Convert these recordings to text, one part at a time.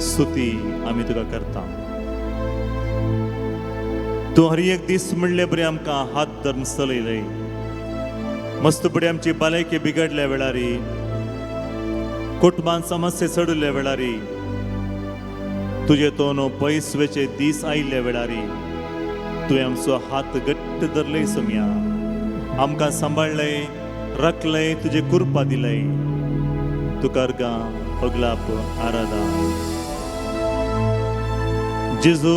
स्तुती आमी तुका करता। तूं हर एक दीस म्हणले बरें आमकां हात धरून चलयलय। मस्त बडी आमची भलायकी बिगडल्या वेळारी, कुटुंबान समस्या चडिल्ल्या वेळारी, तुजे तोन पयस वेचे दीस आयिल्ल्या वेळारी तुवें आमचो हात घट्ट धरलय सोम्या, आमकां सांबाळ्ळय, राखलय, तुजे कृपा दिलय। तुका अर्गां पगलाप आराधा। जेजू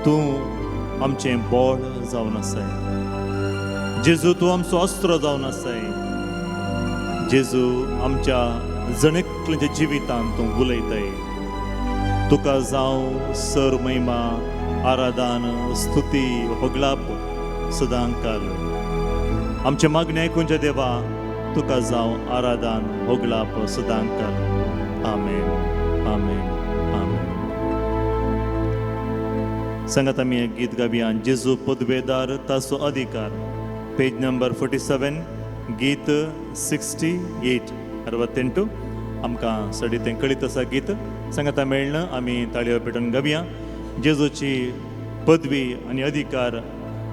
तूं आमचें बळ जावन आसाय, जेजू तूं आमचो अस्त्र जावन आसाय, जेजू आमच्या जणेकल्याच्या जिवितांत तूं उलयताय। तुका जावं सर महिमा, आराधन, स्तुती, होगलाप सदांकाल। आमचे मागणें आयकुच्या देवा, तुका जावं आराधन, होगलाप सदांकाल। आमेन, आमेन, आमेन। सांगात आमी एक गीत गावया, जेजू पदवेदार ताचो अधिकार, पेज नंबर 47, गीत 68, 68। आमकां सडी तें कळीत आसा गीत। सांगाता मेळना आमी ताळयो पेटून गावया। जेजूची पदवी आनी अधिकार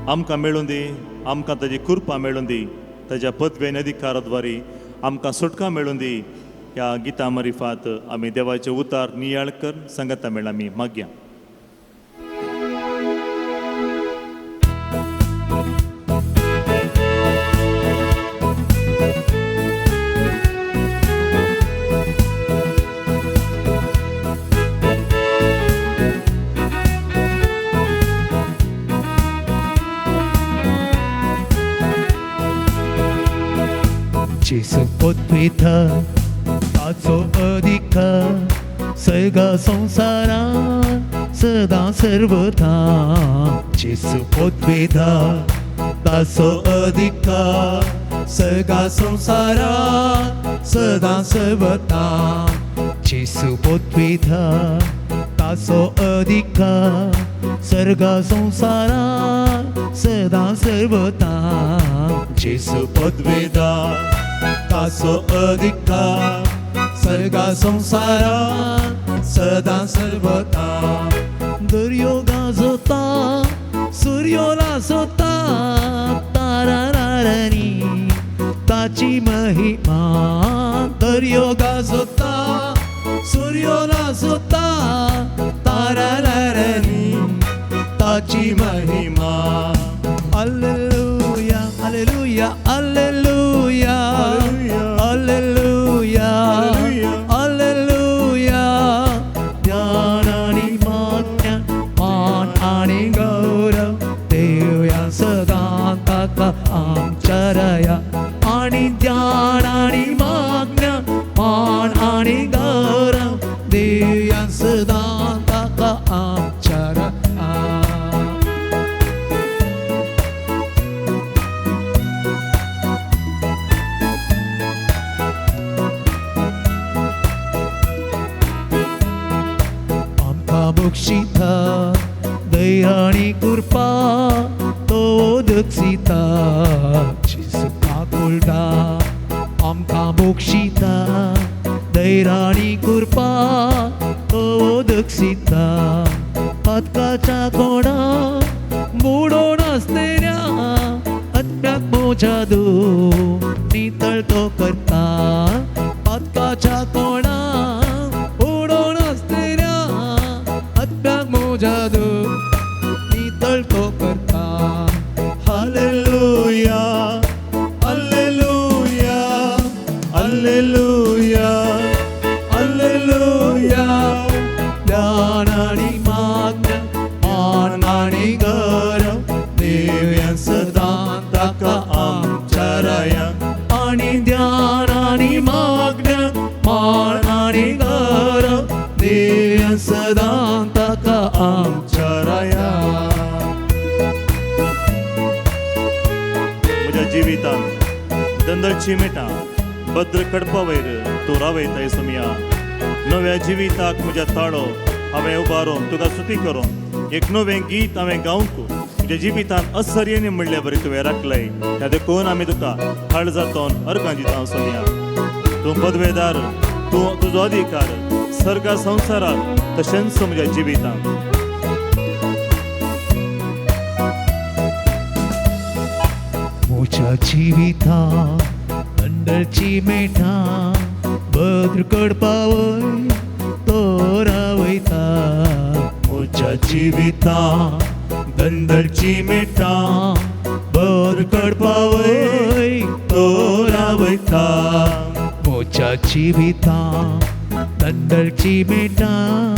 आमकां मेळूं दी, आमकां ताजी कृपा मेळूं दी, ताज्या पदवी आनी अधिकारा द्वारी आमकां सुटका मेळूं दी। ह्या गिता मारिफात आमी देवाचे उतार नियाळ कर सांगाता मेळना आमी मागया। जेजू पदवेदार ताचो अधिकार सगळ्या संवसारांत सदां सर्वथा। जेजू पदवेदार ताचो अधिकार सगळ्या संवसारांत सदां सर्वथा। जेजू पदवेदार ताचो अधिकार सगळ्या संवसारांत सदां सर्वथा। जेजू पदवेदार ताचो अधिकार सगळ्या संवसारांत सदां सर्वथा। दर्यो गाजोता, सुर्यो लासोता, तारारारनी ताची महिमा। दर्यो गाजोता, सुर्यो लासोता, तारारारनी ताची महिमा। Hallelujah, hallelujah, hallelujah, hallelujah, hallelujah. ज्ञान आनी मान्य, मान आनी गौरव देवया सदां ताका आमच्या राया। आनी ज्ञान आनी मान्य, मान आनी गौरव देवया सदां ताका आमच्या राया। बक्षिता दया आनी कृपा तो दक्षिता जेजू काकुळटा आमकां बक्षिता दया आनी कृपा तो दक्षिता। पातकाच्या कोणा बुडोवन आसलेल्या आत्म्याक म्हज्या नितळ तो करता। पातकाच्या कोणा बुडोवन आसलेल्या आत्म्याक म्हज्या नितळ तो करता। Hallelujah, hallelujah, hallelujah, hallelujah. ज्ञान आनी मान्य, मान आनी गौरव देवया सदां ताका आमच्या राया। आनी ज्ञान आनी मान्य, मान आनी गौरव देवया सदां ताका आमच्या राया। म्हज्या जिवितांत दंदळची मेटां भद्र कडपा वयर तूं रावयताय सोमया। नव्या जिविताक म्हज्या ताळो हांवें उबारून तुका स्तुती करून एक नवें गीत हांवें गावंक म्हज्या जिवितांत असर्यनी म्हणल्या बरी तुवें राखलय। त्या देखून आमी तुका काळजांतून अर्गां दिता सोमया। तूं पदवेदार, तूं तुजो अधिकार सर्गा संवसारात तशेंच म्हज्या जिवितांत. म्हज्या जिवितांत दंडची मेठां बद्र कडपावय तो रावयता. म्हज्या जिवितांत दंडची मेठां बद्र कडपावय तो रावयता. म्हज्या जिवितांत दंडची मेठां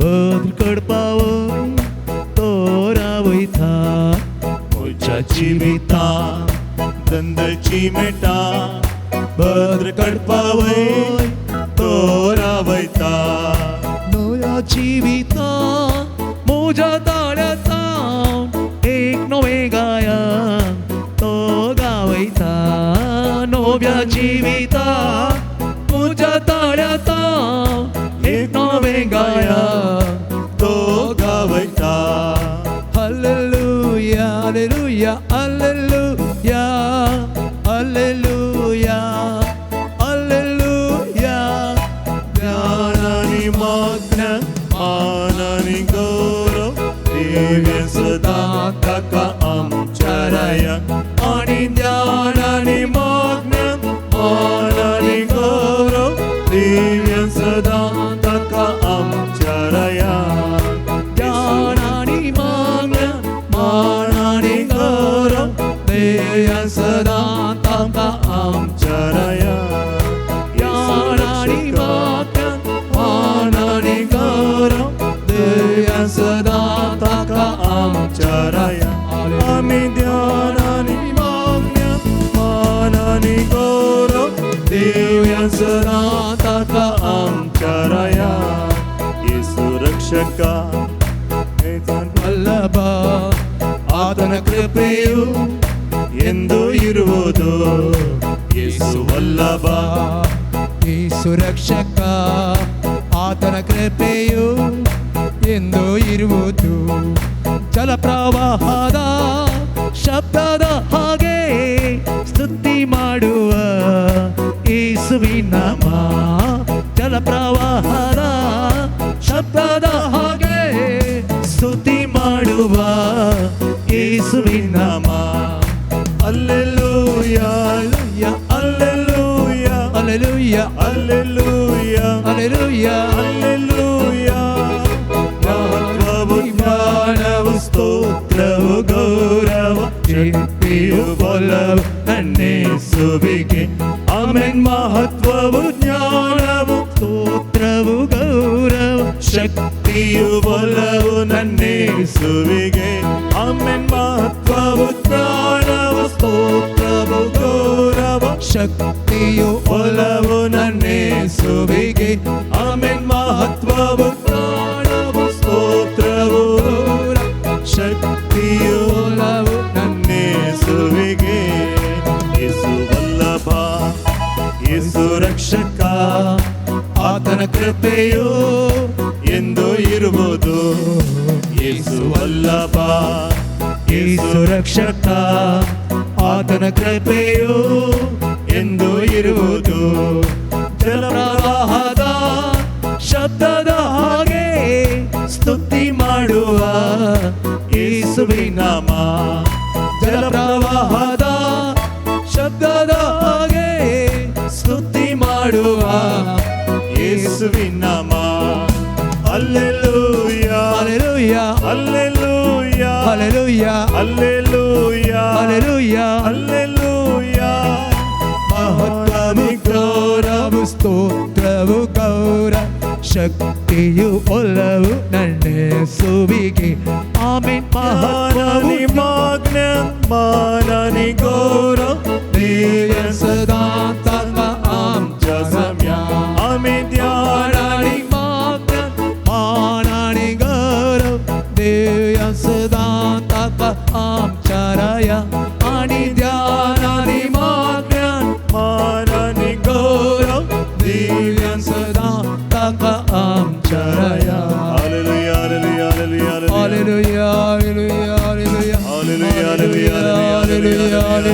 बद्र कडपावय तो रावयता. म्हज्या जिवितांत दंडची मेठां बद्र कडपावय तो रावयता. नव्या जिवितांत म्हज्या ताळ्याचा एक नवें गायन तो गावयता. नव्या जिवितांत म्हज्या ताळ्याचा एक नवें गायन तो गावयता. Hallelujah, hallelujah, hallelujah, hallelujah, hallelujah. ज्ञानानि माज्ञा मानानि गौरव दिव्य सदां ताका आमच्या राया. आनी ज्ञानानि माज्ञा मानानि गौरव दिव्य सदां ताका आमच्या राया. ज्ञानानि माज्ञा मानानि गौरव दिव्य सदां ताका आमच्या राया. ज्ञानानि माज्ञा मानानि गौरव दिव्य सदां ताका आमच्या राया. आमी ध्यानानि मागण्या मानानि गौरव दिव्य सदां ताका आमच्या राया. येसू रक्षका ವಲ್ಲಭ ಆತನ ಕೃಪೆಯು ಎಂದು ಇರುವುದು. ಯೇಸು ವಲ್ಲಭ ಯೇಸು ರಕ್ಷಕ ಆತನ ಕೃಪೆಯು ಎಂದು ಇರುವುದು. ಜಲಪ್ರವಾಹದ ಶಬ್ದದ ಹಾಗೆ ಸ್ತುತಿ ಮಾಡುವ ಯೇಸುವಿನ ನಾಮ. ಜಲಪ್ರವಾಹದ ಶಬ್ದದ ಹಾಗೆ ಸ್ತುತಿ ಮಾಡುವ ಯೇಸುವಿನ ನಾಮ. Alleluia, alleluia, alleluia, alleluia, alleluia, alleluia. ಮಹತ್ವವು ಜ್ಞಾನವು ಸ್ತೋತ್ರವು ಗೌರವ ಶಕ್ತಿಯು ಬಲವು ನನ್ನೇಸುವಿಗೆ. ಆಮೆನ್. ಮಹತ್ವವು ಜ್ಞಾನವು ಸ್ತೋತ್ರವು ಗೌರವ ಶಕ್ತಿಯು ಬಲವು ನನ್ನೇಸುವಿಗೆ. ಆಮೆನ್. ಮಹತ್ವವು ಜ್ಞಾನವು ಸ್ತೋತ್ರವು ಗೌರವ ಶಕ್ತಿಯು ಒಲವು ನನ್ನೇಸುವಿಗೆ. ಆಮೆನ್. ಮಹತ್ವವು ಜ್ಞಾನವು ಸ್ತೋತ್ರವು ಶಕ್ತಿಯು ಒಲವು ನನ್ನೇಸುವಿಗೆ. ಯೇಸು ವಲ್ಲಭ ಯೇಸು ರಕ್ಷಕ ಆತನ ಕೃಪೆಯು ಎಂದು ಇರುವುದು. ಯೇಸು ವಲ್ಲಭ ಯೇಸು ರಕ್ಷಕ ಆತನ ಕೃಪೆಯು ಎಂದು ಇರುವುದು. ಜಲಪ್ರವಾಹದ ಶಬ್ದದ ಹಾಗೆ ಸ್ತುತಿ ಮಾಡುವ ಯೇಸುವಿನ ನಾಮ. ಜಲಪ್ರವಾಹದ ಶಬ್ದದ ಹಾಗೆ ಸ್ತುತಿ ಮಾಡುವ ಯೇಸುವಿನ ನಾಮ. Alleluia, alleluia, alleluia, alleluia, alleluia, alleluia, alleluia. ಮಹತ್ವವು ಗೌರವು ಸ್ತೋತ್ರವು ಗೌರವ ಶಕ್ತಿಯು ಒಲವು ನನ್ನೇಸುವಿಗೆ. ಆಮೆನ್. ಮಹತ್ವವು ಮಾಜ್ಞ ಮಾನಾನಿ ಗೌರವ ದಿವ್ಯ ಸದಾ ತಾಕ ಆಮच्या ಸಮಯ. ಆಮೆ ಧ್ಯಾನಾನಿ ಮಾಜ್ಞ ಮಾನಾನಿ ಗೌರವ ದಿವ್ಯ ಸದಾ ತಾಕ ಆಮच्या ರಾಯ. आणि ध्यानानि माज्ञा ಮಾನಾನಿ ಗೌರವ ದಿವ್ಯ ಸದಾ ತಾಕ ಆಮच्या ರಾಯ. Hallelujah, hallelujah, hallelujah, hallelujah, hallelujah, hallelujah, hallelujah, hallelujah, hallelujah,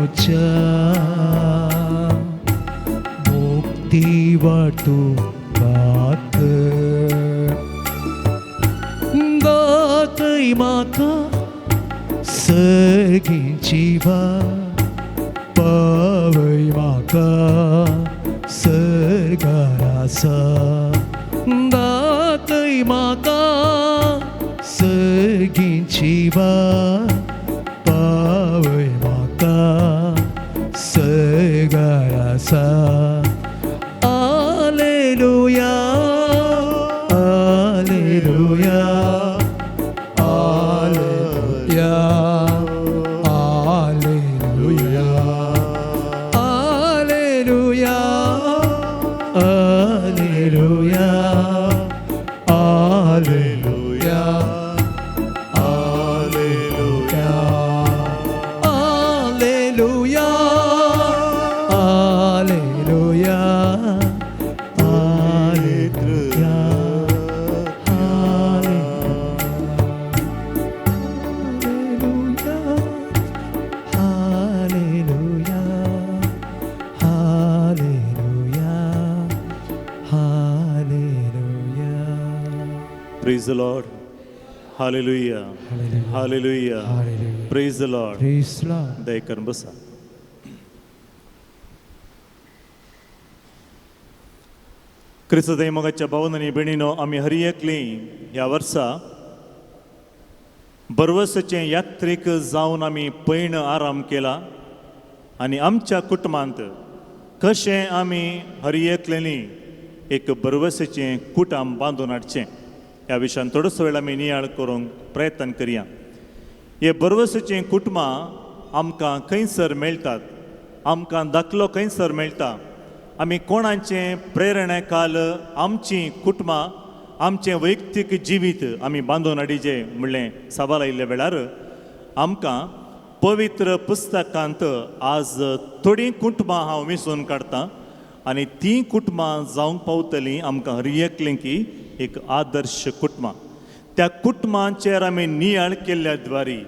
दाखय म्हाका सर्गीची वाट, पावय म्हाका सर्गार आसा. दाखय म्हाका सर्गीची वाट, पावय म्हाका सर्गार आसा. Alleluia, alleluia, alleluia, alleluia, alleluia, alleluia, alleluia, alleluia, alleluia, alleluia, alleluia, alleluia, alleluia, alleluia. Praise the Lord. Hallelujah. Hallelujah. Hallelujah. Praise the Lord. Praise the Lord. दयेकरून बसा. क्रिस्त दैमोगाच्या भावन आनी भयणीनो, आमी हर एकली ह्या वर्सा बरवसाचें यात्रीक जावन आमी पयण आराम केला आनी आमच्या कुटुंबांत कशें आमी हर एकल्यांनी एक बरवसाचें कुटाम बांदून हाडचें ह्या विशयान थोडोसो वेळ आमी नियाळ करूंक प्रयत्न करया. हे बरवसाचीं कुटुंबां आमकां खंयसर मेळटात, आमकां दाखलो खंयसर मेळटा, आमी कोणाचें प्रेरणे काल आमचीं कुटुंबां आमचें वैयक्तीक जिवीत आमी बांदून हाडिचें म्हणलें सवाल आयिल्ल्या वेळार आमकां पवित्र पुस्तकांत आज थोडीं कुटुंबां हांव वेंचून काडटां आनी तीं कुटुंबां जावंक पावतलीं आमकां हर एकलें की एक आदर्श कुटुंबां. त्या कुटुंबांचेर आमी नियाळ केल्ल्या द्वारी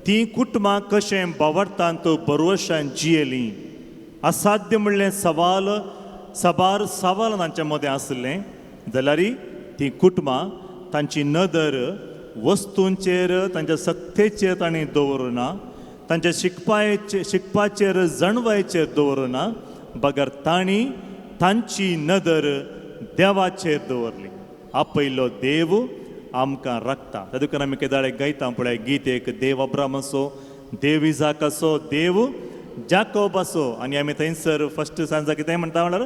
तीं कुटुंबां कशें बावडटांत बरवशान जियेलीं, असाध्य म्हणलें सवाल साबार सवाल तांच्या मदें आसलें जाल्यार तीं कुटुंबां तांची नदर वस्तूंचेर तांच्या सक्तेचेर तांणी दवरुना, तांच्या शिकपाचेर जाणवायचेर दवरुना, बगर तांणी तांची नदर देवाचेर दवरली. आपयलो देव आमकां राखता. त्या देखून आमी केदाळे गायता पळय गीत एक, देव अब्राम आसो, देव इजाक आसो, देव जाकोब आसो. आनी आमी थंयसर फर्स्ट सांजा कितें म्हणटा म्हणल्यार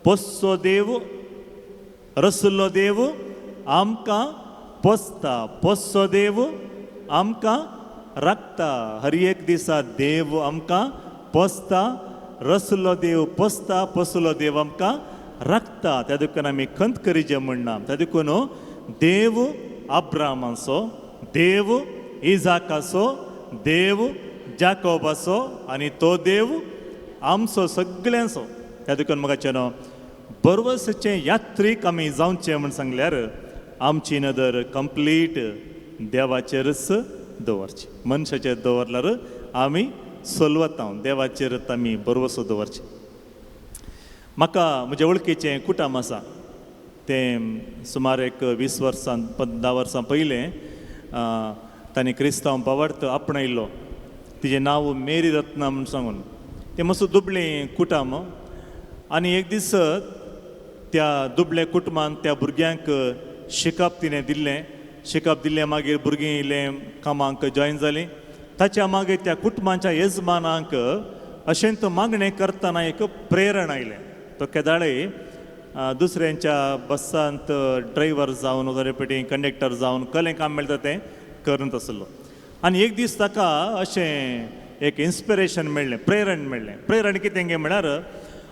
पोसचो देव रसुल्लो देव आमकां पोसता, पोसचो देव आमकां राखता. हर एक दिसा देव आमकां पोसता, रसुल्लो देव पोसता, पोसलो देव आमकां राखता. त्या देखून आमी खंत करीचे म्हणना. त्या देखून देव अब्रामाचो, देव इजाकाचो, देव जाकोबाचो आनी तो देव आमचो सगळ्यांचो. त्या देखून म्हाका न्हू बरवसाचें यात्रीक आमी जावचें म्हूण सांगल्यार आमची नदर कंप्लीट देवाचेरच दवरची. मनशाचेर दवरल्यार आमी सोलवता, देवाचेरच आमी बरवसो दवरचे. म्हाका म्हज्या वळखीचें कुटुंब आसा, तें सुमार एक 20 वर्सां 15 वर्सां पयलें तांणी क्रिस्तांव बावडत आपणायल्लो. तिजें नांव मेरी रत्ना म्हूण सांगून. तें मातसो दुबळें कुटुंब आनी एक दीस त्या दुबळे कुटुंबान त्या भुरग्यांक शिकप तिणें दिल्लें. शिकप दिल्लें मागीर भुरगीं इल्लें कामाक जॉयन जालीं. ताच्या मागीर त्या कुटुंबाच्या येजमानांक अशेंच मागणें करतना एक प्रेरण आयलें. तो केदाळे दुसऱ्यांच्या बसांत ड्रायव्हर जावन वगैरे पेटी कंडक्टर जावन कलें काम मेळटा तें करत आसलो. आनी एक दीस ताका अशें एक इन्स्पिरेशन मेळ्ळें, प्रेरण मेळ्ळें. प्रेरण कितें गे म्हळ्यार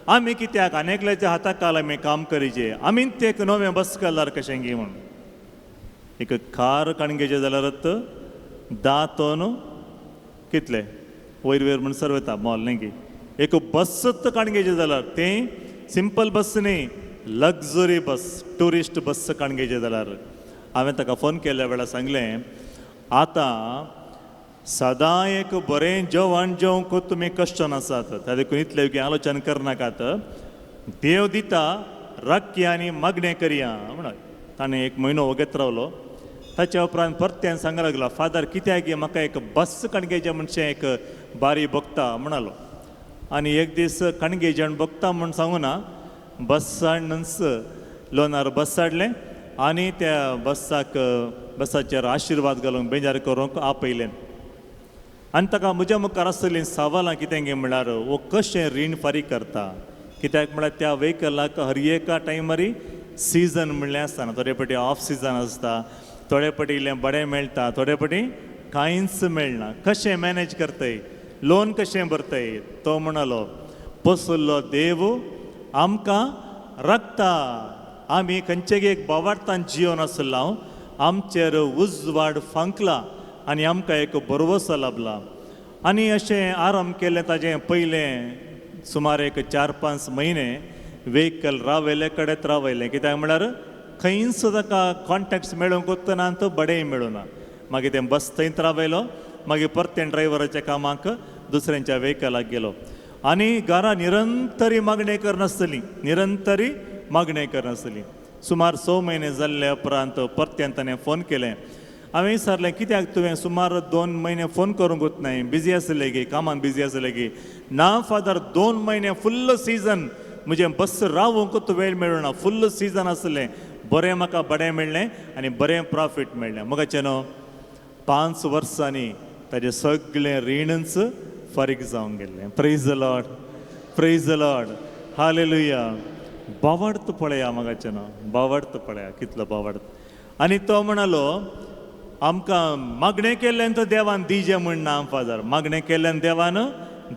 आमी कित्याक आनी एकल्याच्या हाता काल आमी काम करीचे, आमी तें एक नवें बस कलर कशें गे म्हणून एक कार काडून जाल्यार 10 टन कितले वयर वयर म्हणसर वता मोल न्ही गे. एक बसच काडून घेयचें जाल्यार तें सिंपल बस न्ही, लग्जरी बस, ट्युरिस्ट बस काडून घेयचें जाल्यार हांवें ताका फोन केल्ल्या वेळार सांगलें, आतां सदां एक बरें जेवण जेवंक तुमी कश्ट नासात, त्या देखून इतलें योग्य आलोचन करनाकात, देव दिता राखी आनी मागणें करया म्हणून. ताणें एक म्हयनो वगत रावलो. ताच्या उपरांत परत्यान सांगूंक लागलो, फादर कित्याक म्हाका एक बस कणगेचें म्हणचें एक बारी भोगता म्हणालो. आनी एक दीस कणगेच्यान भोगता म्हूण सांगूना, बस हाडूनच लोनार बस हाडलें आनी त्या बसाक बसाचेर आशिर्वाद घालूंक बेजार करूंक आपयलें. आनी ताका म्हज्या मुखार आसतलीं सवालां कितें गे म्हणल्यार वो कशें रीण फारीक करता, कित्याक म्हळ्यार त्या व्हेकलाक हर एका टायमारी सिजन म्हणलें आसतना, थोडे पटी ऑफ सिजन आसता, थोडे पटी इल्लें बरें मेळटा, थोडे पटी कांयच मेळना, कशें मॅनेज करतय, लोन कशें भरतय. तो म्हणालो, पसुल्लो देव आमकां राखता, आमी खंयचेगी एक बावार्थान जियोन आसलो हांव, आमचेर उजवाड फांकला आनी आमकां एक भरवसो लाबला. आनी अशें आराम केलें ताजें पयलें सुमार एक 4-5 म्हयने व्हेकल रावयले कडेन रावयलें, कित्याक म्हळ्यार खंयच ताका कॉन्टेक्ट्स मेळूंक वतना तो बडेय मेळूना. मागीर तें बस थंयच रावयलो, मागीर परतें ड्रायव्हराच्या कामाक दुसऱ्यांच्या व्हेकलाक गेलो. आनी घरा निरंतरी मागणें करनासतली, निरंतरी मागणें करनासतली. सुमार 6 म्हयने जाल्ले उपरांत परत्यान ताणें फोन केलें. हांवें विचारलें, कित्याक तुवें सुमार 2 म्हयने फोन करूंक नाय, बिजी आसले गी, कामान बिजी आसले गी? ना फादर, 2 म्हयने फुल्ल सिजन, म्हजें बस रावूंक वेळ मेळना, फुल्ल सिजन आसलें, बरें म्हाका बरें मेळ्ळें आनी बरें प्रॉफीट मेळ्ळें. मगाचें न्हू 5 वर्सांनी ताजें सगळें रीणच फारीक जावन गेल्लें. Praise the Lord, praise the Lord, hallelujah. बावडत पळया मगाचें न्हू, बावडत पळया कितलो बावडत. आनी तो म्हणालो, आमकां मागणें केल्ल्यान तो देवान दिजें म्हण ना फादर, मागणें केल्ल्यान देवान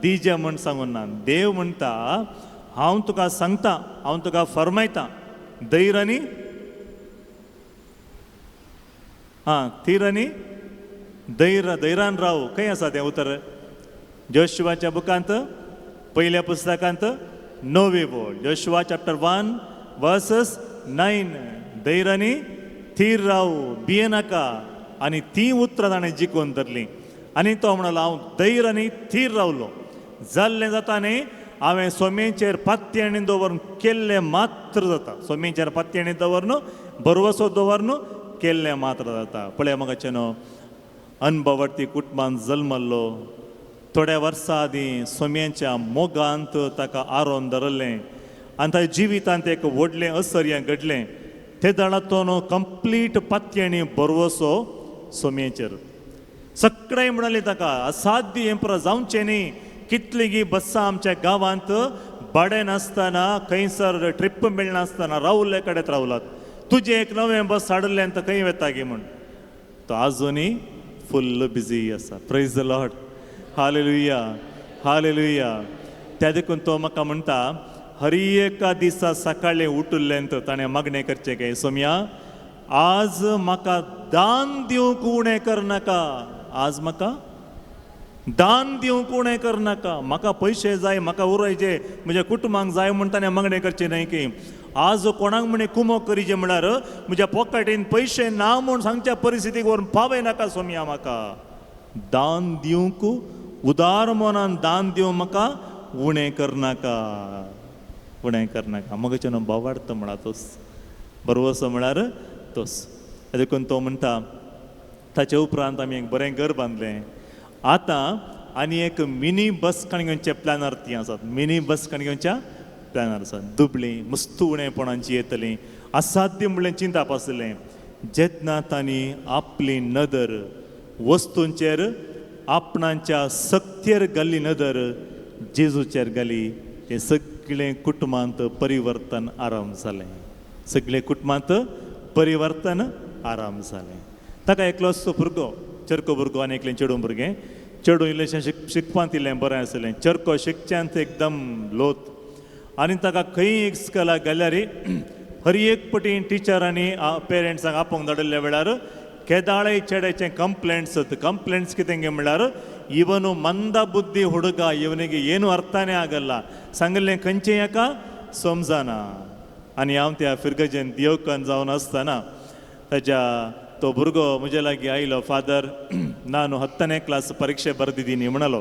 दिजें म्हण सांगून ना. देव म्हणटा, हांव तुका सांगता, हांव तुका फरमायता, धैर्य आनी आं थीर आनी धैर्य, धैर्यान राव. खंय आसा तें उतर? जोशुआच्या बुकांत, पयल्या पुस्तकांत, 9वी बोल, जोशुआ चॅप्टर 1 वर्सस 9. धैर्य आनी थीर राव, भियेनाका. आनी ती उतरां ताणें जिखून धरलीं. आनी तो म्हणलो, हांव धैर्य आनी थीर रावलो, जाल्लें जाता न्ही, हांवें सोम्याचेर पातयेणी दवरून केल्लें मात्र जाता, सोम्याचेर पातयेणी दवरून भरवसो दवरून केल्लें मात्र जाता. पळय म्हाका न्हू, अनभवर्थी कुटुंबान जल्मल्लो, थोड्या वर्सां आदीं सोम्याच्या मोगांत ताका आरोवन धरलें आनी ताच्या जिवितांत एक व्हडलें असर्य घडलें. ते दळा तो न्हू कंप्लीट पातयेणी भरवसो सोम्याचेर. सगळे म्हणाले ताका, असाध्य हें पुरो जावचें न्ही, कितलीं बस्सां आमच्या गांवांत भाडें नासतना, खंयसर ट्रीप मेळनासतना रावले कडेन रावलात, तुजें एक नवें बस हाडलें आनी खंय वता गी म्हूण. तो आजुनूय फुल्ल बिजी आसा. Praise the Lord, hallelujah, hallelujah. त्या देखून तो म्हाका म्हणटा, हर एका दिसा सकाळीं उठिल्लें ताणें मागणें करचें काय, सोम्या आज म्हाका दान दिवंक उणें करनाका, आज म्हाका दान दिवंक उणें करनाका, म्हाका पयशे जाय, म्हाका उरयचे, म्हज्या कुटुंबांक जाय म्हूण ताणें मागणें करचें न्हय की आज कोणाक म्हणे कुमोक करीचे म्हळ्यार म्हज्या पॉकेटीन पयशे ना म्हूण सांगच्या परिस्थितीक व्हरून पावय नाका सोम्या, म्हाका दान दिवंक उदार मनान दान दिवंक म्हाका उणें करनाका, उणें करनाका. मगचे न्हू बावार्थ म्हळा तोच, बरवसो म्हळ्यार तोच. देखून तो म्हणटा, ताचे उपरांत आमी एक बरें घर बांदलें. आतां आनी एक मिनी बस कणगेवच्या प्लॅनार ती आसात, मिनी बस कणगेवच्या प्लॅनार आसात. दुबळी मस्तू उणेपणांची येतली, असाध्य म्हणलें चिंताप आसलें. जेन्ना तांणी आपली नदर वस्तूंचेर, आपणाच्या सक्तेर घाल्ली नदर जेजूचेर घाली, तें सगळें कुटुंबांत परिवर्तन आराम जालें, सगळें कुटुंबांत परिवर्तन आराम जालें. ताका एकलोच भुरगो, चरको भुरगो आनी एकलें चेडूं भुरगें. चेडूं इल्लेशें शिकपांत इल्लें बरें आसलें, चरको शिकच्यांत एकदम लोत. आनी ताका खंय एक स्कलाक गेल्यार हर एक पटी टिचरांनी पेरंट्सांक आपोवंक धाडिल्ल्या वेळार केदाळे चेड्याचे कंप्लेंट्स. ಕಂಪ್ಲೇಂಟ್ಸ್ ಕಿತೆಂಗೆ म्हणल्यार ಇವನು ಮಂದ ಬುದ್ಧಿ ಹುಡುಗ, ಇವನಿಗೆ ಏನು ಅರ್ಥನೇ ಆಗಲ್ಲ, सांगलें खंयचें हेका समजना. आनी हांव त्या फिरगजेन देवकन जावन आसतना ताज्या तो भुरगो म्हजे लागीं आयलो, फादर ನಾನು 10ನೇ ಕ್ಲಾಸ್ ಪರೀಕ್ಷೆ ಬರೆದಿದ್ದೀನಿ म्हणालो.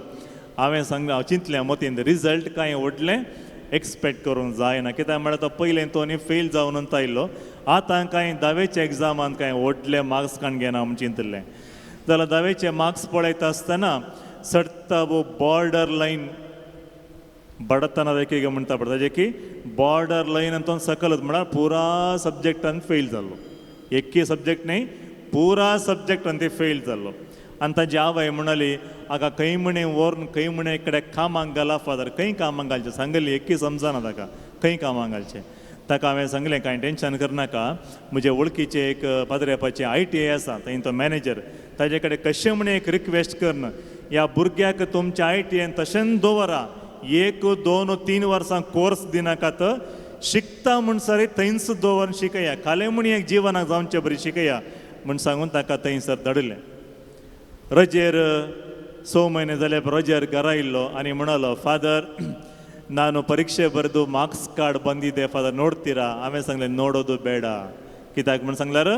हांवें सांगलें, हांव चिंतलें मतीन, रिजल्ट कांय व्हडलें एक्सपेक्ट करूंक जायना. कित्याक म्हळ्यार तो पयलें तो न्ही फेल जावन आयिल्लो, आतां कांय धावेच्या एग्जामान कांय व्हडले मार्क्स काण घेना म्हूण चिंतिल्लें. जाल्यार धावेचे मार्क्स पळयता आसतना सडटा वो बॉर्डर लायन बडतना देखी म्हणटा पळय ताजे की बॉर्डर लायन तो सकलच म्हळ्यार पुरा सब्जेक्टान फेल जाल्लो. एक्की सब्जेक्ट न्ही, पुरा सब्जेक्टान ते फेल जाल्लो. आनी ताजी आवय म्हणाली, आगा खंय म्हणे व्हरून खंय म्हणे कडे कामाक घाला फादर, खंय कामाक घालचें सांगली, एक्की समजना ताका खंय कामाक घालचें. ताका हांवें सांगलें कांय टेंशन करनाका, म्हजे वळखीचे एक पाद्रेपाचें ITI आसा, थंय तो मॅनेजर, ताजे कडेन कशें म्हणे एक रिक्वेस्ट करन ह्या भुरग्याक तुमच्या ITI तशेंच दवरा, 1 2 3 वर्सां कोर्स दिनाकात, शिकता म्हणसर थंयच दवरून शिकया, खालें म्हण एक जिवनाक जावचे बरी शिकया म्हण सांगून ताका थंयसर धाडिल्लें. रजेर 6 म्हयने जाले रजेर घरा येयल्लो आनी म्हणालो, फादर ನಾನು ಪರೀಕ್ಷೆ ಬರೆದು ಮಾರ್ಕ್ಸ್ ಕಾರ್ಡ್ ಬಂದಿದೆ ಫಾದರ್, ನೋಡ್ತೀರಾ? हांवें सांगलें ನೋಡೋದು ಬೇಡ. कित्याक म्हण सांगल्यार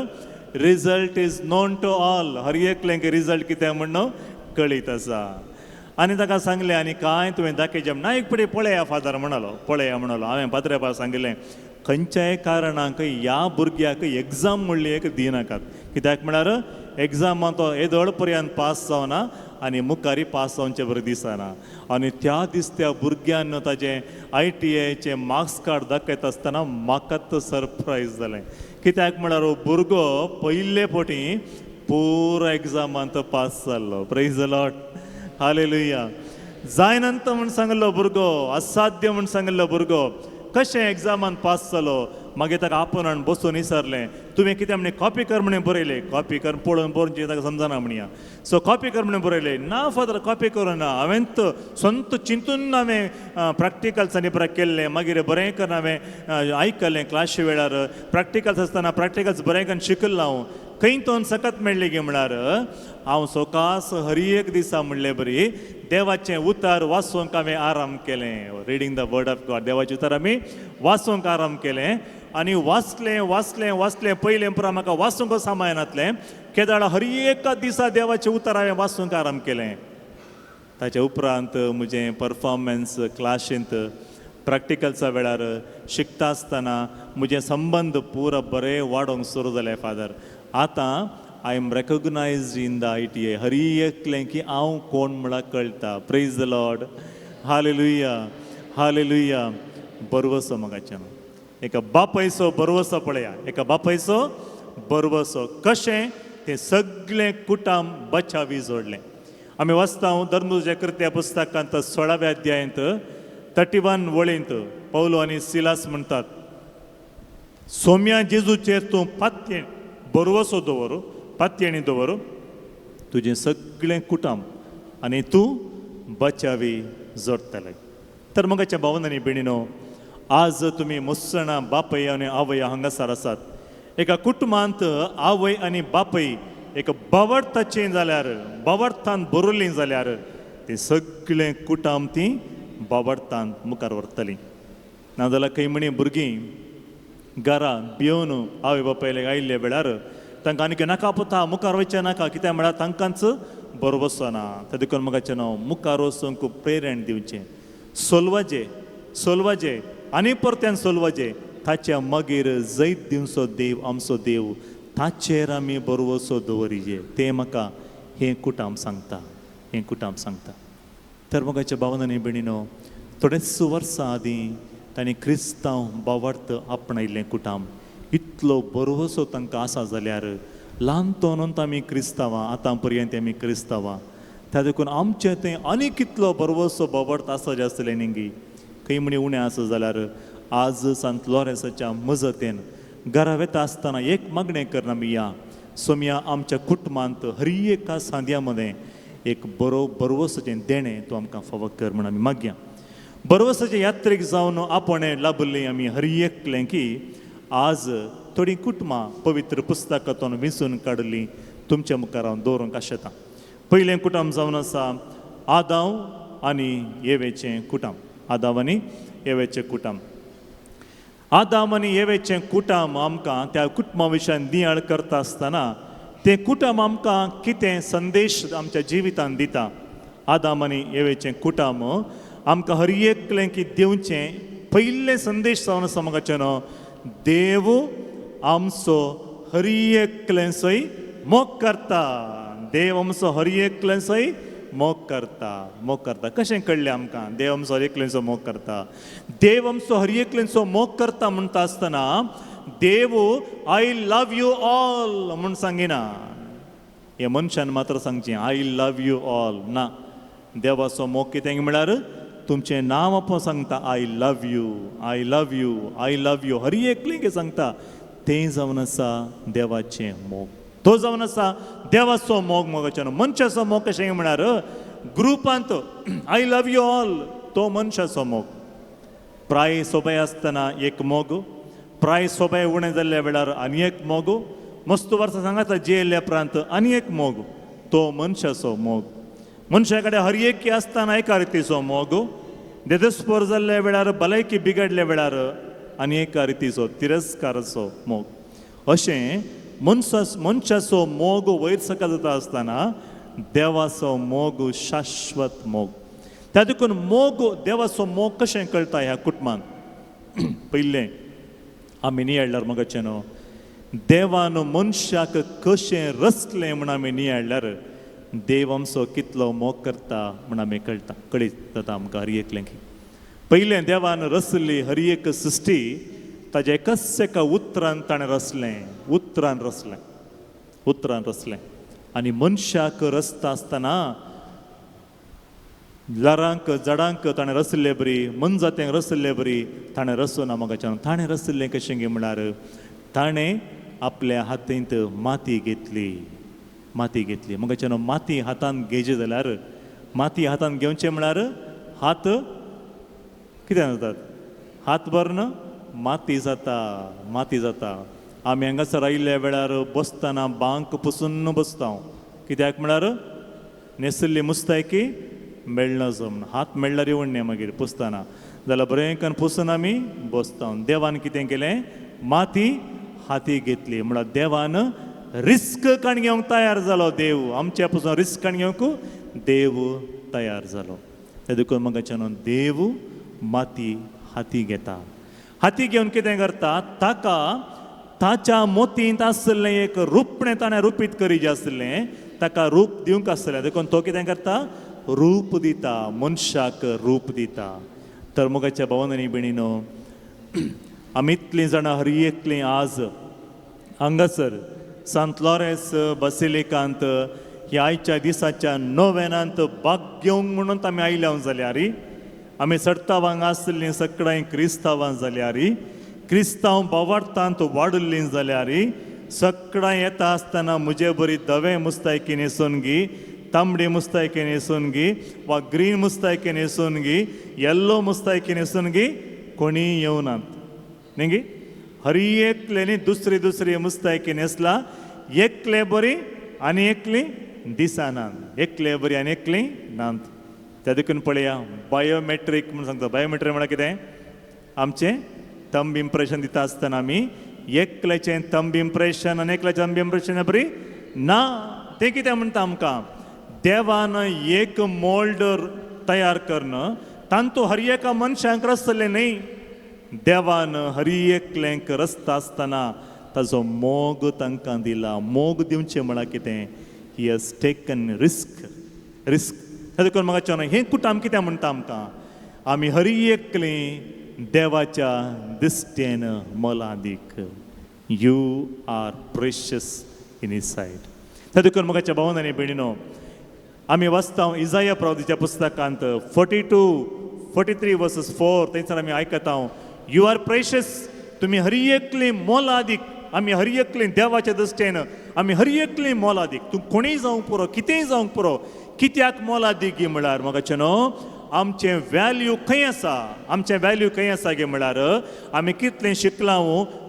result is known to all, हर एकल्यांक रिजल्ट कितें म्हण कळीत आसा. आनी ताका सांगलें आनी कांय तुवें दाखयचें ना, एक पडी पळया फादर म्हणालो, पळया म्हणालो. हांवें पाद्रेपा सांगिल्लें खंयच्याय कारणाक ह्या भुरग्याक एग्जाम म्हणली एक दिनाकात, कित्याक म्हळ्यार एग्जामान तो येदोळ पर्यंत पास जावना आनी मुखारी पास जावचे बरें दिसना. आनी त्या दीस त्या भुरग्यान ताजें ITIचें मार्क्स कार्ड दाखयता आसतना म्हाका सरप्रायज जालें, कित्याक म्हळ्यार हो भुरगो पयले फावटी पुरो एग्जामांत पास जाल्लो. Praise the Lord, hallelujah. जायनंत म्हूण सांगिल्लो भुरगो, असाध्य म्हूण सांगिल्लो भुरगो कशें एग्जामान पास जालो. मागीर ताका आपोवन हाडून बसून विचारलें, तुवें कितें म्हणे कॉपी कर म्हणे बरयलें, कॉपी कर पळोवन बरोवन ताका समजना म्हणया, सो कॉपी कर म्हणे बरयलें. ना फादर कॉपी करूं ना, हांवें स्वंत चिंतून हांवें प्रॅक्टिकल्स आनी बरें केल्लें, मागीर बरें करून हांवें आयकलें क्लासी वेळार, प्रॅक्टिकल्स आसतना प्रॅक्टिकल्स बरें करून शिकल्लो हांव, खंय तोन सकत मेळ्ळें गे म्हळ्यार हांव सोकास हर एक दिसा म्हणले बरी देवाचें उतर वाचूंक हांवें आराम केलें, reading the word of God, देवाचें उतर आमी वाचूंक आराम केलें. आनी वाचलें वाचलें वाचलें, पयलें पुरा म्हाका वाचूंक सामाय नातलें, केदाळा हर एका दिसा देवाचें उतर हांवें वाचूंक आराम केलें. ताच्या उपरांत म्हजें परफॉर्मन्स क्लासींत प्रॅक्टिकल्सा वेळार शिकता आसतना म्हजें संबंद पुरा बरें वाडोवंक सुरू जालें फादर. आतां I am recognised in the ITI, Hari एकलें की हांव कोण म्हळ्यार कळटा. Praise the Lord, hallelujah, hallelujah. बरवसो म्हाकाच्यान एका बापायचो बरवसो पळया, एका बापायचो बरवसो कशें तें सगळें कुटाम बचावी जोडलें. आमी वाचता धर्मदूताच्या कृत्या पुस्तकांत 16व्या अध्यायांत 31 वळींत पौलो आनी सिलास म्हणटात, सोम्या जेजूचेर तूं पातये बरवसो दवर, पातयेणी दवर, तुजें सगळें कुटाम आनी तूं बचावी जोडटलें. तर मगाच्या भावन आनी भयणीनो, आज तुमी मुसणां बापय आनी आवय हांगासर आसात. एका कुटुंबांत आवय आनी बापय एक बावडताचें जाल्यार, बावडतान बरयलीं जाल्यार तें सगळें कुटाम ती बावडतान मुखार व्हरतलीं. नाजाल्यार खंय म्हणी भुरगीं घरा भिवन आवय बापायले आयिल्ल्या वेळार तांकां आनी नाका पुता मुखार वयचें नाका, कित्याक म्हळ्यार तांकांच बरो बसना. ते देखून म्हाका न्हू मुखार वचूंक प्रेरण दिवचें, सोलवाजे सोलवाजे आनी परत्यान सोलवाजे, ताच्या मागीर जैत दिवचो देव आमचो देव, ताचेर आमी बरवसो दवरिजे. तें म्हाका हें कुटाम सांगता, हें कुटाम सांगता. तर मोगाच्या भावन आनी भयणीनो, थोडेच वर्सां आदीं तांणी क्रिस्तांव बावार्थ आपणायल्लें कुटाम, इतलो बरवसो तांकां आसा जाल्यार ल्हान तोनून आमी क्रिस्तांवां, आतां पर्यंत आमी क्रिस्तांवां, त्या देखून आमचें तें आनी कितलो बरवसो बावार्थ आसा जें आसतलें न्ही, खंय म्हणी उणें आसा जाल्यार आज सांत लॉरेन्साच्या मजतीन घरा वेता आसतना एक मागणें करना आमी, या सोमया आमच्या कुटुंबांत हर एका सांद्या मदें एक बरो बरवसाचें देणें तूं आमकां फावो कर म्हण आमी मागया. बरवसाचे यात्रेक जावन आपणें लाभल्लीं आमी हर एकलें की आज थोडीं कुटुंबां पवित्र पुस्तकांतून विंचून काडलीं तुमच्या मुखार हांव दवरूंक आशेतां. पयलें कुटुंब जावन आसा आदांव आनी येवेचें कुटुंब, आदांव आनी येवेचें कुटुंब. आदाम आनी येवेचें कुटुंब आमकां त्या कुटुंबा विशयान नियाळ करता आसतना तें कुटुंब आमकां कितें संदेश आमच्या जिवितान दिता. आदाम आनी येवेचें कुटुंब आमकां हर एकलें की दिवचें पयलें संदेश जावन आसा मोगाचें न्हू, देव आमचो हर एकल्याचोय मोग करता. देव आमचो हर एकल्याचोय मोग करता, मोग करता. कशें कळ्ळें आमकां देव आमचो हर एकल्याचो मोग करता? देव आमचो हर एकल्याचो मोग करता म्हणटा आसतना देव I love you all म्हूण सांगिना. हे मनशान मात्र सांगचें I love you all ना. देवाचो मोग कितें म्हळ्यार तुमचें नांव आपूण सांगता, I love you, I love you, I love you, हर एकलें सांगता. तें जावन आसा देवाचें मोग. तो जावन आसा देवाचो मोग. मोगाचें न्हू. मनशाचो मोग कशें म्हळ्यार ग्रुपांत I love you all, तो मनशाचो मोग. प्राय सोबाय आसतना एक मोग, प्राय सोबाय उणें जाल्ल्या वेळार आनी एक मोग, मस्त वर्सां सांगाता जियेल्ल्या उपरांत आनी एक मोग, तो मनशाचो मोग. मनशा कडेन हर एक आसतना एका रितीचो मोग, देदस्पोर जाल्ल्या वेळार, भलायकी बिगडल्या वेळार आनी एका रितीचो तिरस्काराचो मोग. अशें मनशाचो मोग वयर सकयल जाता आसतना देवाचो मोग शाश्वत मोग. त्या देखून मोग, देवाचो मोग कशें कळटा ह्या कुटुंबान? पयलें आमी नियाळ्ळ्यार मोगाचें न्हू, देवान मनशाक कशें रचलें म्हूण आमी नियाळ्ळ्यार देव आमचो कितलो मोग करता म्हूण आमी कळटा, कळीत जाता आमकां हर एकल्यांक. पयलें देवान रचली हर एक सृश्टी ताज्या एकाच एका उतरान ताणें रचलें, उतरान रचलें, उतरान रचलें. आनी मनशाक रचता आसतना ल्हारांक, झाडांक ताणें रचल्ले बरी, मनजात्यांक रचल्ले बरी ताणें रचूना मोगाच्यान. ताणें रचल्लें कशें गे म्हळ्यार ताणें आपल्या हातींत माती घेतली, माती घेतली. मोगाच्यान माती हातान घेयची जाल्यार, माती हातान घेवचें म्हळ्यार हात कितें जातात? हात भरून माती जाता, माती जाता. आमी हांगासर आयिल्ल्या वेळार बसतना बांक पुसून बसता, कित्याक म्हळ्यार न्हेसल्ली मुस्तायकी मेळना म्हूण. हात मेळ्ळ्यार येवण मागीर पुसतना जाल्यार बरें करून पुसून आमी बसता. देवान कितें केलें? माती हाती घेतली. म्हळ्यार देवान रिस्क काण घेवंक तयार जालो. देव आमच्या पसून रिस्क काण घेवंक देव तयार जालो. ते देखून मोगाच्यान देव माती हाती घेता. हाती घेवन कितें करता? ताका ताच्या मोतींत आसलें एक रुपणें ताणें रुपीत करीचें आसलें, ताका रूप दिवंक आसलें. देखून तो कितें करता? रूप दिता, मनशाक रूप दिता. तर मोगाच्या भावान आनी भयणीनो, आमी इतलीं जाणां हर एकलीं आज हांगासर सांत लॉरेन्स बसिलिकांत ह्या आयच्या दिसाच्या नोवेनांत भाग घेवंक म्हणून आमी आयल्या जाल्यार, आमी चडतावांक आसलीं सगळ्यां क्रिस्तांवां जाल्यार, क्रिस्तांव भावार्थांत वाडिल्लीं जाल्यार, सगळ्यां येता आसतना म्हजे बरी धवें मुस्तायकी न्हेसून गी, तांबडी मुस्तायकी न्हेसून गी, वा ग्रीन मुस्तायकी न्हेसून गी, येल्लो मुस्तायकी न्हेसून गी, कोणी येवनात न्ही गी. हर एकल्यानी दुसरी दुसरी मुस्तायकी न्हेसला, एकले बरी आनी एकली दिसनात, एकले बरी आनी एकली नात. त्या देखून पळया बायोमेट्रीक म्हूण सांगता. बायोमेट्रीक म्हळ्यार कितें? आमचें थंब इम्प्रेशन दिता आसतना आमी एकल्याचें थंब इम्प्रेशन आनी एकल्याचें थंब इम्प्रेशन बरी ना. तें कितें म्हणटा आमकां? देवान एक मोल्ड तयार करून तांतू हर एका मनशांक रचलें न्ही. देवान हर एकल्यांक रचता आसतना ताजो मोग तांकां दिला. मोग दिवचें म्हळ्यार कितें? He has taken risk, risk. देखून म्हाका हें कुटाम कितें म्हणटा आमकां? आमी हर एकलीं देवाच्या दिश्टेन मोलादीक. You are precious in his sight. त्या देखून म्हाका भावन आनी भयणीनो, आमी वाचता इजाया प्रवादीच्या पुस्तकांत 42, 43 वर्सस 4, थंयसर आमी आयकता you are precious. तुमी हर एकलीं मोलादीक. आमी हर एकलीं देवाच्या दृश्टेन आमी हर एकलीं मोलादीक. तूं कोणीय जावंक पुरो, कितेंय जावंक पुरो, कित्याक मोलादीक गी म्हळ्यार म्हाका न्हू आमचें व्हॅल्यू खंय आसा? आमचें व्हॅल्यू खंय आसा गे म्हळ्यार आमी कितलें शिकलां,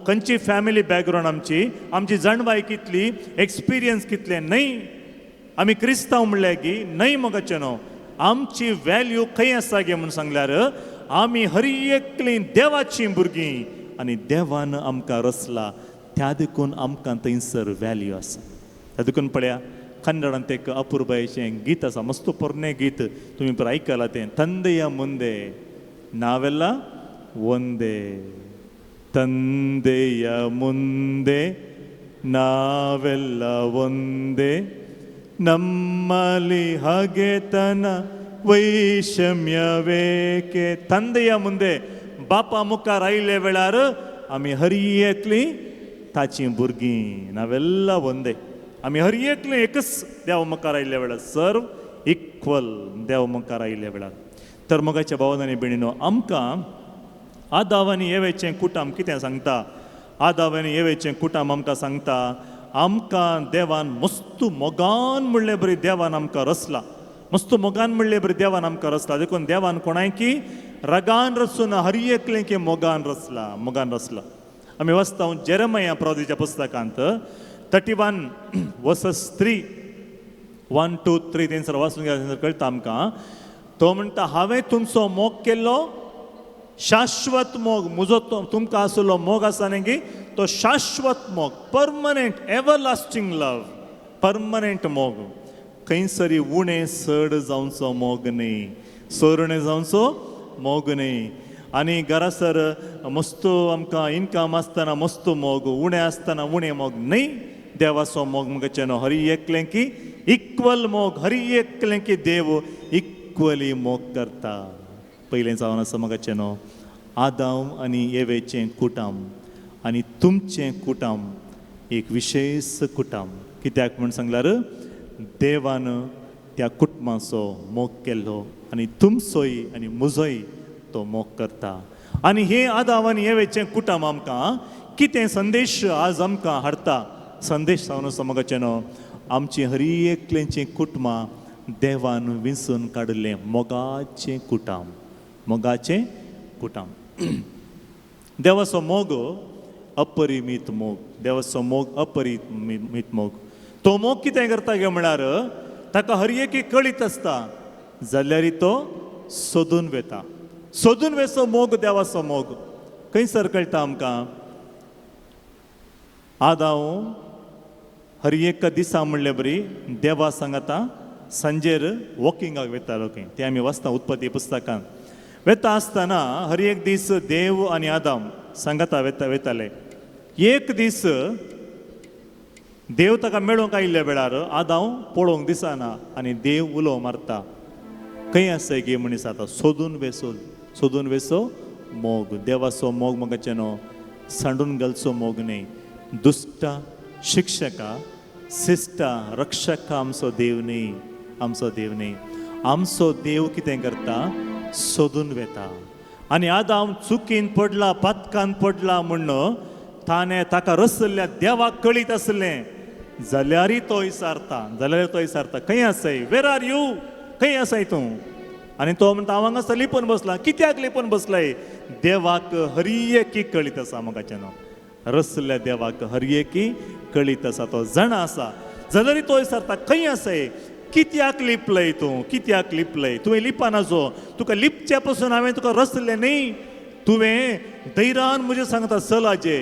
खंयची फॅमिली बॅकग्रावंड आमची, आमची जाणवाय कितली, एक्सपिरियन्स कितलें न्हय. आमी क्रिस्तांव म्हणल्यार गी न्हय मोगाचें न्हू. आमची व्हॅल्यू खंय आसा गे म्हूण सांगल्यार आमी हर एकलीं देवाचीं भुरगीं आनी देवान आमकां रचला, त्या देखून आमकां थंयसर व्हॅल्यू आसा. त्या देखून पळया कन्नडांत एक अपुरबायेचें गीत आसा, मस्त पोरणें गीत, तुमी पळय आयकलां तें. ತಂದೆಯ ಮುಂದೆ ನಾವೆಲ್ಲ ಒಂದೇ. ತಂದೆಯ ಮುಂದೆ ನಾವೆಲ್ಲ ಒಂದೇ, ನಮ್ಮಲ್ಲಿ ಹಗೆತನ ವೈಷಮ್ಯವೇಕೆ. ತಂದೆಯ ಮುಂದೆ बापा मुखार आयिल्ले वेळार आमी हर एकली ताचीं भुरगीं, नावेल्ला ಒಂದೇ. आमी हर एकली एकच देवा मुखार आयिल्ल्या वेळार, सर्व इक्वल देवा मुखार आयिल्ल्या वेळार. तर मोगाच्या भावान आनी भयणीनो, आमकां आदाव आनी येवेचें कुटाम कितें सांगता? आदाव आनी येवेचें कुटाम आमकां सांगता, आमकां देवान मस्तू मोगान म्हणले बरी देवान आमकां रचला, मस्तू मोगान म्हणले बरी देवान आमकां रचला. देखून देवान कोणायकी रगान रचून हर एकलें की मोगान रचला, मोगान रचला. आमी वाचता जेरमया प्रवादीच्या पुस्तकांत 31 वर्सस 3, 1 2 3 थंयसर वाचून गेल्यार थंयसर कळटा आमकां. तो म्हणटा, हांवें तुमचो मोग केल्लो शाश्वत मोग, म्हजो तुमकां आसलो मोग आसा न्ही की तो शाश्वत मोग, परमनंट एवरलास्टींग लव, परमनंट मोग. खंयसरी उणें चड जावचो मोग न्ही, सोरणे जावचो मोग न्ही. आनी घरासर मस्त आमकां इनकम आसतना मस्त मोग, उणें आसतना उणें मोग न्ही. देवाचो मोग मुखाचें न्हू, हरी एकलें की इक्वल मोग, हरी एकलें की देव इक्वली मोग करता. पयलें जावन आसा मोगाचें न्हू, आदाम आनी येवेचें कुटाम आनी तुमचें कुटाम एक विशेश कुटाम. कित्याक म्हूण सांगल्यार देवान त्या कुटुंबाचो मोग केल्लो आनी तुमचोय आनी म्हजोय तो मोग करता. आनी हे आदाव आनी येवेचें कुटाम आमकां कितें संदेश आज आमकां हाडटा? संदेश जावन आसा मोगाचें न्हू, आमचीं हरी एकलेंचीं कुटुंबां देवान विंचून काडिल्लें मोगाचें कुटाम, मोगाचें कुटाम. देवाचो मोग अपरिमीत मोग, देवाचो मोग अपरिमीत मोग. तो मोग कितें करता गे म्हळ्यार ताका हर एक कळीत आसता, जाल्यार तो सोदून वेता, सोदून वेचो मोग देवाचो मोग. खंयसर कळटा आमकां? आदाव हर एका दिसा म्हणले बरी देवा सांगाता सांजेर वॉकिंगाक वेतालो खंय, तें आमी वाचता उत्पत्ती पुस्तकान. वेता आसतना हर एक दीस देव आनी आदाम सांगाता वेता वेताले. एक दीस देव ताका मेळोवंक आयिल्ल्या वेळार आदाव पळोवंक दिसना आनी देव उलो मारता, खंय आसा गे मनीस आतां सोदून वेसो, सोदून वेसो मोग. देवाचो मोग मोगाचें न्हू, सांडून घालचो मोग न्ही. दुश्टा शिक्षका शिश्टा रक्षका आमचो देव न्ही, आमचो देव न्ही. आमचो देव कितें करता? सोदून वेता. आनी आदाम चुकीन पडला, पातकान पडला म्हूण ताणें ताका रसल्ल्या देवाक कळीत आसलें, जाल्यारय तो विचारता, जाल्यारय तो विचारता, खंय आसाय, वेर are you, खंय आसाय तूं? आनी तो म्हणटा, हांव हांगासर लिपून बसला. कित्याक लिपून बसलाय? देवाक हर एकी कळीत आसा मोगाचें न्हू, रसल्या देवाक हर एकी कळीत आसा, तो जाणा आसा. जाल्यारय तो विचारता, खंय आसाय, कित्याक लिपलय तूं, कित्याक लिपलय तुवें? लिपा नाजो, तुका लिपचे पसून हांवें तुका रसलें न्ही. तुवें धैर्यान म्हजें सांगता चल आजे,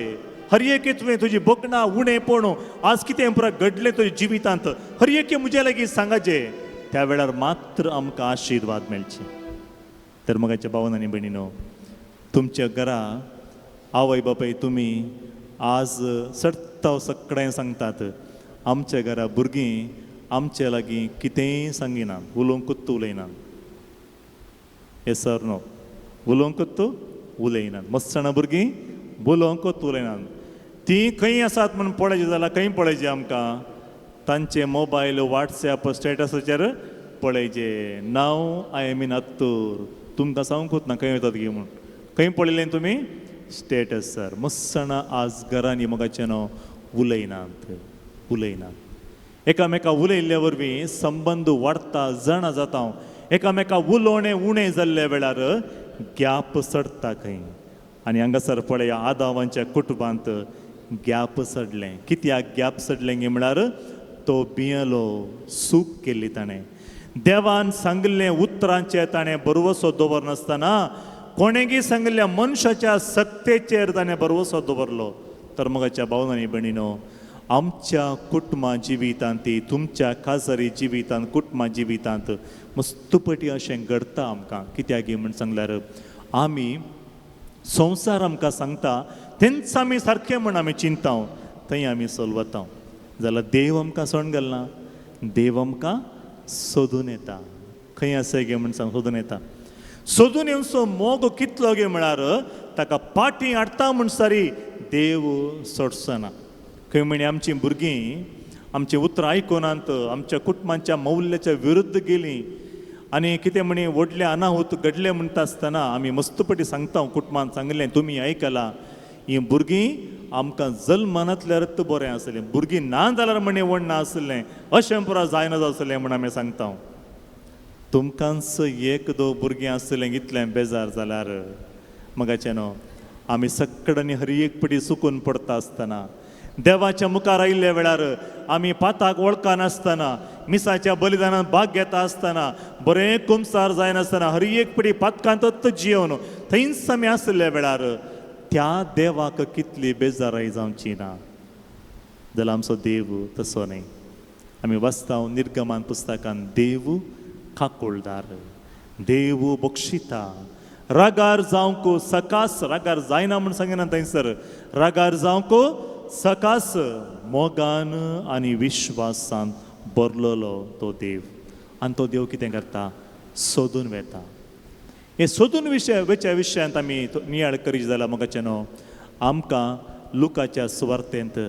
हर एके तुवें तुजी बगणां उणेपण आज कितें पुरा घडलें तुज्या जिवितांत, हर एके म्हजे लागीं सांगाचे. त्या वेळार मात्र आमकां आशिर्वाद मेळचे. तर मोगाच्या भावान आनी भयणीनो, तुमच्या घरा आवय बापाय तुमी आज सट्टाव सगळें सांगतात, आमच्या घरा भुरगीं आमचे लागीं कितेंय सांगिना, उलोवंकूच उलयना. येस सर नो, उलोवंकूच उलयनात. मस्त भुरगीं उलोवंकूच उलयनात. तीं खंय आसात म्हूण पळयचें जाल्यार खंय पळयचें आमकां? तांचे मोबायल वॉट्सएप स्टेटसाचेर पळयचें. Now I am in Attur. तुमकां सांगूंकूच ना खंय वतात गे म्हूण. खंय पळयलें तुमी? स्टेटसार. मस्सणां आज घरांनी मोगाचें न्हू उलयनात, उलयनात. एकामेका उलयल्ल्या वरवीं संबंद वाडटा, जाणा जाता. एकामेका उलोवणें उणें जाल्ल्या वेळार गॅप चडटा खंय. आनी हांगासर पळया आदावांच्या कुटुंबांत गॅप चडलें. कित्याक गॅप चडलें गे म्हळ्यार तो भियेलो, चूक केल्ली ताणें. देवान सांगिल्लें उतरांचें ताणें भरवसो दवरनासतना कोणेगी सांगिल्ल्या मनशाच्या सक्तेचेर ताणें भरवसो दवरलो. तर मोगाच्या भावान आनी भयणीनो, आमच्या कुटुंबा जिवितांत, ती तुमच्या खाजरी जिवितांत, कुटुंबा जिवितांत मस्तपटी अशें घडता आमकां. कित्याक म्हूण सांगल्यार आमी संवसार आमकां सांगता तेंच आमी सारकें म्हण आमी चिंता, थंय आमी चलवता. जाल्यार देव आमकां सोडून गेलना, देव आमकां सोदून येता. खंय आसा गे म्हण सांग, सोदून येता. सोदून येवचो मोग कितलो गे म्हळ्यार ताका पाटी हाडटा म्हणसरी देव सोडचना. खंय म्हणी आमचीं भुरगीं आमचीं उतरां आयकुनात, आमच्या कुटुंबाच्या मौल्याच्या विरुद्ध गेलीं आनी कितें म्हणी व्हडलें अनाहूत घडलें म्हणटा आसतना आमी मस्तपटी सांगता, कुटुंबान सांगलें तुमी आयकलां, हीं भुरगीं आमकां जल्मनातल्यारच बरें आसलें, भुरगीं ना जाल्यार म्हणी व्हड ना आसलें, अशें पुरा जायना आसलें म्हण आमी सांगता. तुमकांच एक दोन भुरगीं आसलें इतलें बेजार जाल्यार मगाचें न्हू आमी सकडांनी हर एक पटी चुकून पडटा आसतना, देवाच्या मुखार आयिल्ल्या वेळार आमी पाताक वळखनासतना, मिसाच्या बलिदानात भाग घेता आसतना, बरें कुमसार जायनासतना, हर एक पटी पातकांतच जियोवन थंयच आमी आसल्या वेळार त्या देवाक कितली बेजाराय जावची ना. जाल्यार आमचो देव तसो न्हय. आमी वाचता निर्गमान पुस्तकान, देव काकुळदार, देव बक्षिता, रागार जावंक सकास, रागार जायना म्हूण सांगिना थंयसर, रागार जावंक सकास मोगान आनी विश्वासान भरलेलो तो देव. आनी तो देव कितें करता, सोदून वेता. हे सोदून विशय वेच्या विशयांत आमी नियाळ करीत जाल्यार मोगाचें न्हू आमकां लुकाच्या सुवार्तेंत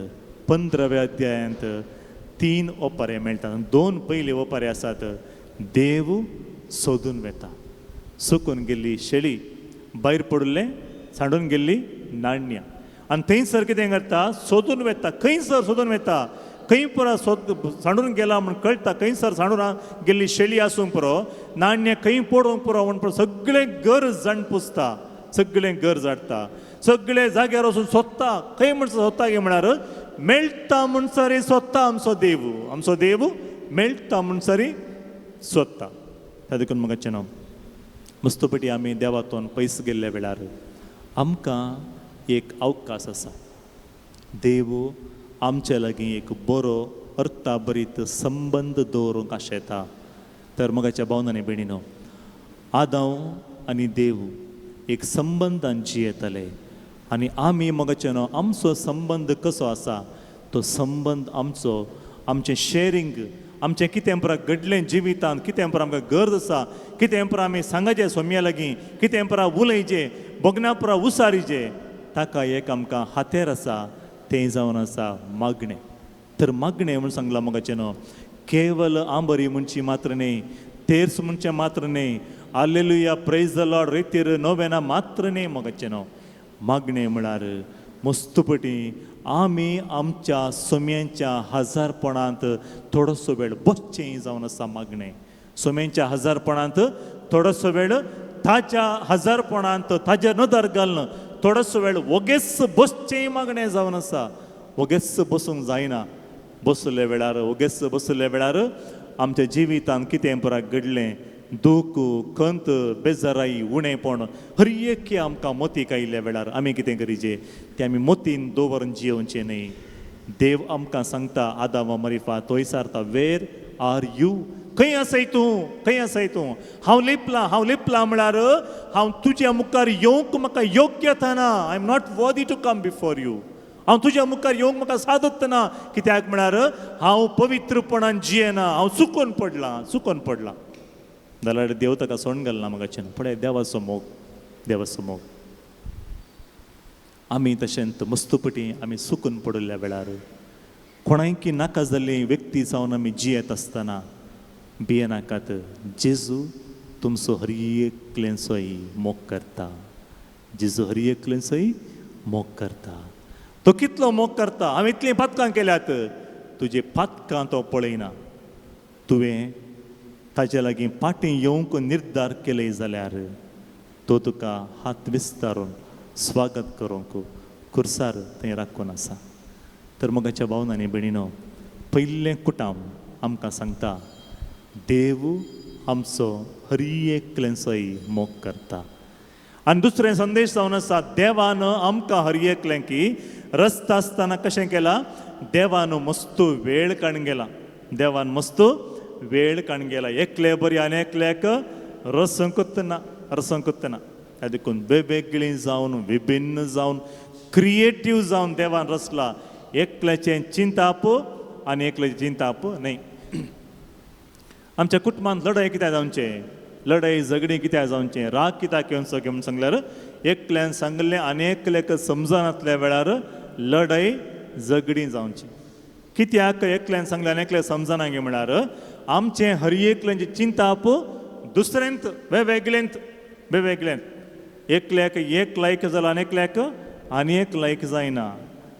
15व्या अध्यायांत 3 ओपारे मेळटात. 2 पयले ओपारे आसात, देव सोदून वेता. सुकून गेल्ली शेळी, भायर पडिल्लें सांडून गेल्ली नाण्या, आनी थंयसर कितें करता, सोदून वेता. खंयसर सोदून वेता, खंय पुरो सोद सांडून गेला म्हण कळटा, खंयसर सांडून गेल्ली शेळी आसूंक पुरो, नाण्य खंय पडोवंक पुरो म्हण पुरो सगळें घर जाण पुसता, सगळें घर जाडटा, सगळे जाग्यार वचून सोदता. खंय म्हण सोदता गे म्हळ्यार मेळटा म्हणसरी सोदता आमचो देव, आमचो देव मेळटा म्हणसरी सोदता. त्या देखून म्हाका न्हू मस्तपटी आमी देवातून पयस गेल्ल्या वेळार आमकां एक अवकाश आसा. देव आमचे लागीं एक बरो अर्थाभरीत संबंद दवरूंक आशेता. तर मोगाच्या भावना आनी भयणीनो, आदांव आनी देव एक संबंदान जियेतले आनी आमी मोगाचे न्हू आमचो संबंद कसो आसा तो संबंद आमचो, आमचें शेरींग, आमचें कितें परा घडलें जिवितांत, कितें परा आमकां गरज आसा, कितें परा आमी सांगाचें सोम्या लागीं, कितें परा उलयचें, भोगना परा उसारीचें, ताका एक आमकां हातेर आसा तें जावन आसा मागणें. तर मागणें म्हूण सांगलां मोगाचें न्हू, केवल आंबरी म्हणची मात्र न्हय, तेर्स म्हणचें मात्र न्हय, आलेलुया प्रेज the Lord रेतीर नोवेना मात्र न्हय. मोगाचें न्हू मागणें म्हळ्यार मस्तपटी आमी आमच्या सोम्यांच्या हजारपणांत थोडोसो वेळ बसचें जावन आसा मागणें. सोम्यांच्या हजारपणांत थोडोसो वेळ, ताच्या हजारपणांत ताच्या नदर घालून थोडोसो वेळ वोगेच बसचें मागणें जावन आसा. वोगेच बसूंक जायना. बसल्या वेळार, वोगेच बसल्या वेळार आमच्या जिवितांत कितें परा घडलें, दूख, खंत, बेजाराई, उणेपण हर एक आमकां मोतीक आयिल्ल्या वेळार आमी कितें करीचे तें आमी मोतीन दवरून जियोवचें न्हय. देव आमकां सांगता आदावा मरिफा तोय सारता, वेर are you, खंय आसाय तूं, खंय आसाय तूं, हांव लिपलां, हांव लिपलां म्हळ्यार हांव तुज्या मुखार येवंक म्हाका योग्यता ना. I am not worthy to come before you. हांव तुज्या मुखार येवंक म्हाका सादत ना, कित्याक म्हळ्यार हांव पवित्रपणान जियेना, हांव चुकोन पडलां, चुकोन पडलां. जाल्यार देव ताका सोडून घालना म्हाका पळय देवाचो मोग, देवाचो मोग. आमी तशेंच मस्तपटी आमी चुकून पडिल्ल्या वेळार कोणायकी नाका जाल्ली व्यक्ती जावन आमी जियेत आसतना भियेनाकात. जेजू तुमचो हर एकल्यांचोय मोग करता. जेजू हर एकल्यांचोय मोग करता. तो कितलो मोग करता. हांवें इतलीं पातकां केल्यात, तुजे पातकां तो पळयना. तुवें ताजे लागीं पाटी येवंक निर्धार केले जाल्यार तो तुका हात विस्तारून स्वागत करूंक खुर्सार थंय राखून आसा. तर मोगाच्या भावना आनी भयणीनो, पयलें कुटाम आमकां सांगता देव आमचो हर एकल्यांचोय मोग करता. आनी दुसरें संदेश जावन आसा, देवान आमकां हर एकलें की रस्ता आसतना कशें केलां, देवान मस्त वेळ काडून गेला, देवान मस्त वेळ काडून गेला. एकले बरी आनी एकल्याक रसंकूच ना, रसंकूच ना. त्या देखून वेगवेगळीं जावन विभिन्न जावन क्रिएटीव जावन देवान रचला. एकल्याचें चिंताप आनी एकल्याचें चिंताप न्हय. आमच्या कुटुंबांत लढाई कित्याक जावचें, लढाई झगडीं कित्याक जावचें, राग कित्याक येवचो म्हूण सांगल्यार एकल्यान सांगलें आनी एकल्याक समजनातल्या वेळार लढाई झगडीं जावची. कित्याक एकल्यान सांगलें आनी एकल्याक समजना गे म्हळ्यार आमचें हर एकल्याचें चिंताप दुसऱ्यांत वेगवेगळ्यांत वेगवेगळ्यांत. एकल्याक एक लायक जाला आनी एकल्याक आनी एक लायक जायना.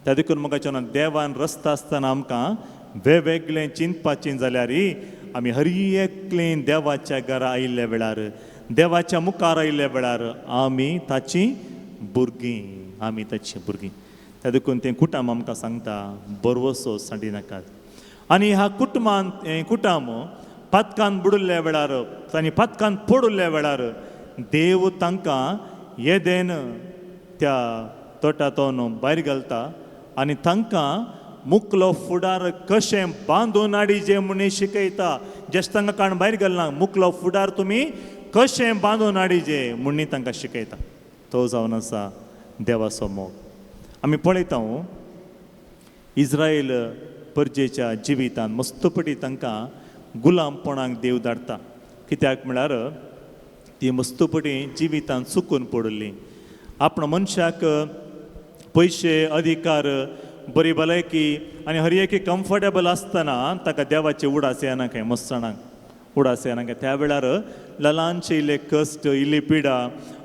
त्या देखून म्हाका देवान रस्ता आसतना आमकां वेगवेगळें चिंतपाचें जाल्यार आमी हर एकलें देवाच्या घरा आयिल्ल्या वेळार, देवाच्या मुखार आयिल्ल्या वेळार आमी ताची भुरगीं, आमी ताची भुरगीं. त्या देखून तें कुटुंब आमकां सांगता बरवसो सांडी नाकात. आनी ह्या कुटुंबान हें कुटुंब पातकान बुडिल्ल्या वेळार, तांणी पातकान पडिल्ल्या वेळार देव तांकां येदेन त्या तोटांतून भायर घालता आनी तांकां मुकलो फुडार कशें बांदून हाडीचें म्हूण शिकयता. जस्ट तांकां काण भायर घालना, मुकलो फुडार तुमी कशें बांदून हाडीचें म्हूण तांकां शिकयता. तो जावन आसा देवाचो मोग. आमी पळयता इस्रायल परजेच्या जिवितान मस्तपटी तांकां गुलामपणाक देव धाडटा. कित्याक म्हळ्यार ती मस्तपटी जिवितान चुकून पडिल्ली. आपण मनशाक पयशे, अधिकार, बरी भलायकी आनी हर एक कम्फर्टेबल आसतना ताका देवाचे उडास येना खंय, मस्तणाक उडास येना खंय. त्या वेळार ललांचे इल्ले कश्ट, इल्ली पिडा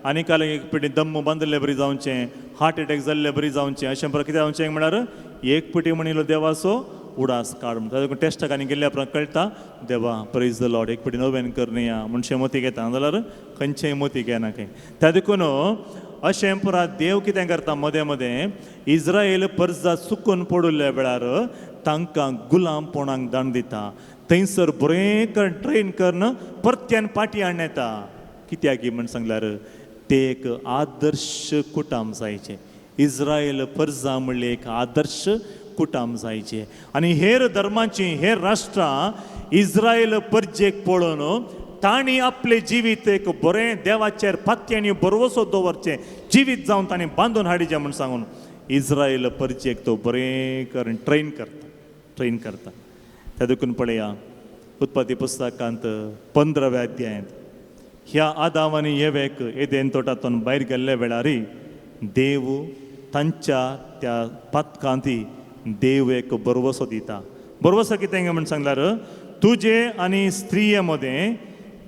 आनी काल एक पिडी दम्म बांदिल्ले बरी जावचें, हार्ट एटॅक जाल्ले बरी जावचें, अशें बरें कितें जावचें म्हळ्यार एक पिटी म्हणिल्लो देवाचो उडास काड म्हणटा. देखून टेस्टाक आनी गेल्ल्या उपरांत कळटा देवा प्रेज the Lord, एक पिटी नव्यान करया म्हणशें मोती घेता जाल्यार खंयचेंय मोती घेना खंय. त्या देखून अशें पुरा देव कितें करता मदें मदें इस्रायल परजा चुकून पडिल्ल्या वेळार तांकां गुलामपणाक दाण दिता. थंयसर बरें कर ट्रेन करून परत्यान पाटी हाडून येता. कित्याक म्हण सांगल्यार ते एक आदर्श कुटुंब जायचें. इस्रायल परजा म्हणलें एक आदर्श कुटुंब जायचें. आनी हेर धर्माचीं हेर राष्ट्रां इस्रायल परजेक पळोवन तांणी आपलें जिवीत एक बरें देवाचेर पातयांनी भरवसो दवरचें जिवीत जावन तांणी बांदून हाडचें म्हूण सांगून इस्रायल परजेक तो बरें करून ट्रेन करता, ट्रेन करता. त्या देखून पळया उत्पत्ती पुस्तकांत 15व्या अध्यायांत ह्या आदाम आनी येवेक एदेन तोटांतून भायर गेल्ल्या वेळार देव तांच्या त्या पातकांती देव एक भरवसो दिता. भरवसो कितें म्हूण सांगल्यार तुजे आनी स्त्रिये मदें,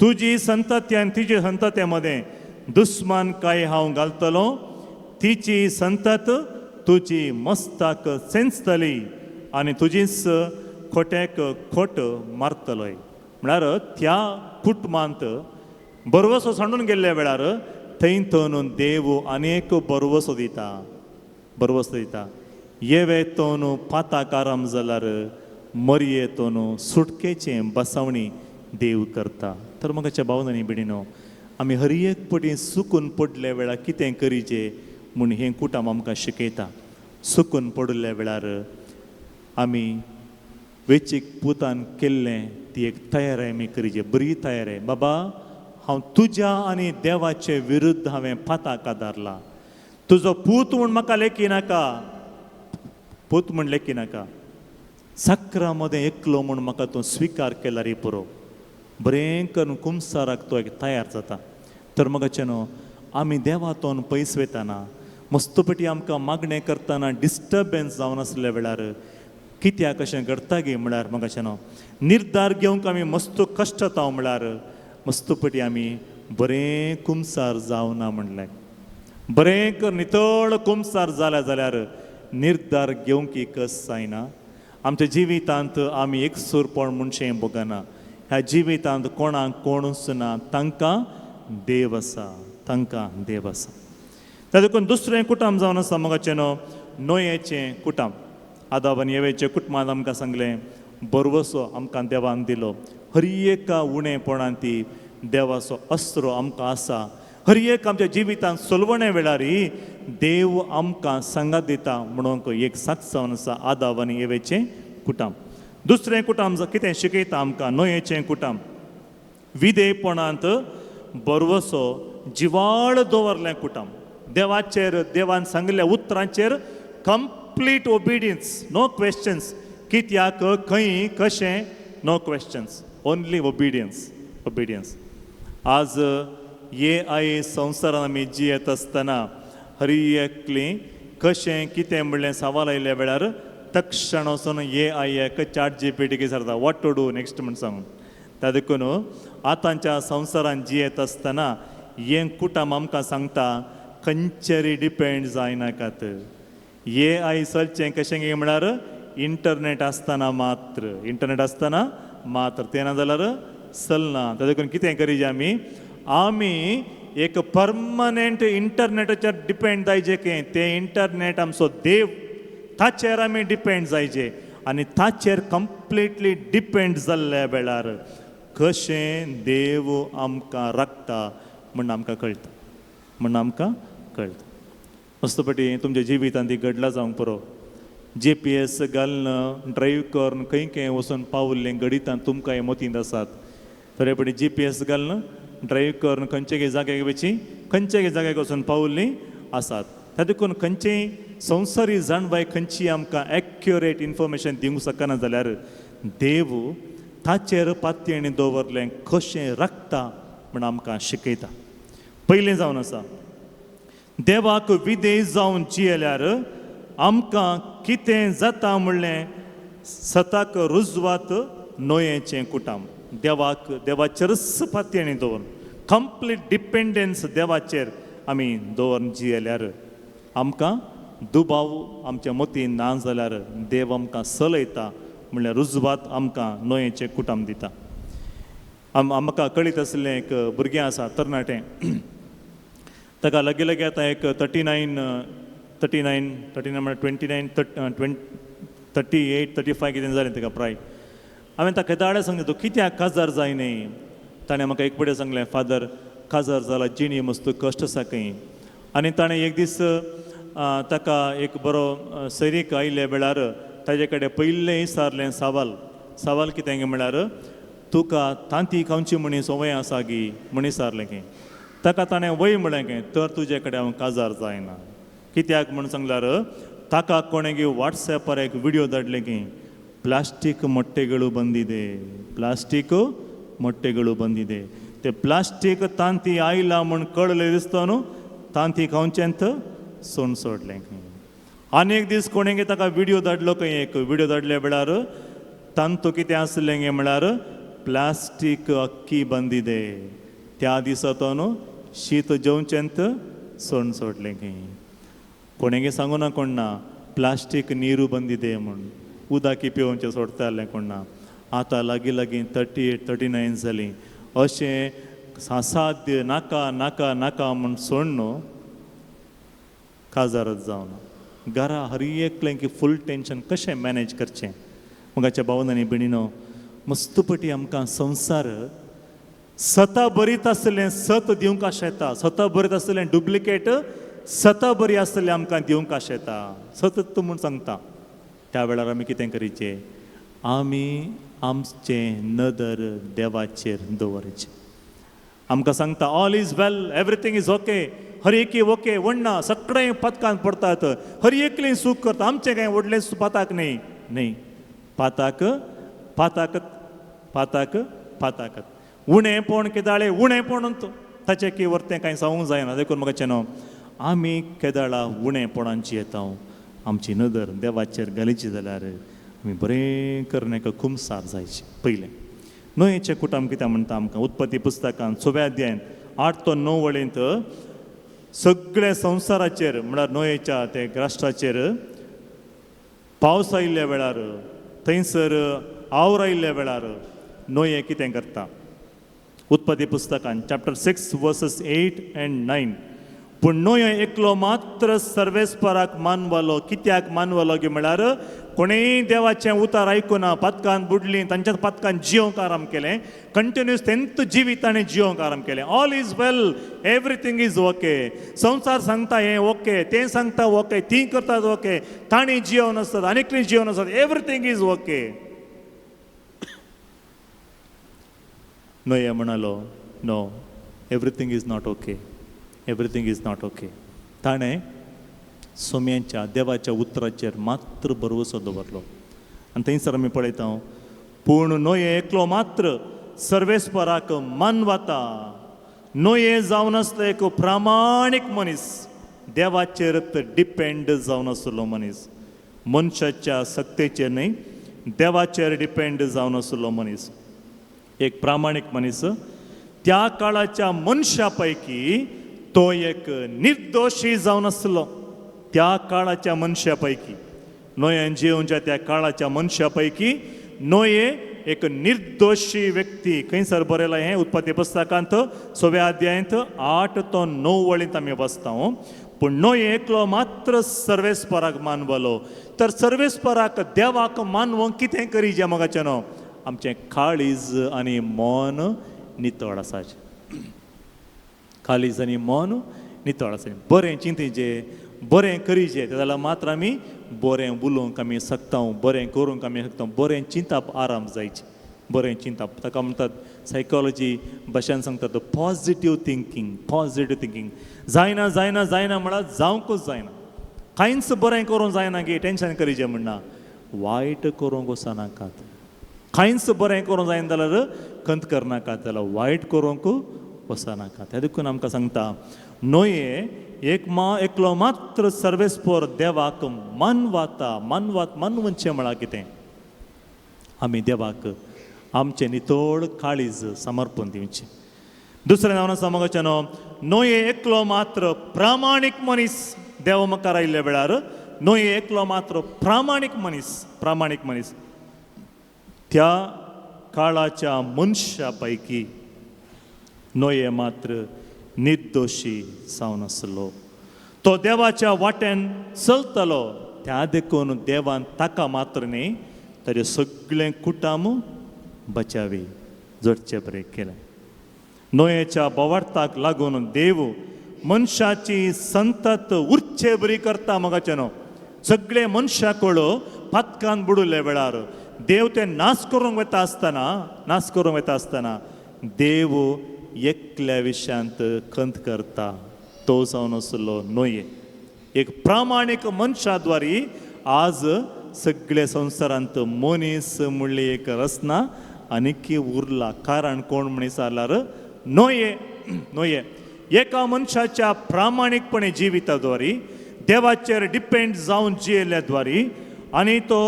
तुजी संतती आनी तिजे संतते मदें दुस्मान काय हांव घालतलो, तिची संतत तुजी मस्ताक सेंचतली आनी तुजीच खोट्याक खोट मारतलोय. म्हळ्यार त्या कुटुंबांत भरवसो सांडून गेल्ल्या वेळार थंय थंय देव अनेक भरवसो दिता, भरवसो दिता. येवे तोन पाताक आराम जाल्यार मरये तोन सुटकेचें बसावणी देव करता. तर म्हाका भावनांनी भयणीनो आमी हर एक पटी सुकून पडल्या वेळार कितें करीचें म्हूण हें कुटुंब आमकां शिकयता. सुकून पडिल्ल्या वेळार आमी वेचीक पुतान केल्लें ती एक तयारी आमी करीचे, बरी तयारी. बाबा हांव तुज्या आनी देवाचे विरुद्ध हांवें पाताक आदारला, तुजो पूत म्हूण म्हाका लेखी नाका, पूत म्हूण लेखी नाका, साकरा मदें एकलो म्हूण म्हाका तूं स्विकार केल्यार पुरो. बरें करून कुमसाराक तो एक तयार जाता. तर म्हाका न्हू आमी देवातून पयस वयतना मस्तपटी आमकां मागणें करतना डिस्टर्बन्स जावन आसल्या वेळार कित्याक अशें घडटा गे म्हळ्यार म्हाका न्हू निर्धार घेवंक आमी मस्त कश्टता म्हळ्यार मस्तपटी आमी बरें कुमसार जावना म्हणलें. बरें कर नितळ कुमसार जाल्या जाल्यार निर्धार घेवंक कस जायना. आमच्या जिवितांत आमी एकसूरपण म्हणचें भोगना. ह्या जिवितांत कोणाक कोणूच ना, तांकां देव आसा, तांकां देव आसा. त्या देखून दुसरें कुटुंब जावन आसा मोगाचें न्हू नोयेचें कुटुंब. आदाब आनी येवेचें कुटुंबान आमकां सांगलें भरवसो आमकां देवान दिलो. हर एका उणेपणान ती देवाचो अस्रो आमकां आसा. हर एक आमच्या जिवितांत सोलवणे वेळार देव आमकां सांगात दिता म्हणून एक साक्ष जावन आसा आदाब आनी येवेचें कुटुंब. दुसरें कुटुंब कितें शिकयता आमकां नोयेचें कुटुंब, विधेयपणांत भरवसो जिवाळ दवरलें कुटुंब देवाचेर, देवान सांगिल्ल्या उतरांचेर कंप्लीट ओबिडियन्स, नो क्वेश्चन्स. कित्याक, खंय, कशें, no questions, only obedience, obedience. आज ए I संवसारान आमी जियेत आसतना हरी एकली कशें कितें म्हणलें सवाल आयिल्ल्या वेळार तक्षण वचून ए आयक, चॅट जीपीटीक विचारता, what to do next म्हण सांगून. त्या देखून आतांच्या संवसारान जियेत आसतना हें कुटुंब आमकां सांगता, खंयचेरी डिपेंड जायनाकात. ए I चलचें कशें काय म्हळ्यार इंटरनेट आसतना मात्र, इंटरनेट आसतना मात्र, तें ना जाल्यार चलना. त्या देखून कितें करीजे आमी, आमी एक परमनंट इंटरनेटाचेर डिपेंड जायजे की तें इंटरनेट आमचो देव, ताचेर आमी डिपेंड जायजे. आनी ताचेर कंप्लिटली डिपेंड जाल्ल्या वेळार कशें देव आमकां राखता म्हूण आमकां कळटा, म्हूण आमकां कळटा. मस्तपटी तुमच्या जिवितांत ती घडलां जावंक पुरो. जी पी एस घालून ड्रायव्ह करून खंय खंय वचून पावल्लें घडितां तुमकां मतींत आसात. थोडे फावटी जी पी एस घालून ड्रायव्ह करून खंयचे गे जाग्याक वचची, खंयचे गे जाग्याक वचून पावल्लीं आसात. त्या देखून खंयचेय संवसारी जाणवाय खंयची आमकां एक्युरेट इन्फॉर्मेशन दिवंक शकना जाल्यार देव ताचेर पातयेणी दवरलें कशें राखता म्हण आमकां शिकयता. पयलें जावन आसा, देवाक विधेय जावन जियेल्यार आमकां कितें जाता म्हणलें सताक रुजवात नोयेचें कुटुंब. देवाक, देवाचेरच पातयेणी दवरून, कंप्लीट डिपेंडन्स देवाचेर आमी दवरून जियेल्यार आमकां दुबाव आमच्या मतीन ना जाल्यार देव आमकां चलयता म्हणल्यार रुजवात आमकां नोयेचें कुटुंब दिता. आमकां कळीत आसलें एक भुरगें आसा तरणाटें, ताका लागीं लागीं आतां एक 39, 39, 39 म्हळ्यार 29, 38, 35 कितें जालें ताका प्राय. हांवें ताका केदाळे सांगलें, तूं कित्याक काजार जायना? ताणें म्हाका एक पडे सांगलें, फादर, काजार जाला जिणी मस्त कश्ट आसा खंय. आनी ताणें एक दीस ताका एक बरो सैरीक आयिल्ल्या वेळार ताजे कडेन पयलें विचारलें सवाल. सवाल कितें काय म्हळ्यार, तुका तांती खावची म्हणी संवय आसा गी म्हणी विचारलें की. ताका ताणें वय म्हळें की, तर तुजे कडेन हांव काजार जायना. कित्याक म्हूण सांगल्यार ताका कोणें गी वॉट्सॅपार एक विडियो धाडले की ಪ್ಲಾಸ್ಟಿಕ್ ಮೊಟ್ಟೆಗಳು ಬಂದಿದೆ, ಪ್ಲಾಸ್ಟಿಕ್ ಮೊಟ್ಟೆಗಳು ಬಂದಿದೆ. ते प्लास्टीक तांती आयला म्हूण कळ्ळें दिसता न्हू, तांती खावचेंत सोण सोडलें खंय. आनी एक दीस कोणें ताका विडियो धाडलो खंय, एक विडियो धाडल्या वेळार तांतू कितें आसलें गे म्हळ्यार प्लास्टीक अक्की ಬಂದಿದೆ. त्या दिसा तो न्हू शीत जेवचेंत सोण सोडलें खंय. कोणें सांगू ना कोण ना प्लास्टीक नीरू ಬಂದಿದೆ म्हूण, उदक पिवोवचें सोडतालें कोण ना. आतां लागीं लागीं 38, 39 जालीं. अशें असाध्य नाका नाका नाका म्हूण सोड न्हू काजारच जावन घरा हर एकलें की फूल टेंशन, कशें मॅनेज करचें. मोगाच्या भावांनो आनी भयणीनो, मस्तपटी आमकां संवसार सता बरीत आसलें सत दिवंक आशेता, सता बरीत आसलें डुप्लिकेट सता बरी आसलें आमकां दिवंक आशेता, सतत म्हूण सांगता. त्या वेळार आमी कितें करीचें? आमी आमचें नदर देवाचेर दवरचें. आमकां सांगता, all is well, everything is okay, हर एकी ओके वण्णा सगळें पदकांत पडटात, हर एकली सूख करता, आमचें कांय व्हडलें पाताक न्ही न्ही पाताक पाताक पाताक पाताकत उणेंपण केदाळे उणेंपण ताचें की वर्तें कांय सांगूंक जायना. देखून म्हाका न्हू आमी केदाळा उणेंपणांची येता, आमची नदर देवाचेर घालीची जाल्यार आमी बरें करून एका कुमसार जायचें. पयलें न्हंयेचें कुटुंब कितें म्हणटा आमकां उत्पत्ती पुस्तकान सव्या अध्यायान 8 तो 9 वळींत सगळ्या संवसाराचेर म्हळ्यार न्हंयेच्या ते राष्ट्राचेर पावस आयिल्ल्या वेळार, थंयसर आवर आयिल्ल्या वेळार न्हंये कितें करता? उत्पत्ती पुस्तकान chapter 6 verses 8 and 9. पूण न्हय एकलो मात्र सर्वेस्पराक मानवलो. कित्याक मानवलो की म्हळ्यार कोणेय देवाचें उतार आयकुना, पातकान बुडलीं, तांच्याच पातकान जियोंक आराम केलें, कंटिन्युअस तेंत जिवीत ताणें जियोंक आराम केलें. All is well, everything is okay. संवसार सांगता हें ओके, तें सांगता ओके, ती करतात ओके, तांणी जियोन आसतात, आनीकलीं जियोन आसतात, everything is okay. न्हय म्हणालो, no, everything is not okay. Everything is not okay. ताणें सोम्यांच्या देवाच्या उतराचेर मात्र भरवसो दवरलो. आनी थंयसर आमी पळयता, पूण नोये एकलो मात्र सर्वेस्पराक मानवता. नोये जावन आसलो एक प्रामाणीक मनीस, देवाचेर डिपेंड जावन आसलो मनीस, मनशाच्या सक्तेचेर न्हय, देवाचेर डिपेंड जावन आसलो मनीस, एक प्रामाणीक मनीस. त्या काळाच्या मनशा पैकी तो एक निर्दोशी जावन आसलो. त्या काळाच्या मनशा पैकी, नोयेन जियोवच्या त्या काळाच्या मनशा पैकी नोये एक निर्दोशी व्यक्ती. खंयसर बरयलां हें? उत्पत्ती पुस्तकांत 6व्या अध्यायांत 8 तो 9 वळींत आमी बसता. पूण नोये एकलो मात्र सर्वेस्पराक मानवलो. तर सर्वेस्पराक देवाक मानवंक कितें करीजे मोगाचें न्हू? आमचें काळीज आनी मन नितळ आसाचें. काळीज आनी मन नितळ आसा, बरें चिंतीचें, बरें करीचें, तें जाल्यार मात्र आमी बरें उलोवंक आमी शकता, बरें करूंक आमी शकता. बरें चिंतप आराम जायचें, बरें चिंतप ताका म्हणटात सायकोलॉजी भाशेन सांगतात पॉजिटीव थिंकींग. पॉजिटीव थिंकींग जायना जायना जायना म्हळ्यार जावंकूच जायना, कांयच बरें करूंक जायना की टेंशन करीचें म्हणना, वायट करूंक वचनाकात. कांयच बरें करूंक जायना जाल्यार खंत करनाकात, जाल्यार वायट करूंक वचनाकात. त्या देखून आमकां सांगता नोये एक मा एकलो मात्र सर्वेस्पोर देवाक मानवाता. मानवात मानवचें म्हळ्यार कितें? आमी देवाक आमचें नितळ काळीज समर्पण दिवचें. दुसरें नांव आसा मोगाचें न्हू, नोये एकलो मात्र प्रामाणीक मनीस. देव मुखार आयिल्ल्या वेळार नोये एकलो मात्र प्रामाणीक मनीस, प्रामाणीक मनीस. त्या काळाच्या मनशा पैकी नोये मात्र निर्दोशी जावन आसलो. तो देवाच्या वाटेन चलतलो, त्या देखून देवान ताका मात्र न्ही ताजें सगळें कुटाम बचावी जोडचे बरें केलें. नोयेच्या बोवार्थाक लागून देव मनशाची संतत उरचे बरी करता मोगाचें न्हू. सगळे मनशाक पातकान बुडुल्ल्या वेळार देव ते नाश करूंक वता आसतना, नाश करूंक वता आसतना देव एकल्या विशयांत खंत करता, तो जावन आसलो नोये. एक प्रामाणीक मनशा द्वारी आज सगळे संवसारांत मनीस म्हणली एक रचना आनीक उरला. कारण कोण मनीस जाल्यार नोये. नोये एका मनशाच्या प्रामाणीकपणे जिविता द्वारी, देवाचेर डिपेंड जावन जियेल्ल्या द्वारी आनी तो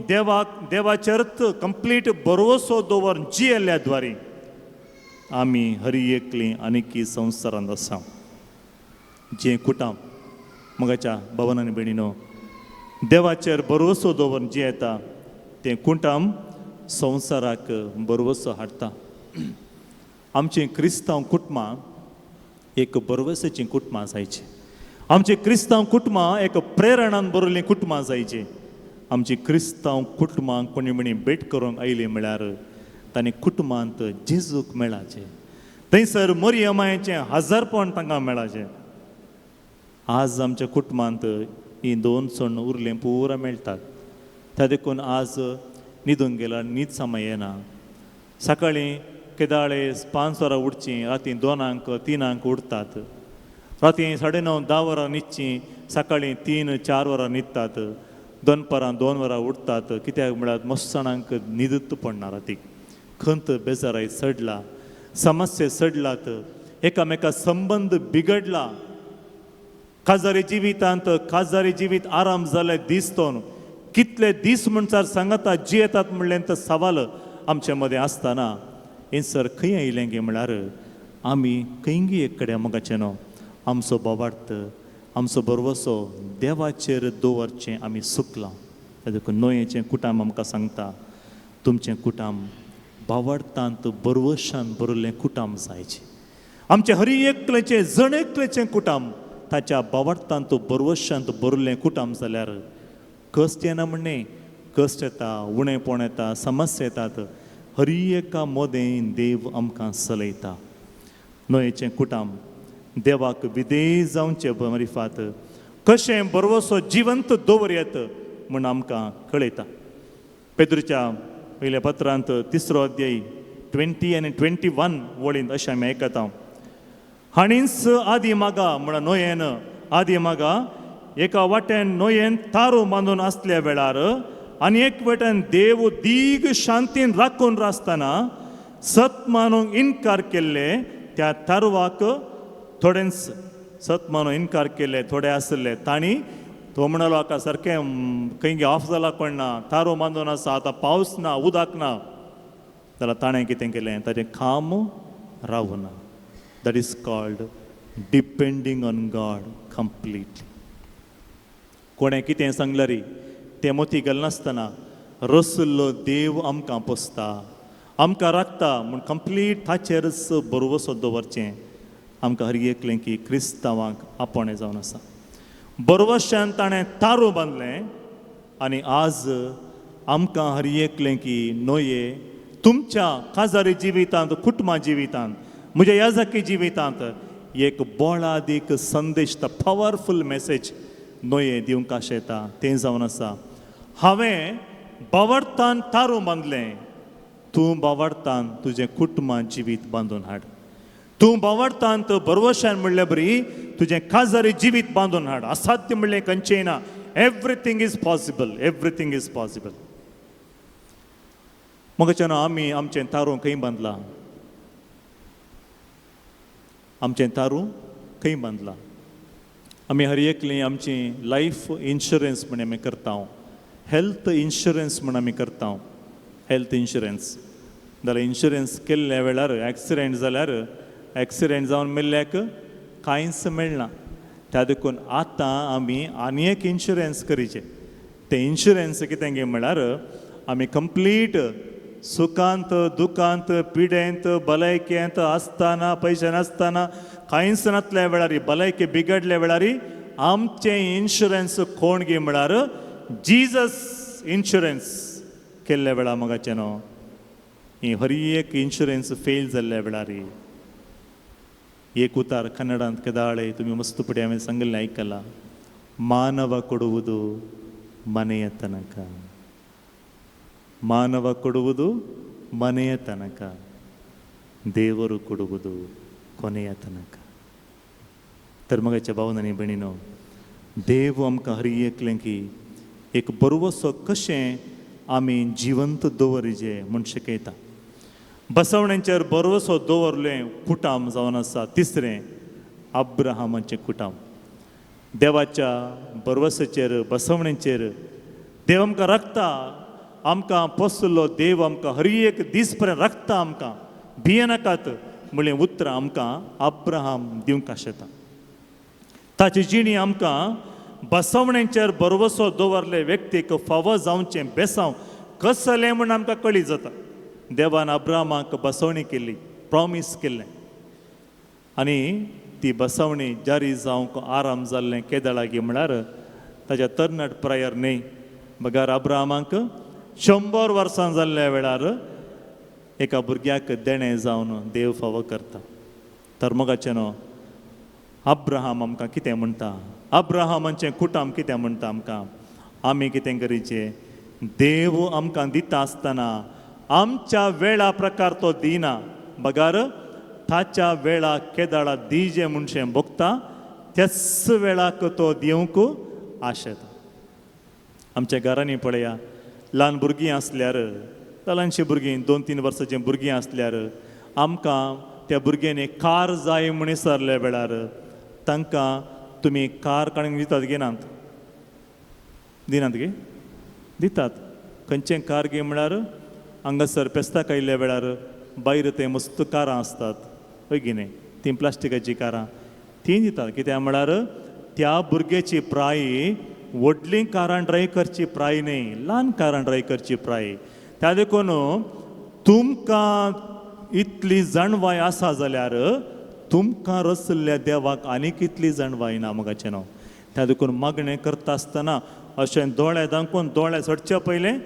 देवाक देवाचेरच कंप्लीट भरवसो दवर जियेल्ल्या द्वारी आमी हरी एकली आनीक संवसारांत आसा. जें कुटाम मगाच्या भवन आनी भयणीनो देवाचेर भरवसो दवर जियेता तें कुटाम संवसाराक भरवसो हाडटा. आमचीं क्रिस्तांव कुटुंबां एक भरवसाचीं कुटुंबां जायचीं. आमचीं क्रिस्तांव कुटुंबां एक प्रेरणान भरिल्लीं कुटुंबां जायचीं. आमचीं क्रिस्तांव कुटुंबां कोणी म्हणी भेट करूंक आयलीं म्हळ्यार तांणी कुटुंबांत जेजूक मेळाचें, थंयसर मरियमायेचें हजारपण तांकां मेळाचें. आज आमच्या कुटुंबांत हीं दोन सण उरलें पुरा मेळटात. त्या देखून आज न्हिदूंक गेल्यार न्हीद सामा येना. सकाळीं केदाळे 5 वरां उठचीं, राती 2 3 उठतात, राती 9:30 10 वरां न्हिदचीं, सकाळीं 3-4 वरां न्हिदतात, दनपारां 2 वरां उठतात. कित्याक म्हळ्यार मस्त जाणांक न्हिदूच पडना. रातीक खंत बेजाराय चडला, समस्या चडलात, एकामेका संबंद बिगडला. काजारी जिवितांत काजारी जिवीत आराम जालें दीस तो कितले दीस म्हणसार सांगता जियेतात म्हणलें तो सवाल आमचे मदें आसतना हें सर खंय आयलें गे म्हळ्यार आमी खंयगी एक कडेन मोगाचें न्हू आमचो बोवार्थ आमचो भरवसो देवाचेर दवरचें आमी चुकलां. देखून नोयेचें कुटाम आमकां सांगता तुमचें कुटाम बावडतांत बरवशान भरिल्लें कुटाम जायचें. आमचें हरी एकलेचें जण एकलेचें कुटाम ताच्या बावडतांत बरवशांत भरिल्लें कुटाम जाल्यार कश्ट येना म्हणणे, कश्ट येता, उणेपण येता, समस्या येतात, हरी एका मोदें देव आमकां चलयता. नोयेचें कुटाम देवाक विधेय जावचें मरिफात कशें बरवसो जिवंत दवर येत म्हूण आमकां कळयता. पेद्रूच्या पयल्या पत्रांत 3 अध्याय 20 आनी 21 वळींत अशें आमी आयकता. हाणींच आदी मागा म्हळ्यार नोयेन आदी मागा एका वाटेन नोयेन तारू बांदून आसल्या वेळार आनी एक वटेन देव दीग शांतीन राखून आसतना सत मानूंक इनकार केल्ले त्या तारवाक थोडेंच सत मानूंक इनकार केल्ले थोडे आसले तांणी तो म्हणलो आका सारकें खंय ऑफ जाला कोण ना तारो बांदून आसा आतां पावस ना उदक ना जाल्यार ताणें कितें केलें ताचें काम रावना. That is called depending on God completely. कोणें कितें सांगलें री तें मोती घालनासतना रसुल्लो देव आमकां पोसता आमकां राखता म्हूण कंप्लीट ताचेरच भरवसो दवरचें आमकां हर एकलें की क्रिस्तांवांक आपोवणें जावन आसा. बरवश्यान ताणें तारू बांदलें आनी आज आमकां हर एकलें की नोये तुमच्या काजारी जिवितांत कुटुंबा जिवितांत म्हज्या याजकी जिवितांत एक बोळादीक संदेश the powerful message नोये दिवंक आशेता तें जावन आसा. हांवें बावडतान तारू बांदलें तूं बावडतान तुजें कुटुंबा जिवीत बांदून हाड. तूं बावडतान बरवशान म्हणल्यार बरी तुजें काजारी जिवीत बांदून हाड. असाध्य म्हणलें खंयचें ना. Everything is possible, everything is possible. मगच्यान आमी आमचें तारूं खंय बांदलां? आमचें तारूं खंय बांदलां? आमी हर एकली आमची लायफ इन्शुरन्स म्हण आमी करता, हेल्थ इन्शुरन्स म्हण आमी करता. हेल्थ इन्शुरन्स जाल्यार इन्शुरन्स केल्ल्या वेळार एक्सिडेंट जाल्यार एक्सिडेंट जावन मेल्ल्याक कांयच मेळना. त्या देखून आतां आमी आनी एक इन्शुरन्स करीचें. तें इन्शुरन्स कितें गे म्हळ्यार आमी कंप्लीट सुखांत दुखांत पिडेंत भलायकेंत आसतना पयशे नासतना कांयच नासल्या वेळार भलायकी बिगडल्या वेळार आमचें इन्शुरन्स कोण गे म्हळ्यार जिजस इन्शुरन्स केल्ल्या वेळार मगाचें न्हू ही हर एक इन्शुरन्स फेल जाल्ल्या वेळार एक उतार कन्नडांत केदाळे तुमी मस्त पटी हांवें सांगिल्लें आयकलां, मानव ಕೊಡುವುದು ಮನೆಯ ತನಕ, ಮಾನವ ಕೊಡುವುದು ಮನೆಯ ತನಕ, ದೇವರು ಕೊಡುವುದು ಕೊನೆಯ ತನಕ. तर मगाच्या भावन आनी भयणीनो, देव आमकां हर एकलें की एक बरवसो कशें आमी जिवंत दवरिजे म्हूण शिकयता. बसवण्यांचेर बरवसो दवरलें कुटाम जावन आसा. तिसरें अब्राहमाचें कुटाम. देवाच्या बरवसाचेर बसवण्यांचेर देव आमकां राखता, आमकां पोसलो देव आमकां हर एक दीस पर्यंत राखता, आमकां भियेनाकात म्हणलें उतरां आमकां अब्राहम दिवंक आशेता. ताची जिणी आमकां बसवण्यांचेर बरवसो दवरले व्यक्तीक फावो जावचें बेसांव कसलें म्हूण आमकां कळी जाता. देवान अब्राहमाक बसवणी केल्ली, प्रॉमीस केल्लें आनी ती बसवणी जारी जावंक आराम जाल्लें केदळागी म्हळ्यार ताच्या तरणाट प्रायर न्हय बगर अब्राहमाक 100 वर्सां जाल्ल्या वेळार एका भुरग्याक देणें जावन देव फावो करता. तर मोगाचें न्हू अब्राहम आमकां कितें म्हणटा, अब्राहमाचें कुटाम कितें म्हणटा आमकां, आमी कितें करीचें, देव आमकां दिता आसतना आमच्या वेळा प्रकार तो दिना बगर ताच्या वेळा केदाळा दिजे म्हणशें भोगता त्याच वेळाक तो दिवंक आशेता. आमच्या घरांनी पळया ल्हान भुरगीं आसल्यार, ल्हानशीं भुरगीं 2-3 वर्सांचीं भुरगीं आसल्यार आमकां त्या भुरग्यांनी कार जाय म्हूण विचारल्या वेळार तांकां तुमी कार काडून दितात घेनात? दिनात गे? दितात. खंयचें कार गे म्हळ्यार हांगासर पेस्ताक आयिल्ल्या वेळार भायर ते मस्त कारां आसतात हय की न्ही, तीं प्लास्टिकाचीं कारां तीं दितात. कित्याक म्हळ्यार त्या भुरग्याची प्राय व्हडलीं कारां ड्रायव करची प्राय न्हय, ल्हान कारां ड्रायव करची प्राय. त्या देखून तुमकां इतली जाणवाय आसा जाल्यार तुमकां रचल्ल्या देवाक आनीक इतली जाणवाय ना मगाचें न्हू. त्या देखून मागणें करता आसतना अशें दोळे दाखोवन दोळे सोडचे पयलें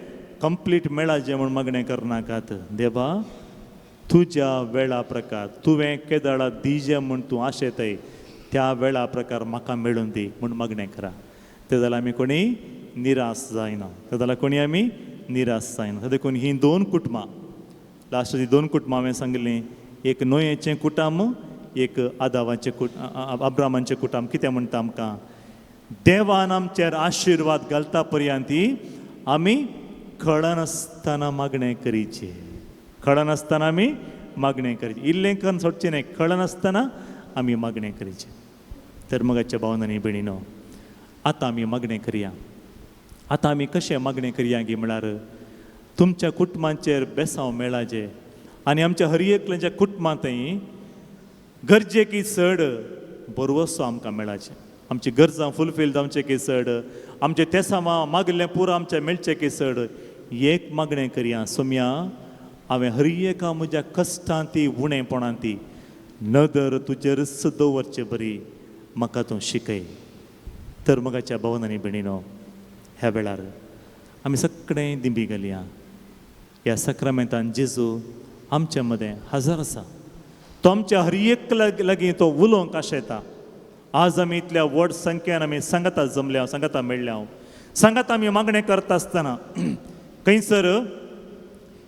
कंप्लीट मेळाचें म्हूण मागणें करनाकात. देवा तुज्या वेळा प्रकार तुवें केदाळा दिजे म्हूण तूं आशेताय त्या वेळा प्रकार म्हाका मेळून दी म्हूण मागणें करा. ते जाल्यार आमी कोणी निराश जायना, ते जाल्यार कोणी आमी निराश जायना. देखून हीं दोन कुटुंबां, लास्टाचीं दोन कुटुंबां हांवें सांगिल्लीं, एक नोयेचें कुटाम, एक आदावाचें अब्रामाचें कुटुंब कितें म्हणटा आमकां, देवान आमचेर आशिर्वाद घालता पर्यंत आमी कळनासतना मागणें करीचें, कळनासतना आमी मागणें करीचें, इल्लें करून सोडचें न्हय, कळनासतना आमी मागणें करीचें. तर मगाच्या भावनांनी आनी भयणीनो, आतां आमी मागणें करया. आतां आमी कशें मागणें करया गी म्हळ्यार तुमच्या कुटुंबांचेर बेसांव मेळाचें आनी आमच्या हर एकल्याच्या कुटुंबांतय गरजेकी चड बरवसो आमकां मेळाचें, आमची गरजां फुलफील जावचें की चड, आमचें तेसांवां मागलें पुरो आमचें मेळचें की चड. एक मागणें करया, सोम्या हांवें हर एका म्हज्या कश्टांती उणेपणांती नदर तुजेरच दवरचे बरी म्हाका तूं शिकय. तर मगाच्या भावन आनी भयणीनो, ह्या वेळार आमी सगळें दिंबी घालया. ह्या सक्रामेंतान जेजू आमच्या मदें हजर आसा, तो आमच्या हर एक लागीं तो उलोवंक आशेता. आज आमी इतल्या व्हड संख्येन आमी सांगाता जमल्या, सांगाता मेळ्ळ्या, सांगाता आमी मागणें करता आसतना खंयसर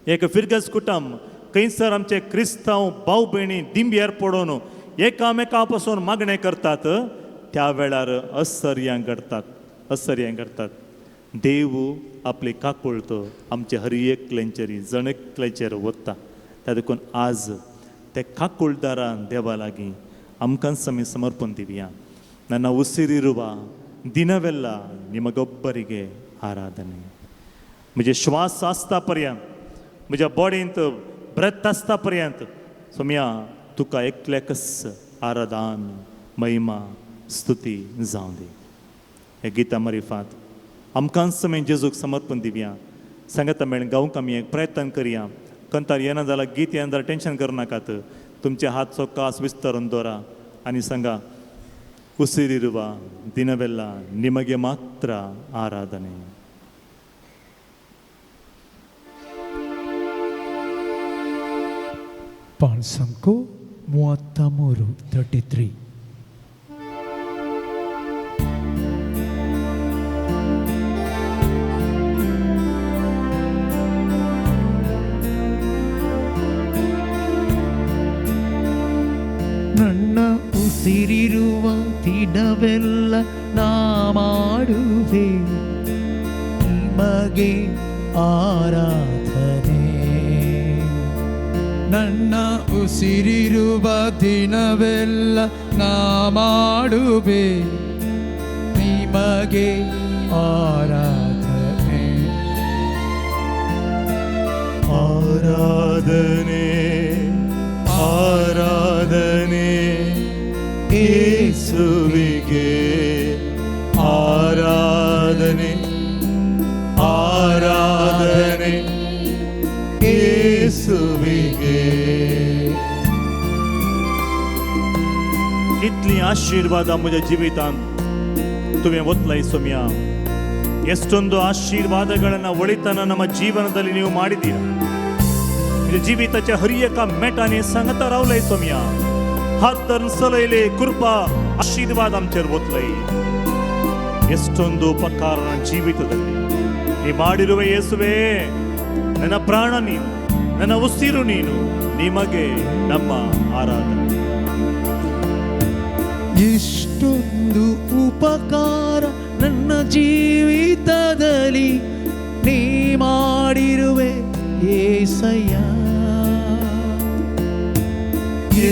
एक फिरगज कुटुंब, खंयसर आमचे क्रिस्तांव भाव भयणी दिंब्यार पडून एकामेका पासून मागणें करतात, त्या वेळार असर्यां घडतात, असर्यां घडतात. देव आपली काकुळट आमचे हर एकल्यांचेर जण एकल्याचेर वता. त्या देखून आज ते काकुळदारान देवा लागीं आमकांच आमी समर्पण दिवया. ನನ್ನ ಉಸಿರಿರುವ ದಿನವೆಲ್ಲ ನಿಮಗೊಬ್ಬರಿಗೆ ಆರಾಧನೆ. म्हजे श्वास आसता पर्यंत, म्हज्या बॉडींत ब्रेथ आसता पर्यंत सोम्या तुका एकल्याकच आराधन महिमा स्तुती जावं दी. ह्या गीता मारिफात आमकांच आमी जेजूक समर्पण दिवया. सांगता मेळून गावंक आमी एक प्रयत्न करया. कंतार येना जाल्यार गीत येना जाल्यार टेंशन करनाकात, तुमचे हात चौकास विस्तारून दवरा आनी सांगा, ಉಸಿರಿರುವ ದಿನವೆಲ್ಲ ನಿಮಗೆ ಮಾತ್ರ ಆರಾಧನೆ. ಪಾಲ್ಸಂಕು 33 33. ನನ್ನ ಉಸಿರಿರುವ ದಿನವೆಲ್ಲ ನಾ ಮಾಡುವೆ ನಿಮಗೆ ಆರಾಧನೆ. ನನ್ನ ಉಸಿರಿರುವ ದಿನವೆಲ್ಲ ನಾ ಮಾಡುವೆ ನಿಮಗೆ ಆರಾಧನೆ. ಆರಾಧನೆ ಆರಾಧನೆ ಯೇಸುವಿಗೆ, ಆರಾಧನೆ ಆರಾಧನೆ ಯೇಸುವಿಗೆ. कितली आशीर्वाद म्हज्या जिवितांत तुवें ಒತ್ಲೈ ಸೌಮ್ಯ. ಎಷ್ಟೊಂದು ಆಶೀರ್ವಾದಗಳನ್ನು ಒಳಿತನ ನಮ್ಮ ಜೀವನದಲ್ಲಿ ನೀವು ಮಾಡಿದ್ದೀರ. जिविताच्या हर एका मेटाने सांगता रावलय सोम्या. हात धरून चलयले कृपा ಆಶೀರ್ವಾದ आमचेर ಒತ್ಲೈ. ಎಷ್ಟೊಂದು ಉಪಕಾರ ನನ್ನ ಜೀವಿತದಲ್ಲಿ ನೀ ಮಾಡಿರುವ ಯೇಸುವೇ, ನನ್ನ ಪ್ರಾಣ ನೀನು, ನನ್ನ ಉಸಿರು ನೀನು, ನಿಮಗೆ ನಮ್ಮ ಆರಾಧನೆ. ಎಷ್ಟೊಂದು ಉಪಕಾರ ನನ್ನ ಜೀವಿತದಲ್ಲಿ ನೀ ಮಾಡಿರುವೆ ಏಸಯ್ಯ.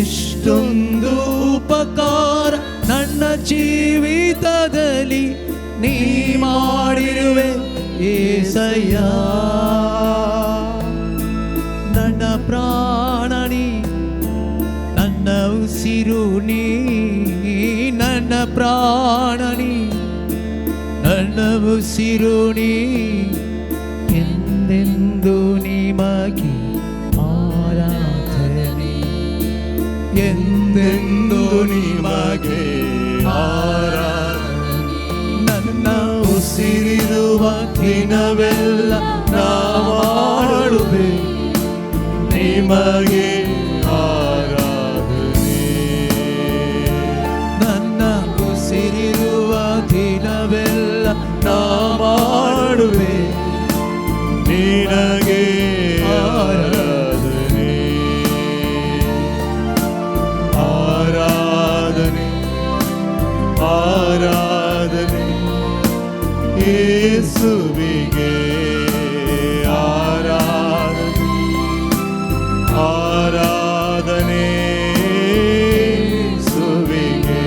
ಎಷ್ಟೊಂದು ಉಪಕಾರ ನನ್ನ ಜೀವಿತದಲ್ಲಿ ನೀ ಮಾಡಿರುವೆ ಏಸಯ್ಯ. ನನ್ನ ಪ್ರಾಣ ನೀ, ನನ್ನ ಉಸಿರು ನೀ, ನನ್ನ ಪ್ರಾಣ ನೀ, ನನ್ನ ಉಸಿರು ನೀ, ಎಂದೆಂದು ನಿಮಗೆ ಆರಾಧನೆ, ಎಂದೆಂದು ನಿಮಗೆ ಆರಾಧನೆ. ನನ್ನ ಉಸಿರಿರುವ ದಿನವೆಲ್ಲ ನಾ ಮಾಡುವೆ ನಿಮಗೆ ಆರಾಧನೆ. ನನ್ನ ಉಸಿರಿರುವ ದಿನವೆಲ್ಲ ನಾ ಮಾಡುವೆ ನಿನಗೆ ಆರಾಧನೆ. ಯೇಸುವಿಗೆ ಆರಾಧನೆ, ಆರಾಧನೆ ಯೇಸುವಿಗೆ.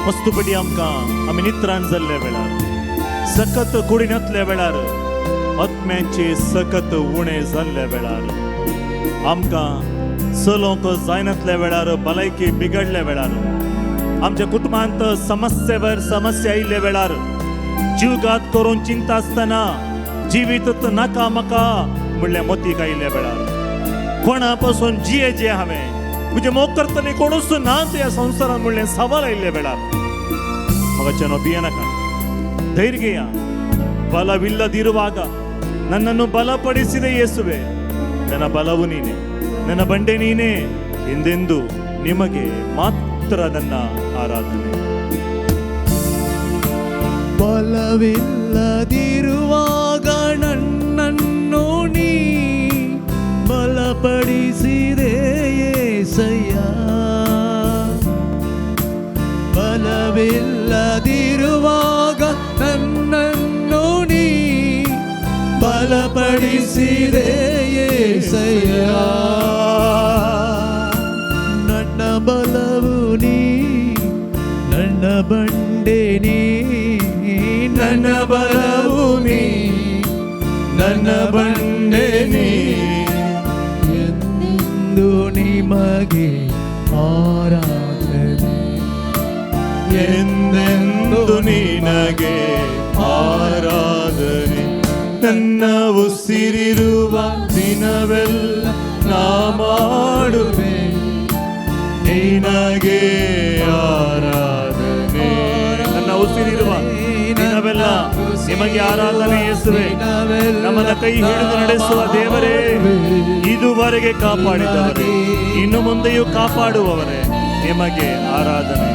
मस्तपटी आमकां आमी नित्राण जाल्ल्या वेळार, सकत कुडीनातल्या वेळार, आत्म्याचे सकत उणें जाल्ल्या वेळार, आमकां चलोवंक जायनातल्या वेळार, भलायकी बिगडल्या वेळार, आमच्या कुटुंबांत समस्येवर समस्या आयिल्ल्या वेळार, जीवघात करून चिंता आसतना जिवीत नाका म्हाका म्हणल्यार मतीक आयिल्ल्या वेळार, कोणा पासून जिये जे हांवें म्हजें मोग करतले कोणूच ना ह्या संवसारांत म्हणलें सवाल आयिल्ल्या वेळार, म्हाका चेनो ಭಿಯನಕ ಧೈರ್ಯ घेया. ಬಲವಿಲ್ಲದಿರುವಾಗ ನನ್ನನ್ನು ಬಲಪಡಿಸಿದ ಯೇಸುವೆ, ನನ್ನ ಬಲವು ನೀನೆ, ನನ್ನ ಬಂಡೆ ನೀನೇ, ಎಂದೆಂದು ನಿಮಗೆ ಮಾತ್ರ ನನ್ನ ಆರಾಧನೆ. ಬಲವಿಲ್ಲದಿರುವಾಗ ನನ್ನನ್ನು ನೀ ಬಲಪಡಿಸಿದೆ ಯೇಸಯ್ಯ. ಬಲವಿಲ್ಲದಿರುವಾಗ ನನ್ನನ್ನು ನೀ ಬಲಪಡಿಸಿದೆ ಯೇಸಯ್ಯ. ನನ್ನ ಬಲವು ನೀ, ನನ್ನ ಬಂಡೆ ನೀ, ನನ್ನ ಬಲವು ನೀ, ನನ್ನ ಬಂಡೆ ನೀ, ಎಂದು ನಿಮಗೆ ಆರಾಧನೆ, ಎಂದೆಂದು ನಿನಗೆ ಆರಾಧನೆ. ನನ್ನ ಉಸಿರಿರುವ ದಿನವೆಲ್ಲ ನಾ ಮಾಡುವೆ ನಿನಗೆ ಆರಾಧನೆ. ನನ್ನ ಉಸಿರಿರುವ ದಿನವೆಲ್ಲ ನಿಮಗೆ ಆರಾಧನೆ ಯೇಸುವೆ. ನಮ್ಮನ್ನ ಕೈ ಹಿಡಿದು ನಡೆಸುವ ದೇವರೇ, ಇದುವರೆಗೆ ಕಾಪಾಡಿದವರೇ, ಇನ್ನು ಮುಂದೆಯೂ ಕಾಪಾಡುವವರೇ, ನಿಮಗೆ ಆರಾಧನೆ,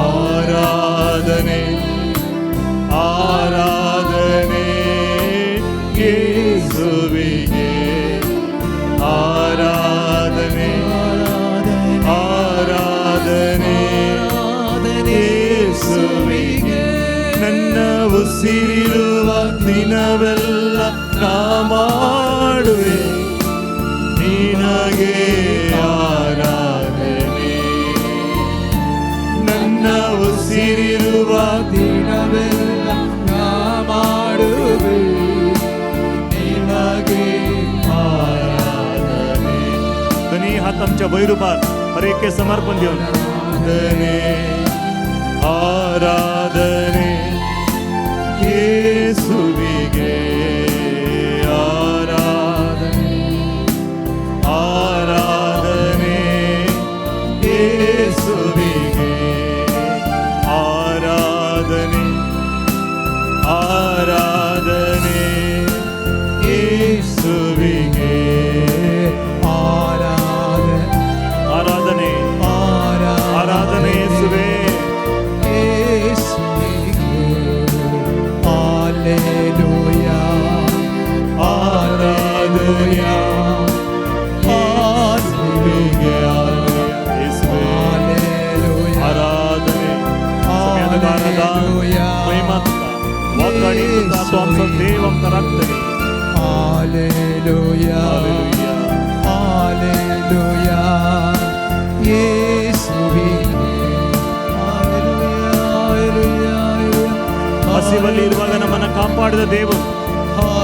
ಆರಾಧನೆ, ಆರಾಧನೆ ಯೇಸುವಿಗೆ, ಆರಾಧನೆ, ಆರಾಧನೆ ಯೇಸುವಿಗೆ. ನನ್ನ ಉಸಿರಿರುವ ದಿನವೆಲ್ಲ ನಾ ಮಾಡುವೆ ನಿನಗೆ ಆರಾಧನೆ. ನನ್ನ ಉಸಿರಿರುವ ದಿನವೆಲ್ಲ ನಾ ಮಾಡುವೆ ನಿನಗೆ आराधने. दोन्ही हात आमच्या वैरुपार हर एक समर्पण देऊन आराधने, आराधने ಯೇಸುವಿಗೆ, ಆರಾಧನೆ, ಆರಾಧನೆ ಯೇಸುವಿಗೆ, ಆರಾಧನೆ, ಆರಾಧನೆ ಯೇಸುವಿಗೆ, ಆರಾಧನೆ, ಆರಾಧನೆ, ಆರಾಧನೆ ಯೇಸುವೆ, ಯೇಸುವಿಗೆ. Hallelujah, hallelujah, hallelujah, ಯೇಸುವೆ, ಹಾಲೆಲೂಯಾ, ಆರಾಧನೆ. ಸಮಯದ ಮಹಿಮಾತ್ತ ವಾಕಾಡಿ ಆಮचो देव आमकां राखतले. हालेलुया, हालेलुया, ಯೇಸುವಿಗೆ. Hallelujah, hallelujah. ಹಸಿವಲ್ಲಿ ಇರುವಾಗ ನಮ್ಮನ್ನು ಕಾಪಾಡಿದ ದೇವರು,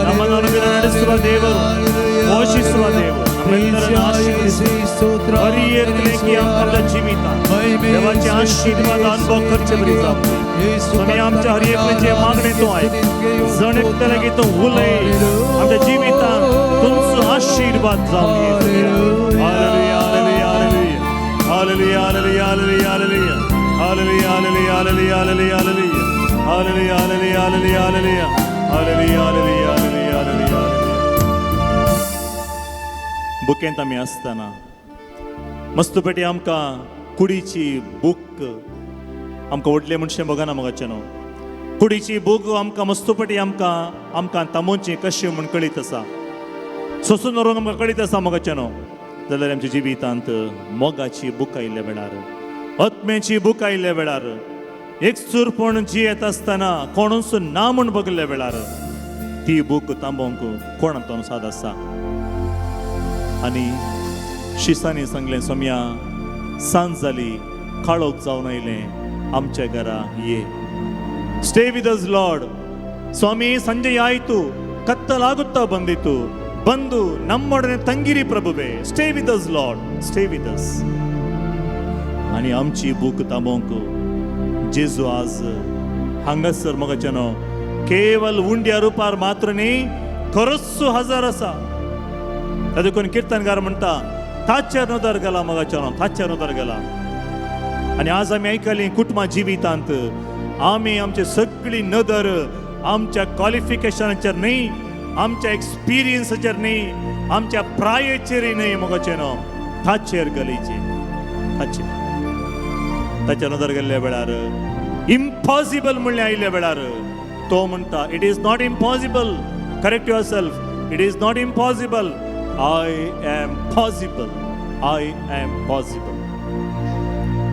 ನಮ್ಮನ್ನು ಅನುದಿನ ನಡೆಸುವ ದೇವರು, ಪೋಷಿಸುವ ದೇವರು, ನಮ್ಮೆಲ್ಲರನ್ನು ಆಶೀರ್ವದಿಸಿ हर एक लेखी आमच्या जिवितांत देवाचे आशीर्वाद अनुभव करचे बरी जावं. स्वामी, आमच्या हर एकल्याचे मागणे तूं आयक. जण एकट्या लागीं तूं उलय. आमच्या जिवितांत तुमचो आशीर्वाद जावं. Hallelujah, hallelujah, hallelujah, hallelujah, hallelujah, hallelujah, hallelujah, hallelujah, hallelujah, hallelujah, hallelujah, hallelujah, hallelujah, hallelujah, hallelujah, hallelujah, hallelujah. बुकेंत आमी आसतना मस्तपेटी आमकां कुडीची बूक आमकां व्हडले मनशें बघना मोगाचें न्हू. कुडीची बूक आमकां मस्तपेटी आमकां आमकां तांबोवची कशी म्हूण कळीत आसा, सोसून व्हरूंक आमकां कळीत आसा मोगाचें न्हू. जाल्यार आमच्या जिवितांत मोगाची बूक आयिल्ल्या वेळार, आत्म्याची बूक आयिल्ल्या वेळार, एकसूरपण जियेत आसतना कोणूच ना म्हूण बगल्या वेळार ती बूक तांबोवंक कोणांत साद आसा. आनी शिसांनी सांगलें, सोम्या सांज जाली, काळोख जावन आयलें, आमच्या घरा ये. Stay with us Lord. ಸ್ವಾಮಿ, ಸಂಜೆಯಾಯಿತು, ಕತ್ತಲಾಗುತ್ತಾ ಬಂದಿತು, ಬಂದು ನಮ್ಮೊಡನೆ ತಂಗಿರಿ ಪ್ರಭುವೆ. Stay with us Lord, stay with us. आनी आमची भूक तांबोवंक जेजू आज हांगासर मगाच्यानो केवल उंड्या रुपार मात्र न्ही, खरोच हजार आसा. देखून किर्तनकार म्हणटा, ताचेर नदर गेला मगाच्यानो, ताचेर नदर गेला. आनी आज आमी आयकली कुटुंबा जिवितांत आमी आमची सगळी नदर आमच्या क्वॉलिफिकेशनाचेर न्ही, आमच्या एक्सपिरियन्साचेर न्ही, आमच्या प्रायेचेर न्ही मगाचेनो, ताचेर गलीचे, ताचेर ताच्या नदर गेल्ल्या वेळार इम्पॉसिबल म्हणलें आयिल्ल्या वेळार तो म्हणटा, it is not impossible. Correct yourself, it is not impossible, I am possible, I am possible.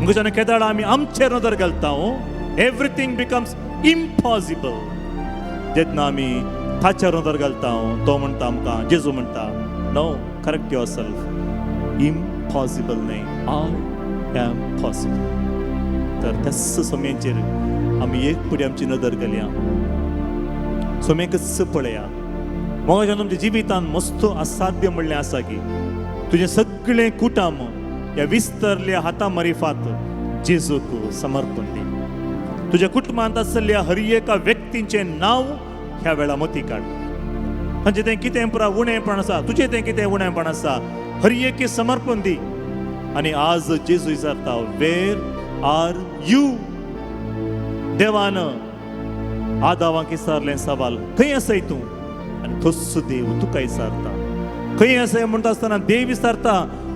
मुगच्यान केदाळ आमी आमचेर नदर घालता, एवरीथींग बिकम्स इम्पॉसिबल. जेन्ना आमी ताचेर नदर घालता, तो म्हणटा आमकां, जेजू म्हणटा, no, correct yourself, impossible न्हय, I am possible. तर त्याच सोम्यांचेर आमी एक फुडें आमची नदर घालया, सोम्याकच पळया. मोगाच्या तुमच्या जिवितान मस्त असाध्य म्हणलें आसा की तुजें सगळें कुटाम ह्या विस्तरल्या हाता मरिफात जेजूक समर्पण दी. तुज्या कुटुंबांत आसलेल्या हर एका व्यक्तींचें नांव ह्या वेळा मती काड. तांचें तें कितें पुरा उणेपण आसा, तुजें तें कितें उणेपण आसा, हर एकी समर्पण दी. आनी आज जेजू विचारता, वेर are you? देवान आदावाक विचारलें सवाल, खंय आसाय तूं? आनी तोच देव तुका विचारता, खंय आसाय म्हणटा आसतना देव विचारता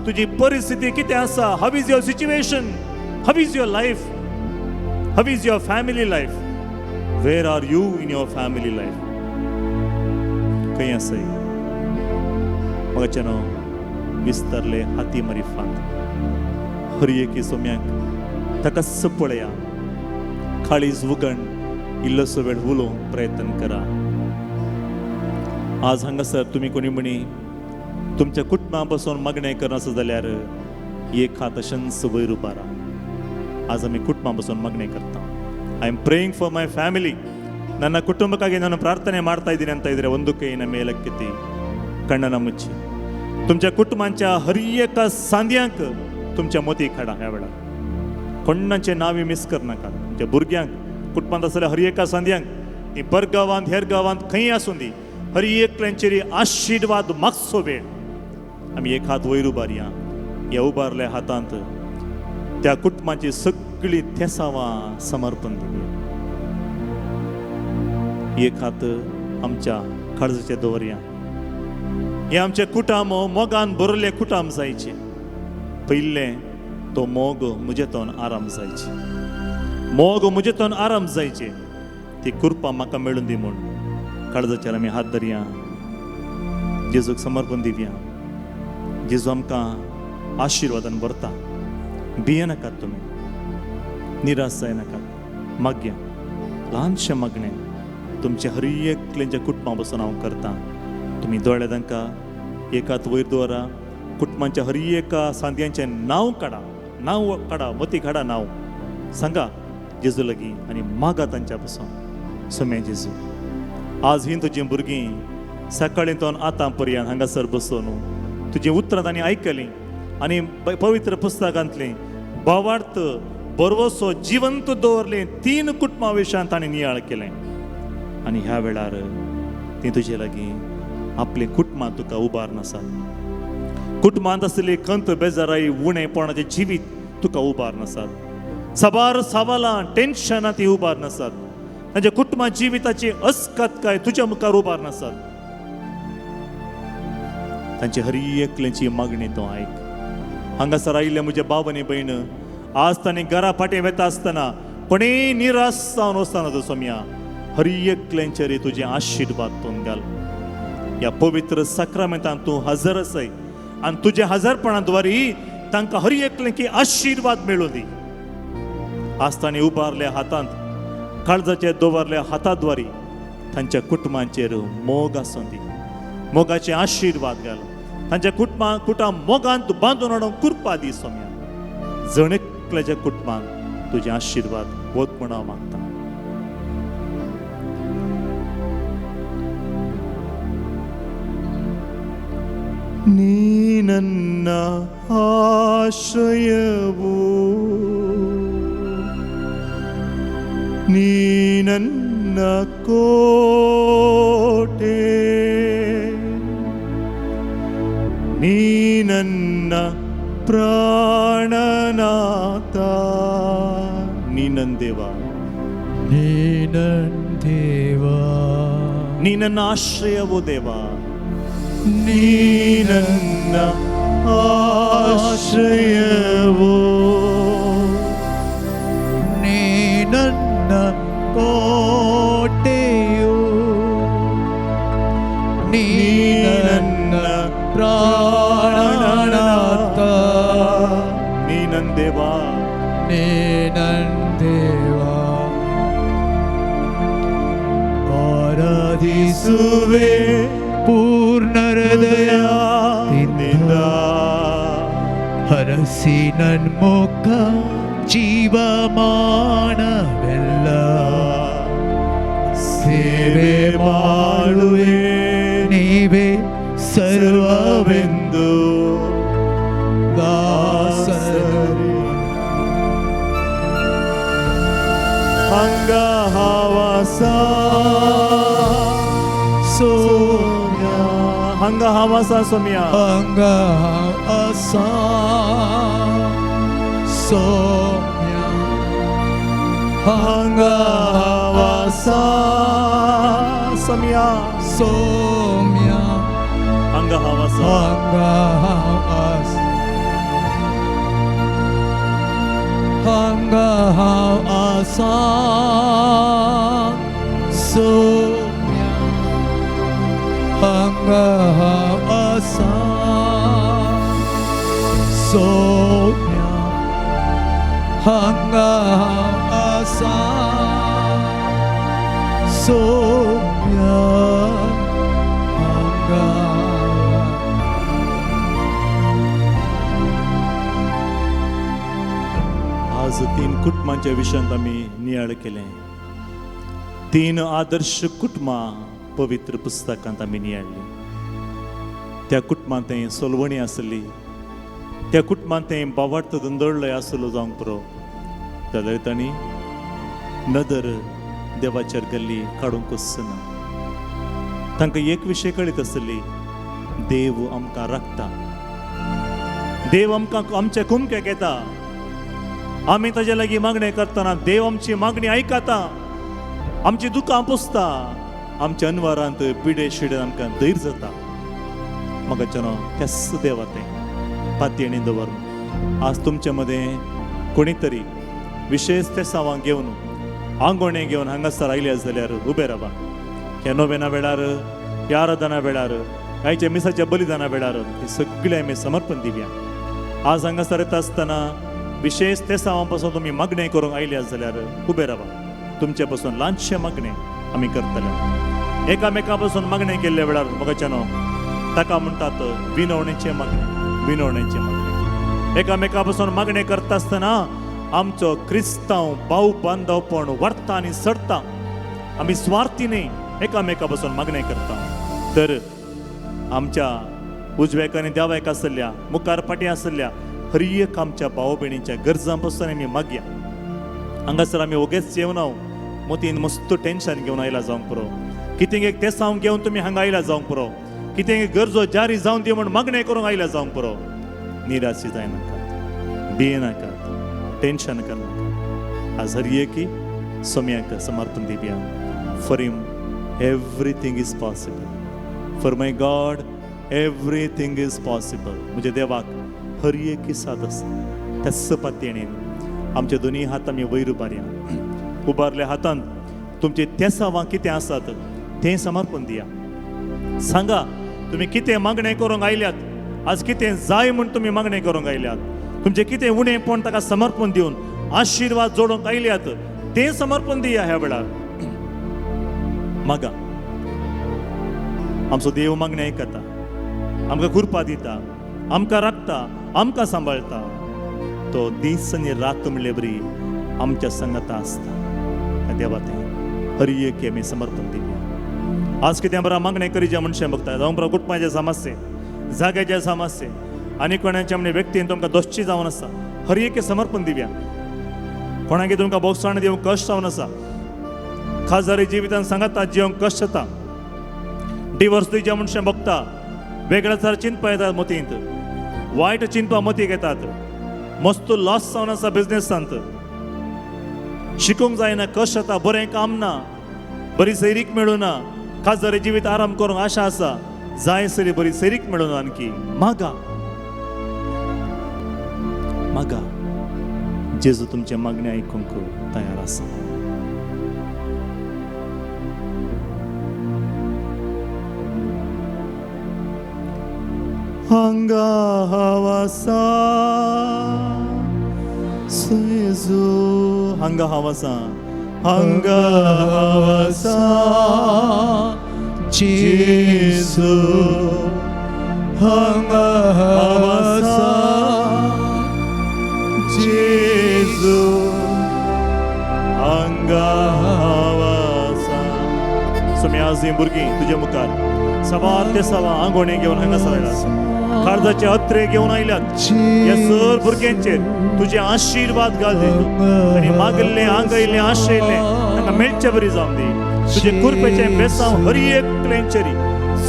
तुजी परिस्थिती कितें आसा. How is your situation? How is your life? How is your family life? Where are you in your family life? खंय आसाय? म्हाका विस्तारले हाती मरिफात हर एकी सोम्याक ताका पळया, काळीज उगण इल्लोसो वेळ उलोवंक प्रयत्न करा. आज हांगासर तुमी कोणी म्हणी तुमच्या कुटुंबा पासून मागणें करनासो जाल्यार एक हात अशेंच वयर उबारा. आज आमी कुटुंबा पासून मागणें करता. I am praying for my family. ನನ್ನ ಕುಟುಂಬಕ್ಕಾಗಿ ನಾನು ಪ್ರಾರ್ಥನೆ ಮಾಡ್ತಾ ಇದ್ದೀನಿ ಅಂತ ಇದ್ರೆ ಒಂದು ಕೈನ ಮೇಲಕ್ಕೆತ್ತಿ ಕಣ್ಣನ ಮುಚ್ಚಿ तुमच्या कुटुंबांच्या हर एका सांद्यांक तुमच्या मोती काडा. ह्या वेळार कोणाचें नांव मिस करनाका. तुमच्या भुरग्यांक, कुटुंबांत आसल्या हर एका सांद्यांक, ती परगांवांत हेर गांवांत खंय आसूं दी, हर एकल्यांचेर आशिर्वाद मागचो वेळ. आमी एक हात वयर उबारया. ह्या उबारल्या हातांत त्या कुटुंबाची सगळीं थेसावां समर्पण दिवया. एक हात आमच्या काळजाचेर दवरया. हे आमचे कुटाम मोगान भरले कुटाम जायचे. पयलें तो मोग म्हजे तोन आराम जायचे, मोग म्हजे तोन आराम जायचे. ती कृपा म्हाका मेळून दी म्हूण काळजाचेर आमी हात धरया, जेजूक समर्पण दिवया. जेजू आमकां आशिर्वादान भरता. भियेनाकात तुमी, निराश जायनाकात. मागया ल्हानशें मागणें तुमचे हर एकल्यांच्या कुटुंबा बसून हांव करतां. तुमी दोळे तांकां एक हात वयर दवरा. कुटुंबाच्या हर एका सांद्यांचें नांव काडा, नांव काडा, मती काडा, नांव सांगा जेजू लागीं आनी मागा तांच्या पासून. सोम्या जेजू, आज ही तुजीं भुरगीं सकाळीं तोन आतां पर्यंत हांगासर बसून तुजीं उतरां तांणी आयकलीं आनी पवित्र पुस्तकांतलीं भावार्थ बरवसो जिवंत दवरलें. तीन कुटुंबा विशयांत तांणी नियाळ केलें आनी ह्या वेळार ती तुजे लागीं आपले कुटुंबां तुका उबार नासात. कुटुंबांत आसली खंत, बेजाराय, उणेपणाचें जिवीत तुका उबार नासात. साबार सवालां, टेन्शनां ती उबार नासात. तांच्या कुटुंबा जिविताची अस्कतकाय तुज्या मुखार उबार नासात. तांची हर एकल्याची मागणी तूं आयक. हांगासर आयिल्ले म्हजे बाब आनी भयण आज तांणी घरा फाटीं वेता आसतना कोणीय निराश जावन वचना तो सोम्या, हर एकल्यांचेर तुजें आशिर्वाद तूं घाल. ह्या पवित्र साक्रामेंतान तूं हजर आसाय आनी तुज्या हजरपणा द्वारी तांकां हर एकल्यांकी आशिर्वाद मेळूं दी. आज तांणी उबारल्या हातांत काळजाचे दवरल्या हाताद्वारी तांच्या कुटुंबांचेर मोग आसूं दी, मोगाचे आशिर्वाद घाल, तांच्या कुटुंबां कुटां मोगांत बांदून हाडूंक कृपा दी सोम्या. जण एकल्याच्या कुटुंबांत तुजे आशिर्वाद वत म्हण हांव मागता. ನೀ ನನ್ನ ಆಶ್ರಯವು, ನೀ ನನ್ನ ಕೋಟೆ, ನೀ ನನ್ನ ಪ್ರಾಣನಾಥ, ನೀ ನನ್ನ ದೇವ, ನೀ ನನ್ನ ದೇವ, ನೀ ನನ್ನ ಆಶ್ರಯವು ದೇವ, ನೀ ನನ್ನ ಆಶ್ರಯವು, ನೀ ನನ್ನ ಕೋಟೆಯು, ನೀ ನನ್ನ ಪ್ರಾಣನಾಥ, ನೀ ನನ್ನ ದೇವ, ನೀ ನನ್ನ ದೇವ. ಆರಾಧಿಸುವೆ ಪೂರ್ಣ ಹೃದಯದಿಂದ, ಹರಸಿ ನನ್ಮುಖ ಜೀವಮಾನವೆಲ್ಲ, ಸೇವೆ ಮಾಡುವೆ ನೀವೇ ಸರ್ವವೆಂದು ದಾಸರು. ಹಂಗ ಹವಸ ಸೋಮ್ಯ, ಹಂಗ ಹವಸ ಸೌಮ್ಯ, ಹಂಗ ಹವಸ ಸೌಮ್ಯ, ಹಂಗ ಹವಸ ಸೌಮ್ಯ, ಸೌಮ್ಯ, ಹಂಗ ಹವಸ, ಹಂಗ ಹವಸ, ಹಂಗ ಹವಸ ಸೌಮ್ಯ, ಹಂಗ ಹವಸ ಸೌಮ್ಯ, ಹಂಗ ಹವಸ ಸೌಮ್ಯ, ಹಂಗ. आज तीन कुटुंबांच्या विशयांत आमी नियाळ केलें. तीन आदर्श कुटुंबां पवित्र पुस्तकांत आमी नियाळ्ळीं. त्या कुटुंबांत थंय सोलवणी आसली, त्या कुटुंबांत थंय बावार्थ धंदोळ्ळो आसलो जावंक पुरो, जाल्यार तांणी नदर देवाचेर गेल्ली काडूंकच ना. तांकां एक विशय कळीत आसली, देव आमकां राखता, देव आमकां आमच्या कुमक्याक येता, आमी ताजे लागीं मागणें करतना देव आमची मागणी आयकता, आमची दुकां पुसता, आमच्या अनवारांत पिडे शिडे आमकां धैर्य जाता. म्हाका चनो त्याच देवा तें पातयेणी दवरून आज तुमचे मदें कोणी तरी विशेष तेसांवां घेवन आंगोणें घेवन हांगासर आयले जाल्यार उबे रावा. ह्या नोवेना वेळार, ह्या आराधना वेळार, आयच्या मिसाच्या बलिदाना वेळार हे सगळें आमी समर्पण दिवया. आज हांगासर येता आसतना विशेष तेसांवां पासून तुमी मागणें करूंक आयले जाल्यार उबे रावा. तुमचे पासून ल्हानशें मागणें आमी करतले. एकामेका पासून मागणें केल्ल्या वेळार मोगाच्यानो ताका म्हणटात विनवणेचें मागणें, विनवणेचें मागणें. एकामेका पासून मागणें करता आसतना आमचो क्रिस्तांव भाव बांदवपण वाडटा आनी सडटा. आमी स्वार्थी न्ही, एकामेका पासून मागणें करता. तर आमच्या उजव्याक आनी देवाक आसल्या, मुखार फाटीं आसल्या हर एक आमच्या भाव भयणीच्या गरजां पासून आमी मागया. हांगासर आमी ओगेच येवना, मोतीन मस्त टेन्शन घेवन आयला जावंक पुरो, कितें एक तेसांव घेवन तुमी हांगा आयला जावंक पुरो, कितें गरजो जारी जावन दी म्हूण मागणें करूंक आयला जावंक पुरो. निराशी जायनाकात, भियेनाकात, टेन्शन करनाकात. आज हर एकी सोम्याक समर्पण दिवया. For him everything is possible, for my God everything is possible. म्हज्या देवाक हर एक साथ आसा. त्याच पातयेणेन आमचे दोनूय हात आमी वयर उबारया. उबारल्या हातान तुमचे तेसांवां कितें आसात तें समर्पण दिया. सांगा तुमी कितें मागणें करूंक आयल्यात, आज कितें जाय म्हूण तुमी मागणें करूंक आयल्यात, तुमचें कितें उणेंपण ताका समर्पण दिवन आशिर्वाद जोडूंक आयल्यात तें समर्पण दिया ह्या वेळार. मागा आमचो देव मागणें आयकता, आमकां कृपा दिता, आमकां राखता, आमकां सांबाळटा. तो दीस आनी रात म्हणले बरी आमच्या संगता आसता. देवा तें हर एक आमी समर्पण दिवया. आज कितें बरा मागणें करीच्या मनशां बघता, जावं बरा कुटुंबाचे समस्ये, जाग्याचे समस्ये आनी कोणाच्या म्हणजे व्यक्तीन तुमकां दोशची जावन आसा, हर एक समर्पण दिवया. कोणाक तुमकां बोगसाण दिवंक कश्ट जावन आसा, खाजदारी जिवितान सांगता जिवंक कश्ट जाता, डिवोर्स दिवच्या मनशां बघता, वेगळ्या सार चिंतपा येतात मतींत, वायट चिंतपा मतीक येतात, मस्त लॉस जावन आसा बिजनेसांत, शिकूंक जायना, कश्ट जाता, बरें काम ना, बरी सैरीक मेळूना, खाजदारी जिवीत आराम करूंक आशा आसा, जाय सरी बरी सैरीक मेळूना. आणखी मागा मागा, जेजू तुमचे मागणे आयकूंक तयार आसा. हांगा हांव आसा जेजू, हांगा हांव आसा, हांगा हांव आसा जेजू, हांगा हांव आसा जेजू, हांगा हांव आसा. स्वामी आज हीं भुरगीं तुज्या मुखार सवार ते सवा आंगोणे घेवन हांगा सरल्यात, काळजाचे अत्रे घेवन आयल्यात. ह्या सर भुरग्यांचेर तुजे आशिर्वाद घाल दी आनी मागल्लें आंगयल्लें आशयल्लें तांकां मेळचे बरी जावन दी. तुजे कृपेचें बेसांव हर एकल्यांचेर,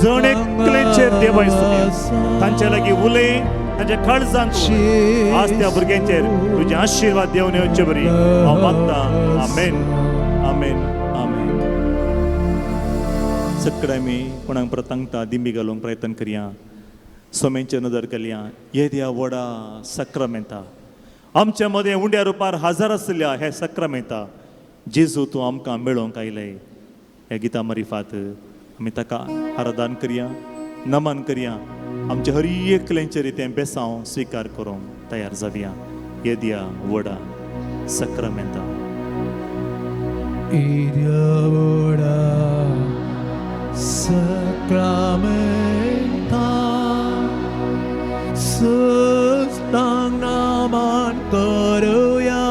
जण एकल्यांचेर देवाय सुम्या तांचे लागीं उलय, तांच्या काळजांत उलय. आज त्या भुरग्यांचेर तुजे आशिर्वाद देवन येवचे बरी हांव मागतां. आमेन, आमेन, आमेन. सगळे आमी कोणाक परत सांगता दिंबी घालूंक प्रयत्न करया, सोम्यांचे नदर घालया. येद्या व्हडा सक्रामेंता आमच्या मदें उंड्या रुपार हाजर आसल्या हे सक्रामेंता जेजू तूं आमकां मेळोवंक आयले. ह्या गिता मारिफात आमी ताका आराधन करया, नमन करया. आमच्या हर एकल्यांचेर तें बेसांव स्विकार करूंक तयार जावया. येद्या व्हडा सक्रामेंता. येद्या व्हडा सक्रामेंता सुस्तांग नमन करूया,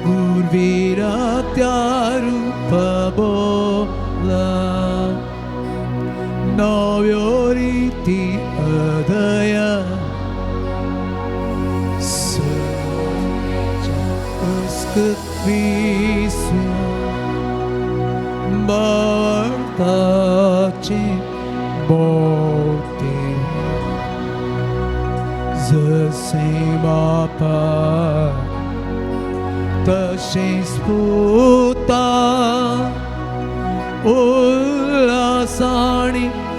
गुरवीरा त्या रूप बोला, नव्यो रीती हृदया बाळताची बोलते जसे बापा तशें स्फुता उल्हासाणी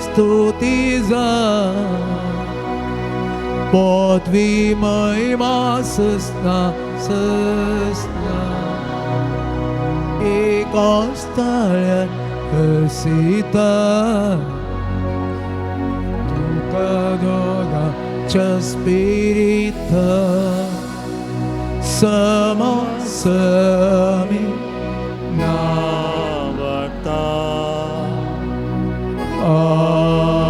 स्तुती जा पदवी महिमा सस्ना सस्ना एका स्थळ्यान हसिता तुका दोगांच्या स्पिरिता समासमी नावडता. आमेन.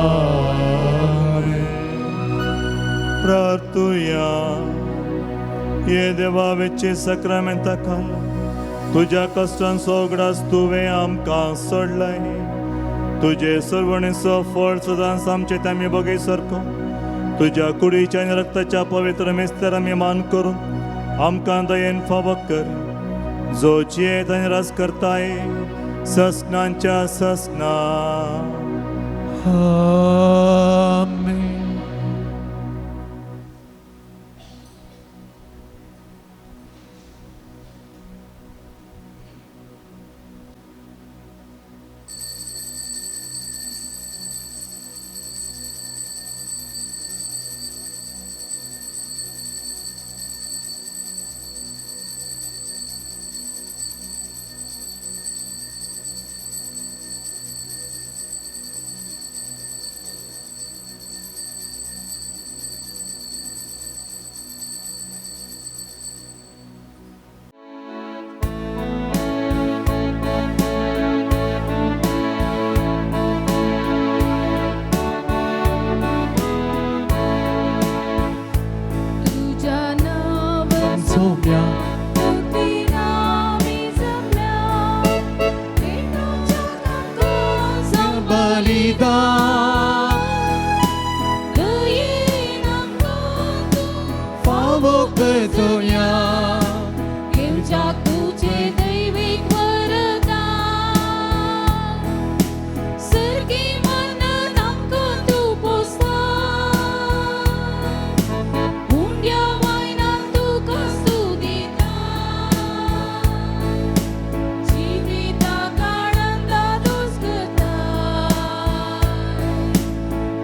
प्रार्थुया. हे देवा वेचे सक्रामेंता खाला तुज्या कश्टांचो उगडास तुवें आमकां सोडलाय. तुजे सर्वणेचो फळ सदांच आमचे आमी बगय सारको तुज्या कुडीच्या आनी रक्ताच्या पवित्र मेस्तर आमी मान करून आमकां दयेन फावो कर, जो जियेत आनी राज करताय ससनांच्या ससना. आमेन. बलिदान दयेन आमकां तूं फावो करतोया घेवच्याक तुजें दैवीक वरदान सर्गी मनान आमकां तूं पोसता उंड्या वायनान तुका स्तुतिता जिविताक आनंदादोस करता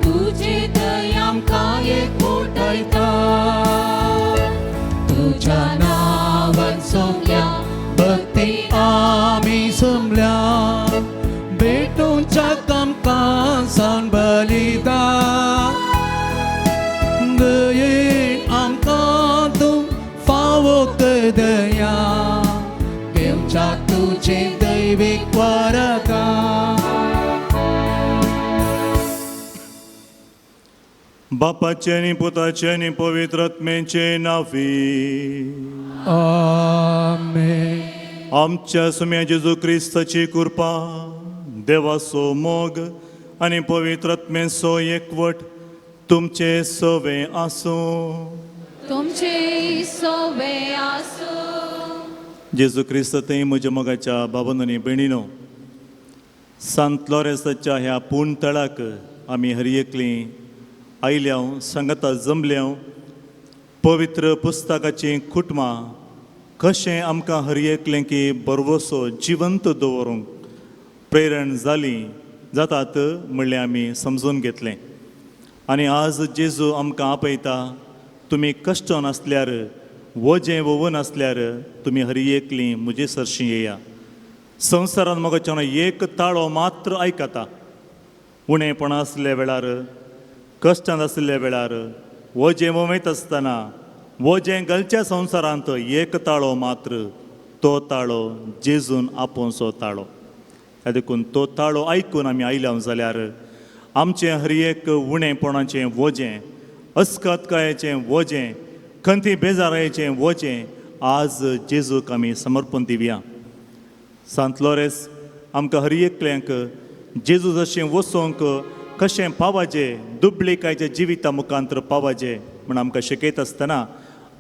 तुजी दया आमकां एकवटायता तुज्या नांवान सोमल्या भक्ती आमी जमल्या भेटूच्या आमकां सावन बलिदान दयेन आमकां तूं फावो कर दया घेवच्याक तुजें दैवीक वरदान. बापाचे आनी पुताचे आनी पवित्र आत्म्याचे नांवी. आमेन. आमच्या सुम्या जेजू क्रिस्ताची कृपा, देवाचो मोग आनी पवित्र आत्म्याचो एकवट तुमचे सवे आसूं. तुमचे सोवे आसूं. जेजू क्रिस्त थंय म्हज्या मोगाच्या बाबांनो आनी भयणीनो, सांत लॉरेन्साच्या ह्या पूर्ण तळाक आमी हर एकलीं आयल्या, सांगाता जमल्या. पवित्र पुस्तकाचीं कुटुंबां कशें आमकां हर एकलें की बरवसो जिवंत दवरूंक प्रेरण जाली जातात म्हणलें आमी समजून घेतलें. आनी आज जेजू आमकां आपयता, तुमी कश्ट नासल्यार, वजें वोवन आसल्यार तुमी हर एकलीं म्हजे सरशीं येया. संवसारांत मोगाच्यान एक ताळो मात्र आयकता. उणेपण आसल्या वेळार, कश्टांत आसल्या वेळार, वजें वोवयत आसतना, वजें घालच्या संवसारांत एक ताळो मात्र, तो ताळो जेजून आपोवचो ताळो. देखून तो ताळो आयकून आमी आयल्या जाल्यार आमचें हर एक उणेपणाचें वजें, अस्कतकायेचें वजें, खंती बेजारायेचें वजें आज जेजूक आमी समर्पण दिवया. सांत लॉरेन्स आमकां हर एकल्यांक जेजू जशें वचोंक कशें पावाजे, दुबळिकायच्या जिविता मुखांतर पावाजे म्हूण आमकां शिकयत आसतना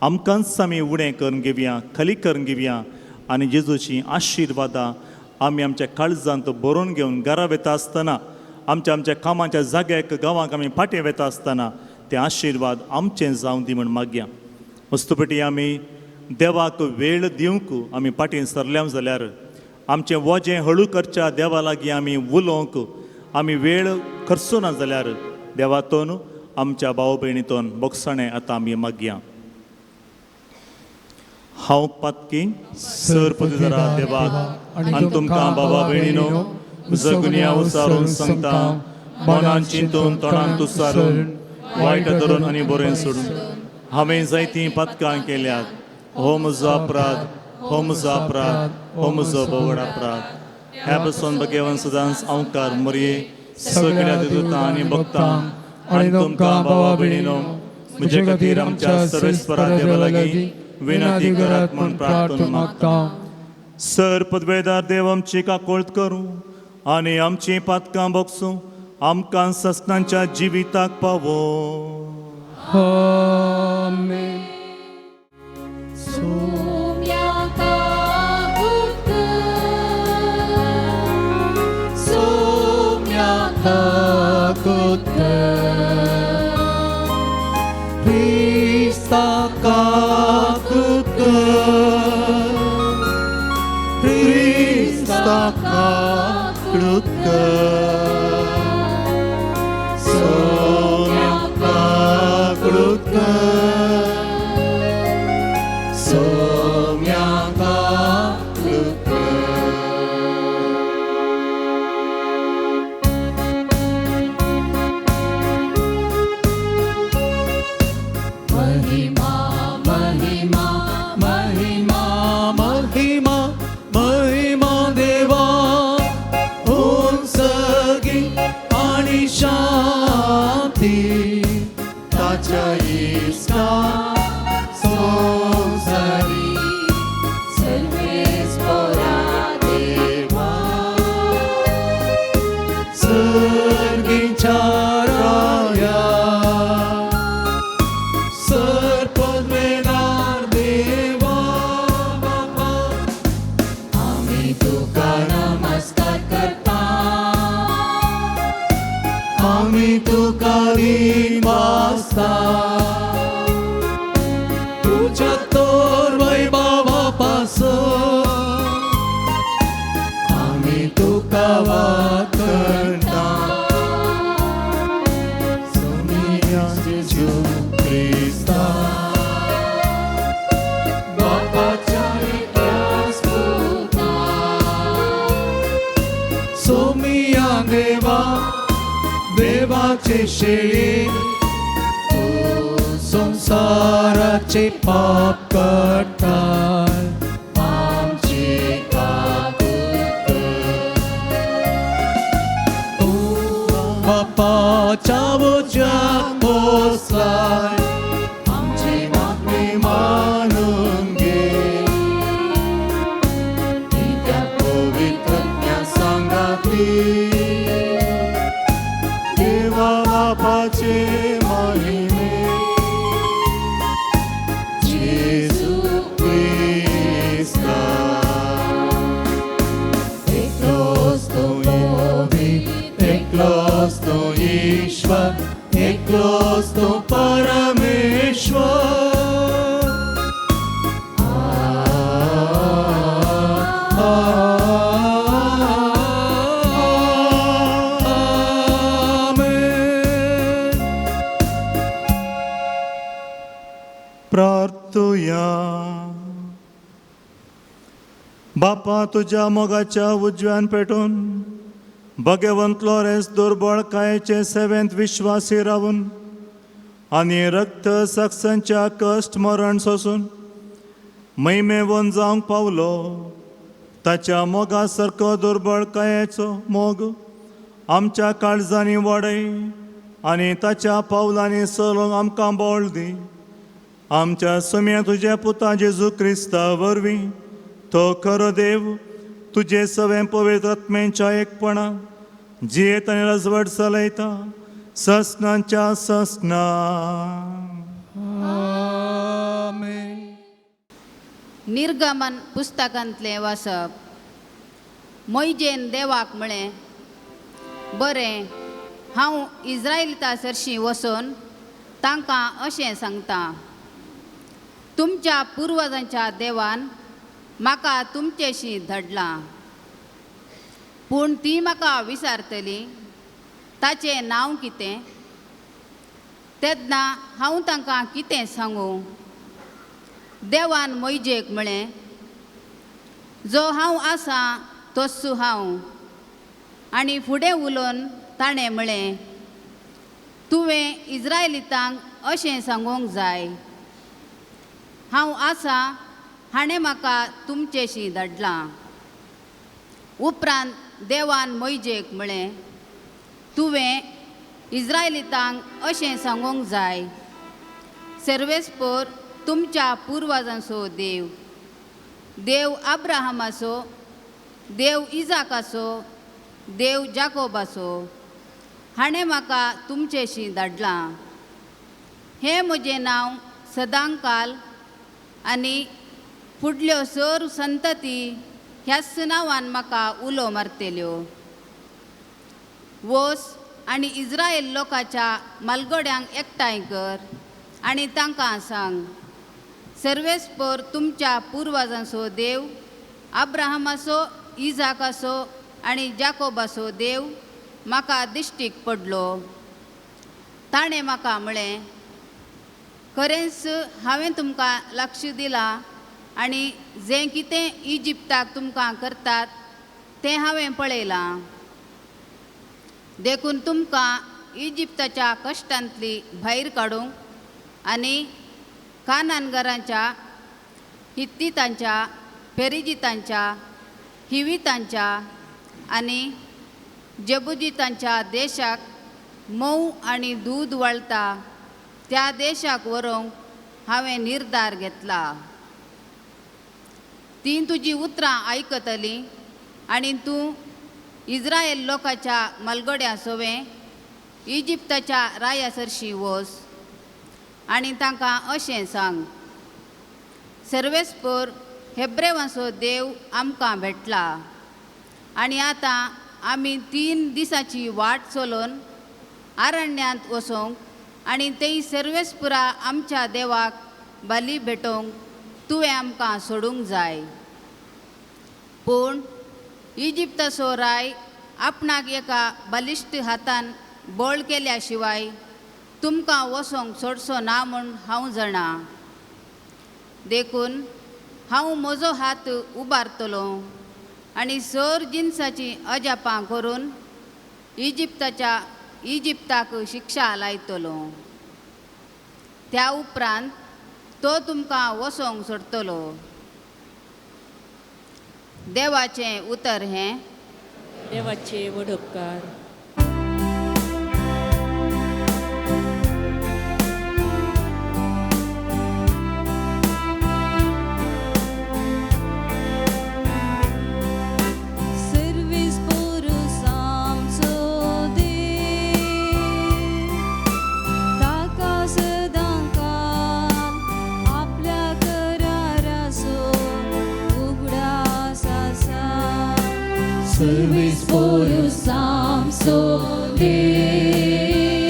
आमकांच आमी उणें करून घेवया, खाली करून घेवया आनी जेजूची आशिर्वादां आमी आमच्या काळजांत बरोवन घेवन घरा वेता आसतना, आमच्या आमच्या कामाच्या जाग्याक, गांवांक आमी फाटीं वेता आसतना ते आशिर्वाद आमचें जावं दी म्हूण मागया. वस्तुपटी आमी देवाक वेळ दिवंक आमी फाटीं सरल्या जाल्यार, आमचें वजें हळू करच्या देवा लागीं आमी उलोवंक आमी वेळ खर्चो ना जाल्यार देवातून आमच्या भाव भयणीतून बोगसाणें आतां आमी मागया. हांव पातकी सर पदवीधरा देवाक आनी तुमकां बाबा भयणीनो म्हजो गुन्यांव उचारून सांगता, मनान चिंतून, तोंडान तुसारून, वायट धरून आनी बरें सोडून हांवें जायतीं पातकां केल्यात. हो म्हजो अपराध, हो म्हजो अपराध, हो म्हजो भोवड अपराध. ह्या पासून भगेवन सदांच अंकार मरये सगळ्या देवतां आनी भक्तांक आनी तुमकां बाबा भयणीनो म्हजे खातीर आमच्या सर्वेस्परा देवा लागीं विनंती करात म्हूण प्रार्थना मागता. सर पदवेदार देव आमची काकोळत करूं आनी आमचीं पातकां बोगसूं, आमकां ससनांच्या जिविताक पावो. आमेन. सोम्या काकूत कर, सोम्या काकूत कर, क्रिस्ता काकूत कर, क्रिस्ता काकूत कर, सोम्या काकूत कर, सोम्या काकूत कर. महिमा महिमा महिमा महिमा महिमा देवा उंचगी आणि शांती ताच्या इश्टा संसारी. सर्वेस्परा देवा. सर्वेस्परा आमी तुका दिनवासता तुज्या तोर वैभवा पासून आमी तुका वाखणता सोनिया जेजू क्रिस्ता बापाच्या एकल्याच पुता सोमिया देवा देवाचे शेळी तूं संसाराचे पाप काडटाय आमची काकूत कर. तूं बापाच्या उज्याक बसलाय आमची मागणी मानून घे कित्याक पवित्रज्ञा सांगाती देवा बापाचे महिमे जेजू क्रिस्ता एकलोच तूं एकलोच तूं ईश्वर एकलोच तूं परमेश्वर. आमेन. प्रार्थुया. बापा तुज्या मोगाच्या उजव्यान पेटून भगवंत लॉरेन्स दुर्बळकायेचे सेवेंत विश्वासी रावून आनी रक्त सक्सांच्या कश्ट मरण सोसून महिमेवन जावंक पावलो ताच्या मोगा सारको दुर्बळकायेचो मोग आमच्या काळजांनी वाडय आनी ताच्या पावलांनी चलोवंक आमकां बळ दी. आमच्या सम्या तुज्या पुता जेजू क्रिस्ता वरवीं तो खरो देव तुजे सवें पवित्र आत्म्यांच्या एकपणा जियेत आनी रजवट चलयता ससनाच्या ससना. आमेन. निर्गमन पुस्तकांतलें वाचप. मोयजेन देवाक म्हळें, बरें, हांव इज्रायलिता सरशीं वचून तांकां अशें सांगता, तुमच्या पुर्वजांच्या देवान म्हाका तुमचेशी धाडलां, पूण ती म्हाका विचारतली ताचें नांव कितें, तेन्ना हांव तांकां कितें सांगूं? देवान मोयजेक म्हळें, जो हांव आसा तोच हांव. आनी फुडें उलोवन ताणें म्हळें, तुवें इज्रायलितांक अशें सांगूंक जाय, हांव आसा हाणें म्हाका तुमचेशी धाडलां. उपरांत देवान मोयजेक म्हळें, तुवें इज्रायलितांक अशें सांगूंक जाय, सर्वेस्पोर तुमच्या पुर्वजांचो देव, देव अब्राहमाचो, देव इजाकाचो, देव जाकोबाचो, हाणें म्हाका तुमचेशी धाडलां. हें म्हजें नांव सदांकाल आनी फुडल्यो सर संतती ह्याच नांवान म्हाका उलो मारतल्यो. वोस आनी इज्रायल लोकांच्या मालगड्यांक एकठांय कर आनी तांकां सांग, सर्वेस्पोर तुमच्या पुर्वजांचो देव, अब्राहमाचो, इजाकाचो आनी जाकोबाचो देव म्हाका दिश्टीक पडलो. ताणें म्हाका म्हळें, खरेंच हांवें तुमकां लक्ष दिलां आनी जें कितें इजिप्ताक तुमकां करतात तें हांवें पळयलां, देखून तुमकां इजिप्ताच्या कश्टांतली भायर काडूंक आनी कानानगरांच्या, हित्तितांच्या, पेरिजितांच्या, हिवितांच्या आनी जेबुजितांच्या देशाक मोव आनी दूद वळता त्या देशाक व्हरूंक हांवें निर्धार घेतला. तीं तुजी उतरां आयकतलीं आनी तूं इज्रायल लोकांच्या मालगड्यां सवें इजिप्ताच्या राया सरशीं वच आनी तांकां अशें सांग, सर्वेस्पोर हेब्रेवांचो देव आमकां भेटला आनी आतां आमी 3 दिसांची वाट चलोवन आरण्यांत वचोंक आनी थंय सर्वेस्पुरा आमच्या देवाक बली भेटोवंक तुवें आमकां सोडूंक जाय. पूण इजिप्ताचो राय आपणाक एका बलिश्ट हातान बळ केल्या शिवाय तुमकां वचोंक सोडचो ना म्हूण हांव जाणा. देखून हांव म्हजो हात उबारतलो आनी सर जिनसाचीं अजापां करून इजिप्ताक शिक्षा लायतलो. त्या उपरांत तो तुमकां वचोंक सोडटलो. देवाचें उतर हें. देवाचे व्हड उपकार. सर्वेस पोरूस आमचो देव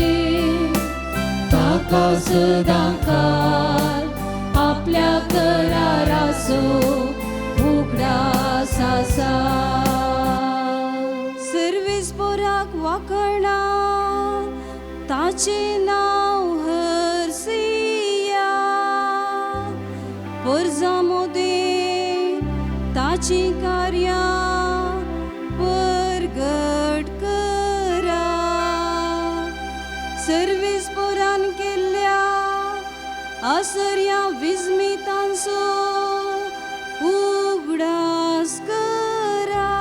ताका सदांकाळ आपल्या कराराचो उगडास आसा. सर्वेस पोराक वाकणा ताचें नांव हरसिया, पोरजा मोदें ताचीं कार्यां परगट करा. सर्वेस पोरान केल्ल्या आसर्या विस्मितांचो उगडास करा.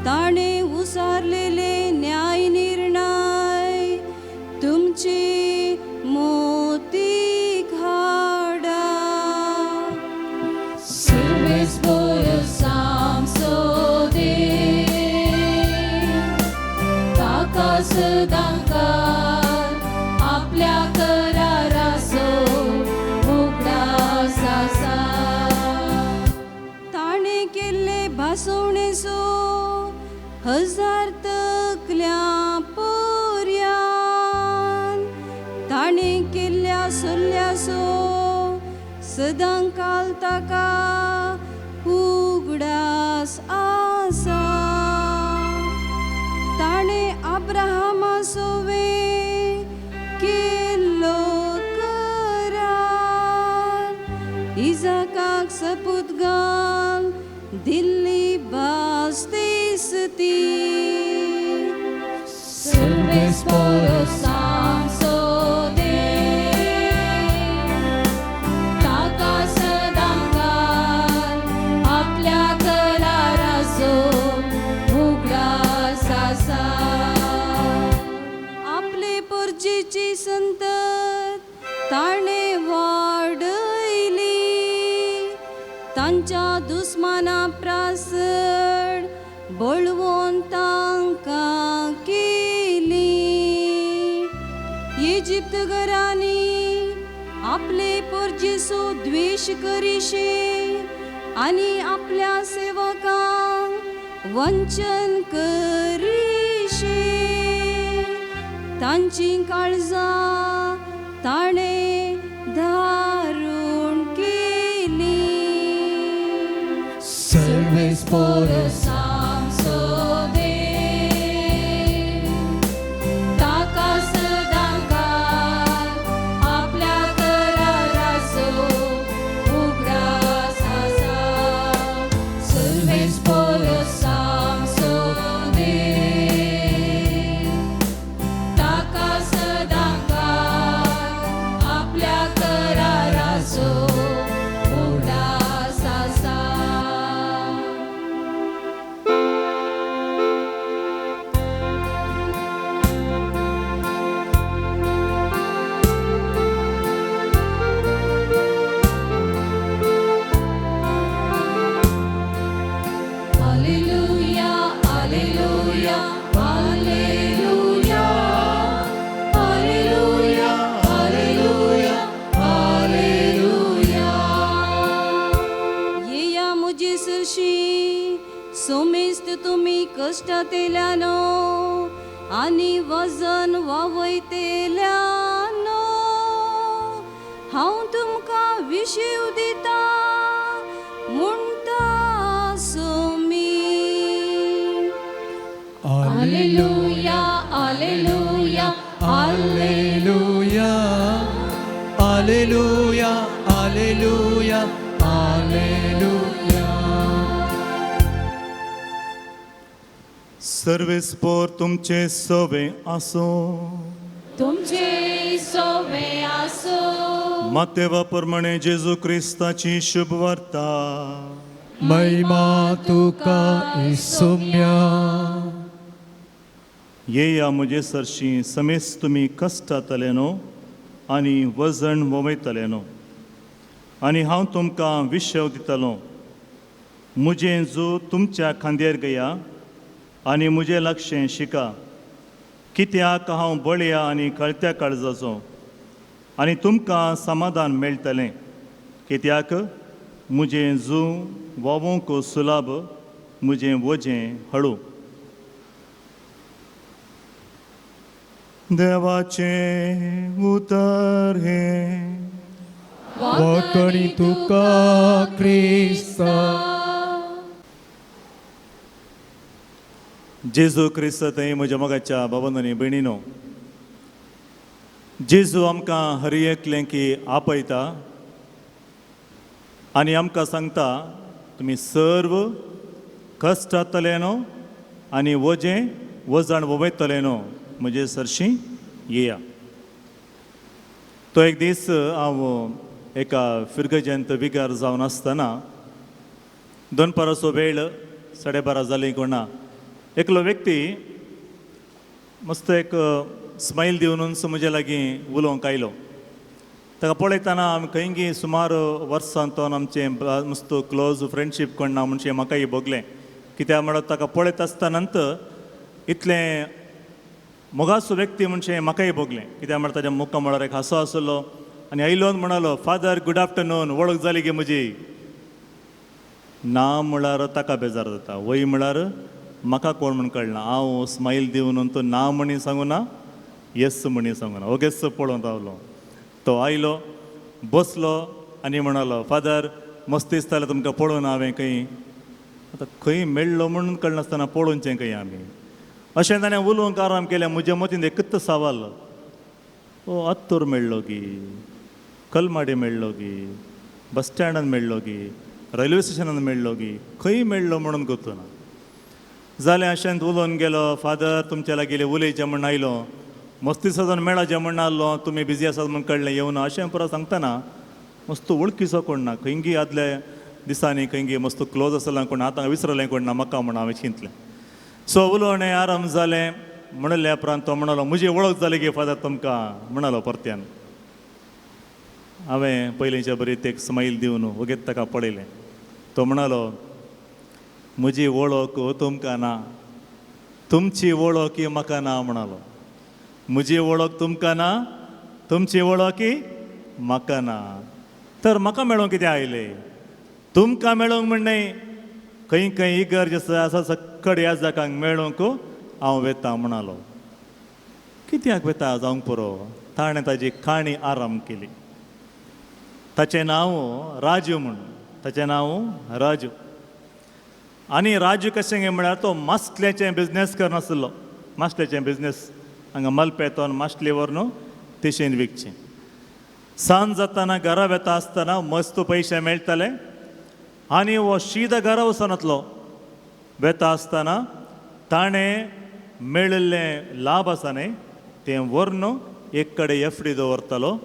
ताणें उसारलेले न्याय निर्णय तुमची मोती हाडा. सर्वेस पोरूस आमचो देव ताका सदांकाळ आपल्या कराराचो उगडास आसा. ताणें केल्ले भासवणेचो हजार तकल्यां पोरयान, ताणें केल्ल्या सल्ल्याचो सदांकाळ ताका उगडास आसा. ताणें अब्राहमा सोवे केल्लो करार, इजाकाक सपूत घाल दिल्ली भास दिसती. सर्वेस पोरूस आमचो देव ताका सदांकाळ आपल्या कराराचो उगडास आसा. आपले पोरजेची संतत ताणें वाडयली, तांच्या दुस्माना प्रासड बळवून तांकां केली. इजिप्त घरांनी आपले पोरजेचो द्वेश करिशे आनी आपल्या सेवकांक वंचन करिशे. तांचीं काळजां ताणें धारून केली. सर्वेस पोरूस आमचो देव ताका सदांकाळ आपल्या कराराचो उगडास आसा. सर्वेस पोरूस आमचो देव ताका सदांकाळ आपल्या कराराचो उगडास आसा. Alleluia, alleluia, alleluia, alleluia, alleluia, alleluia. येया म्हजे सरशी सोमेस्त तुमी कश्टांतल्यानो आनी वजन वावयतेल्यानो हांव तुमकां विशीव दिता म्हणटा Somi. Alleluia, alleluia, alleluia, alleluia, alleluia, alleluia. सर्वेस्पोर तुमचे सोवे आसूं. तुमचे सोवे आसो. मातेवा प्रमाणे जेजू क्रिस्ताची शुभ वार्ता. महिमा तुका इसोम्या. येया म्हजे सरशी समेस तुमी कश्टातले न्हू आनी वजन वमयतले न्हू आनी हांव तुमकां विशव दितलो. म्हजें जो तुमच्या खांद्यार गया आनी म्हजें लक्षें शिका, कित्याक हांव बळया आनी कळत्या काळजाचो आनी तुमकां समाधान मेळटलें. कित्याक म्हजें जू वावोंक सुलाभ, म्हजें वजें हळू. देवाचें उतर हें. वाकणी तुका क्रिस्ता. जेजू क्रिस्त थंय म्हज्या मोगाच्या बाबांनो आनी भयणीनो, जेजू आमकां हर एकलें की आपयता आनी आमकां सांगता तुमी सर्व कश्टांतले न्हू आनी वजें वजण वयतले न्हू म्हजे सरशी येया. तो एक दीस हांव एका फिरगजेंत विगार जावन आसतना दनपाराचो वेळ 12:30 जालीं कोणा एकलो व्यक्ती मस्त एक स्मायल दिवनूच म्हजे लागीं उलोवंक आयलो. ताका पळयतना आमी खंयगी सुमार वर्सां तो आमचें मस्त क्लोज फ्रेंडशीप कोण ना म्हणचें म्हाकाय भोगलें. कित्याक म्हळ्यार ताका पळयत आसतना इतलें मोगाचो व्यक्ती म्हणजे म्हाकाय भोगलें. कित्याक म्हळ्यार ताज्या मुखा म्हळ्यार एक हांसो आसलो आनी आयलो म्हणालो, फादर गुड आफ्टरनून, वळख जाली गे म्हजी. ना म्हळ्यार ताका बेजार जाता, वय म्हळ्यार म्हाका कोण म्हूण कळना. हांव स्मायल दिवन तो ना म्हणी सांगू ना, येस म्हणी सांगू ना, ओगेच पळोवन रावलो. तो आयलो, बसलो आनी म्हणालो, फादर मस्त दिसतालें तुमकां पळोवन हांवें खंय आतां खंय मेळ्ळो म्हणून कळनासतना पळोवचें खंय आमी. अशें ताणें उलोवंक आराम केलें. म्हज्या मतींत एकच सवाल, ओ अत्तूर मेळ्ळो गी, कलमाडी मेळ्ळो गी, बस स्टँडान मेळ्ळो गी, रेल्वे स्टेशनान मेळ्ळो गी, खंय मेळ्ळो म्हणून गोतो ना. जालें अशें उलोवन गेलो, फादर तुमच्या लागीं उलयचें म्हूण आयलो, मस्ती दिसांत मेळाचें म्हूण आसलो, तुमी बिजी आसात म्हूण कळ्ळें येवना. अशें परत सांगतना मस्त वळखीचो कोण ना, खंयगी आदल्या दिसांनी खंयगी मस्त क्लोज आसलें कोण, आतां विसरलें कोण ना म्हाका म्हूण हांवें चिंतलें. सो उलोवणें आराम जालें. म्हणले उपरांत तो म्हणलो, म्हजी वळख जाली गे फादर तुमकां म्हणलो परत्यान. हांवें पयलींच्या बरी एक स्मायल दिवन वगेत ताका पळयलें. तो म्हणालो, म्हजी वळख तुमकां ना, तुमची वळख ही म्हाका ना म्हणालो. म्हजी वळख तुमकां ना, तुमची वळख ही म्हाका ना. तर म्हाका मेळोवंक कितें आयलें? तुमकां मेळोवंक म्हण न्हय, खंय खंय इगर्ज आसा सकड ह्या जागांक मेळोवंक हांव वेता म्हणालो. कित्याक वेता जावंक पुरो. ताणें ताजी काणी आराम केली. ताचें नांव राजू म्हूण, ताचें नांव राजू. आनी राजू कशें म्हळ्यार तो मासल्याचें बिजनेस करनासलो. मासल्याचें बिजनेस हांगा मलपेतोन मासली व्हरून तिशेन विकचें. सांज जातना घरा वेता आसतना मस्त पयशे मेळटाले आनी हो शीद घरा वचनातलो. वेता आसतना ताणें मेळिल्लें लाभ आसा न्हय तें व्हरून एक कडेन एफ डी दवरतालो.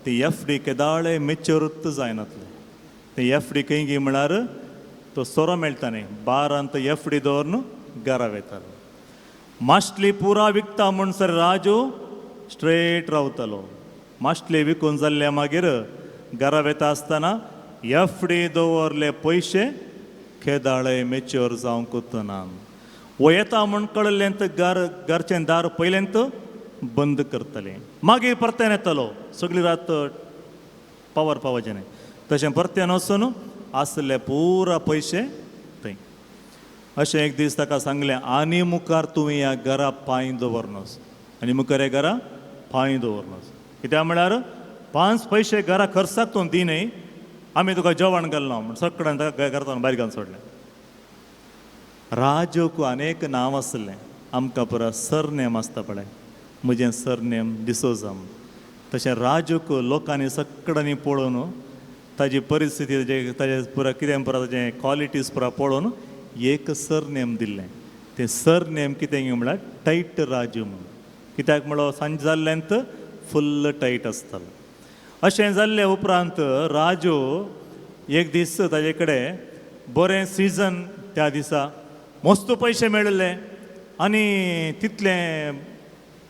ती एफ डी केदाळे मेच्योरूच जायनातलें. तें एफ डी खंय गी म्हळ्यार तो सोरो मेळटा न्हय बारांत एफ डी दवरून घरा वेतालो. मासली पुरा विकता म्हणसर राजू स्ट्रेट रावतालो. मासली विकून जाल्ले मागीर घरा वेता आसतना एफ डी दवरले पयशे केदाळे मेच्योर जावंक ना. वो येता म्हूण कळिल्लें तर घरचें दार पयलेंत बंद करतलें. मागीर परत्यान येतालो, सगळी रात पावर पावाचें न्हय, तशें परत्यान वचून आसले पुरा पयशे थंय. अशें एक दीस ताका सांगलें, आनी मुखार तुवें ह्या घरा पांय दवरनस, आनी मुखार ह्या घरा पांय दवरनस. कित्याक म्हळ्यार 5 पयशे घरा खर्चाक तूं दी न्हय, आमी तुका जेवण घालना म्हण सगळ्यान ताका घरांत भायर घालून सोडलें. राजूक अनेक नांव आसलें, आमकां पुरा सरनेम आसता पळय, म्हजें सरनेम डिसोजा म्हूण. तशें राजूक लोकांनी सगळ्यांनी पळोवन ताजी परिस्थिती, ताजें पुरा कितें पुरा ताजें क्वॉलिटीज पुरा पळोवन एक सरनेम दिल्लें. तें सरनेम कितें म्हळ्यार टायट राजू म्हूण. कित्याक म्हणलो सांज जाल्ल्यांत फुल्ल टायट आसतालो. अशें जाल्ले उपरांत राजू एक दीस ताजे कडेन बरें सिजन त्या दिसा मस्त पयशे मेळिल्ले आनी तितलें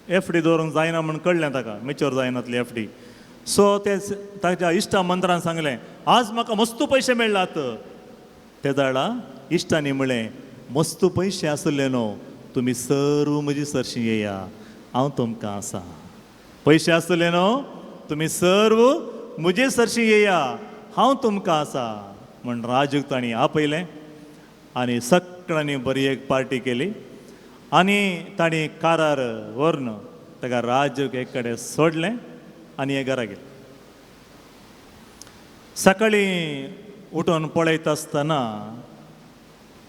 एफ डी दवरूंक जायना म्हूण कळ्ळें ताका, मेच्योर जायनातली एफ डी. सो ते ताच्या इश्टा मंत्रान सांगलें, आज म्हाका मस्त पयशे मेळ्ळात. ते जाणा इश्टांनी म्हळें, मस्त पयशे आसले न्हू, तुमी सर्व म्हजी सरशी येया, हांव तुमकां आसा. पयशे आसले न्हू, तुमी सर्व म्हजे सरशी येया, हांव तुमकां आसा म्हण राजूक तांणी आपयलें आनी सगळ्यांनी बरी एक पार्टी केली आनी तांणी कारार व्हरून ताका राजूक एक कडेन सोडलें आनी हे घरा गेले. सकाळीं उठून पळयता आसतना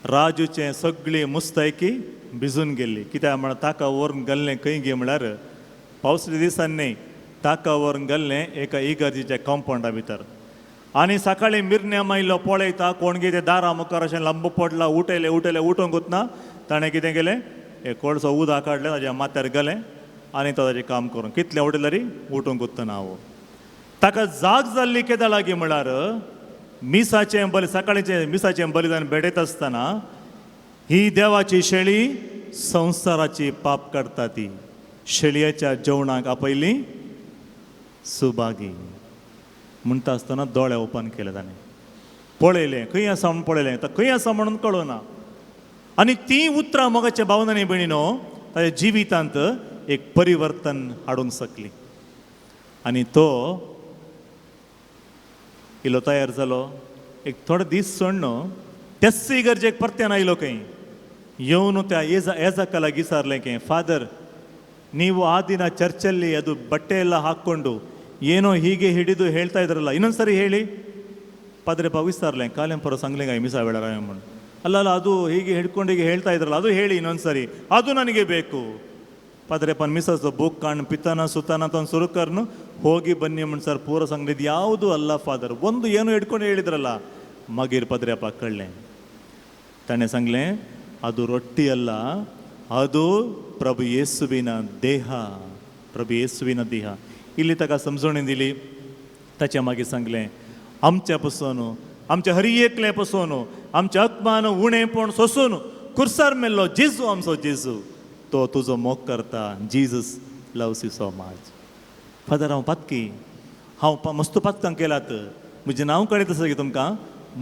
राजूचें सगळी मुस्तायकी भिजून गेल्ली. कित्याक म्हळ्यार ताका व्हरून घाल्लें खंय गे म्हळ्यार पावसल्या दिसांनी न्हय, ताका व्हरून घाल्लें एका इगर्जीच्या कंपावंडा भितर. आनी सकाळीं मिरण्या मायलो पळयता कोण कितें दारा मुखार अशें लांब पडला, उठयलें उठयलें उठोवंक वतना ताणें कितें केलें, एक कोळसो उदक काडलें ताज्या माथ्यार घालें आनी तो ताजें काम करून कितलें उठयलें तरी उठूंक वतना हांव. ताका जाग जाल्ली केदा लागीं म्हळ्यार मिसाचें बली, सकाळीचें मिसाचें बलिदान भेटयता आसतना ही देवाची शेळी संवसाराची पाप काडटा ती शेळयेच्या जेवणाक आपयली सुभागी म्हणटा आसतना दोळे ओपन केले ताणें, पळयलें खंय आसा म्हूण पळयलें, तर खंय आसा म्हणून कळना. आनी तीं उतरां मोगाच्या भावनांनी भयणीनो ताच्या जिवितांत एक परिवर्तन हाडूंक शकली. आनी तो इलो तयार जालो. एक थोडे दीस सोडून त्याच इगर्जेक परत्यान आयलो खंय येवन त्या ಏಜಕ್ಕ लागೀ ವಿಚಾರಲೆ ಫಾದರ್, ನೀವು ಆ ದಿನ ಚರ್ಚಲ್ಲಿ ಅದು ಬಟ್ಟೆ ಎಲ್ಲ ಹಾಕ್ಕೊಂಡು ಏನೋ ಹೀಗೆ ಹಿಡಿದು ಹೇಳ್ತಾ ಇದ್ರಲ್ಲ, ಇನ್ನೊಂದ್ಸರಿ ಹೇಳಿ. ಪಾದ್ರೆ ವಿಸ್ತಾರಲೆ ಕಾಲೆಂಪುರ ಸಂಗ್ಲಿಂಗ ಮಿಸಾ ಬೇಡ ಅಲ್ಲ ಅಲ್ಲ, ಅದು ಹೀಗೆ ಹಿಡ್ಕೊಂಡು ಹೀಗೆ ಹೇಳ್ತಾ ಇದ್ರಲ್ಲ, ಅದು ಹೇಳಿ ಇನ್ನೊಂದ್ಸರಿ, ಅದು ನನಗೆ ಬೇಕು. ಪಾದ್ರೆ ಪನ್ ಮಿಸಸ್ ಬುಕ್ ಕಾಣ್ ಪಿತನ ಸುತನ ತನ್ನ ಸುರುಕರ್ನು ಹೋಗಿ ಬನ್ನಿ ಮಣ್ ಸರ್ ಪೂರ ಸಂಗ್ಲಿದ್ ಯಾವುದು ಅಲ್ಲ ಫಾದರ್, ಒಂದು ಏನೋ ಹಿಡ್ಕೊಂಡು ಹೇಳಿದ್ರಲ್ಲ. ಮಗೀರ್ ಪದ್ರೆಪ್ಪ ಕಳ್ಳೆ ತಾನೆ ಸಂಗ್ಲೆ, ಅದು ರೊಟ್ಟಿ ಅಲ್ಲ, ಅದು ಪ್ರಭು ಯೇಸುವಿನ ದೇಹ, ಪ್ರಭು ಯೇಸುವಿನ ದೇಹ. ಇಲ್ಲಿ ತಕ समजून दिली ताच्या मागीर सांगलें, आमच्या पसून आमच्या हरी एकले पसून आमच्या आत्मान उणेपण सोसून कुर्सार मेल्लो जेजू आमचो जेजू, तो तुजो मोग करता. Jesus loves you so much. Father हांव पातकी, हांव मस्त पातकां केलात, म्हजें नांव कळयत आसा की तुमकां,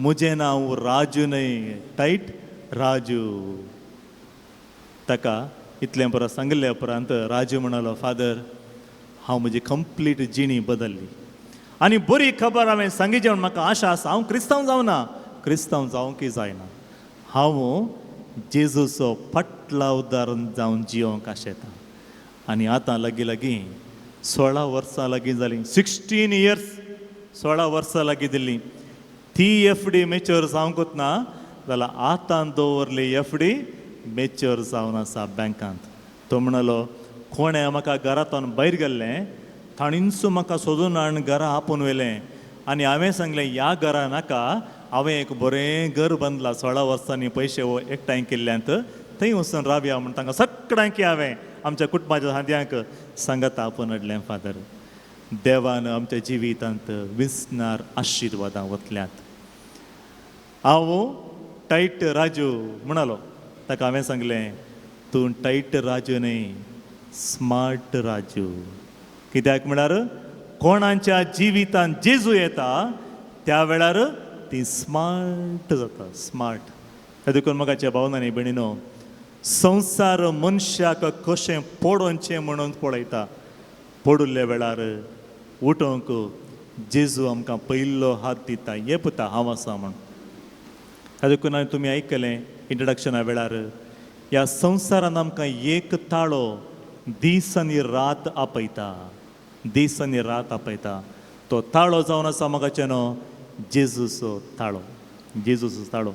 म्हजें नांव राजू न्हय, टायट राजू. ताका इतलें परत सांगिल्ले उपरांत राजू म्हणालो, फादर हांव म्हजी कंप्लीट जिणी बदल्ली आनी बरी खबर हांवें सांगिची म्हूण म्हाका आशा आसा. हांव क्रिस्तांव जावना, क्रिस्तांव जावंकय जायना, हांव जेजूचो फाटलावदार जावन जियोंक आशेता. आनी आतां लागीं लागीं 16 वर्सां लागीं जालीं, 16 इयर्स, 16 वर्सां लागीं दिल्ली ती एफ डी मेच्योर जावंकूच ना जाल्यार आतां दवरली एफ डी मेच्योर जावन आसा बँकांत. तो म्हणलो, कोणें म्हाका घरांतल्यान भायर गेल्लें ताणींच म्हाका सोदून हाडून घरा आपोवन व्हेलें आनी हांवें सांगलें ह्या घरा नाका, हांवें एक बरें घर बांदलां 16 वर्सांनी पयशे एकठांय केल्ल्यांत, थंय वचून रावया म्हूण तांकां सगळ्यांक हांवें आमच्या कुटुंबाच्या सांद्यांक सांगता आपोवन हाडलें. फादर, देवान आमच्या जिवितांत विसनार आशिर्वादां वतल्यात. हांव टायट राजू म्हणालो, ताका हांवें सांगलें, तूं टायट राजू न्हय, स्मार्ट राजू. कित्याक म्हळ्यार कोणाच्या जिवितांत जेजू येता त्या वेळार ती स्मार्ट जाता, स्मार्ट. देखून म्हाका भावनांनी भयणीनो, संवसार मनशाक कशें पडोवचें म्हणून पळयता, पडिल्ल्या वेळार उठोवंक जेजू आमकां पयलो हात दिता, ये पुता हांव आसा म्हूण. देखून हांवें तुमी आयकलें, इंट्रोडक्शना वेळार, ह्या संवसारान आमकां एक ताळो दीस आनी रात आपयता, दीस आनी रात आपयता. तो ताळो जावन आसा मोगाचें न्हू जेजूचो ताळो, जेजूचो ताळो.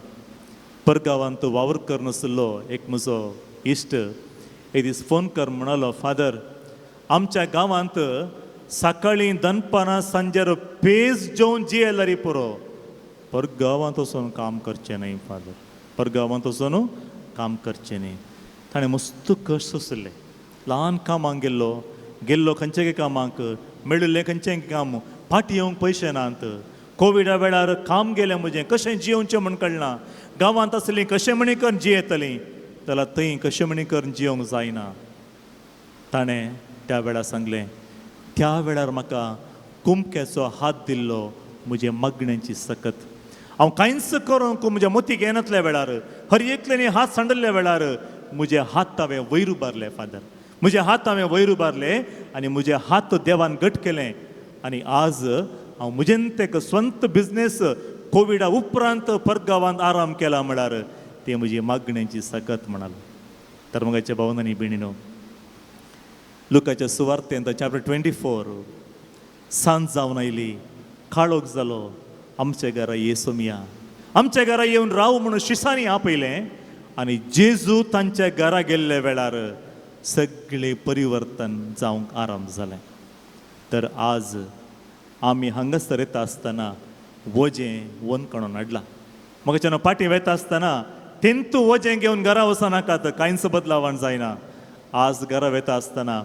परगांवांत वावर कर नासलो एक म्हजो इश्ट एक दीस फोन कर म्हणालो, फादर आमच्या गांवांत सकाळीं दनपारां सांजेर पेज जेवन जियेल्यार पुरो, परगांवांत वचून काम करचें न्हय फादर, परगांवांत वचून काम करचें न्हय. ताणें मस्त कश्ट सोंसले, ल्हान कामांक गेल्लो, गेल्लो खंयच्या कामाक मेळिल्लें खंयचें काम, फाटीं येवंक पयशे नात, कोविडा वेळार काम गेलें म्हजें, कशें जियोवचें म्हण कळना, गांवांत आसलीं कशें म्हणी करून जियेतलीं, जाल्यार थंय कशें म्हणी करून जियोवंक जायना. ताणें त्या वेळार सांगलें, त्या वेळार म्हाका कुमक्याचो हात दिल्लो म्हजे मागण्यांची सकत, हांव कांयच करूंक म्हज्या मोतीक येनातल्या वेळार, हर एकल्यानी हात सांडल्ल्या वेळार म्हजे हात हांवें वयर उबारले फादर, म्हजे हात हांवें वयर उबारले आनी म्हजे हात देवान घट केले आनी आज हांव म्हजेन तेका स्वंत बिजनेस कोविडा उपरांत परगांवांत आराम केला म्हळ्यार ते म्हजी मागण्यांची सकत म्हणाल. तर मगाच्या भावनांनी भयणीनो, लुकाच्या सुवार्तेंत चॅप्टर 24 सांज जावन आयली, काळोख जालो, आमच्या घरा येसोमिया, आमच्या घरा येवन राव म्हणून शिसांनी आपयलें आनी जेजू तांच्या घरा गेल्ल्या वेळार सगळें परिवर्तन जावंक आराम जालें. तर आज आमी हांगासर येता आसतना वजें वनकणून हाडलां, म्हाका पाटी वेता आसतना तेंतू वजें घेवन घरा वचनाकात, कांयच बदलावण जायना. आज घरा वेता आसतना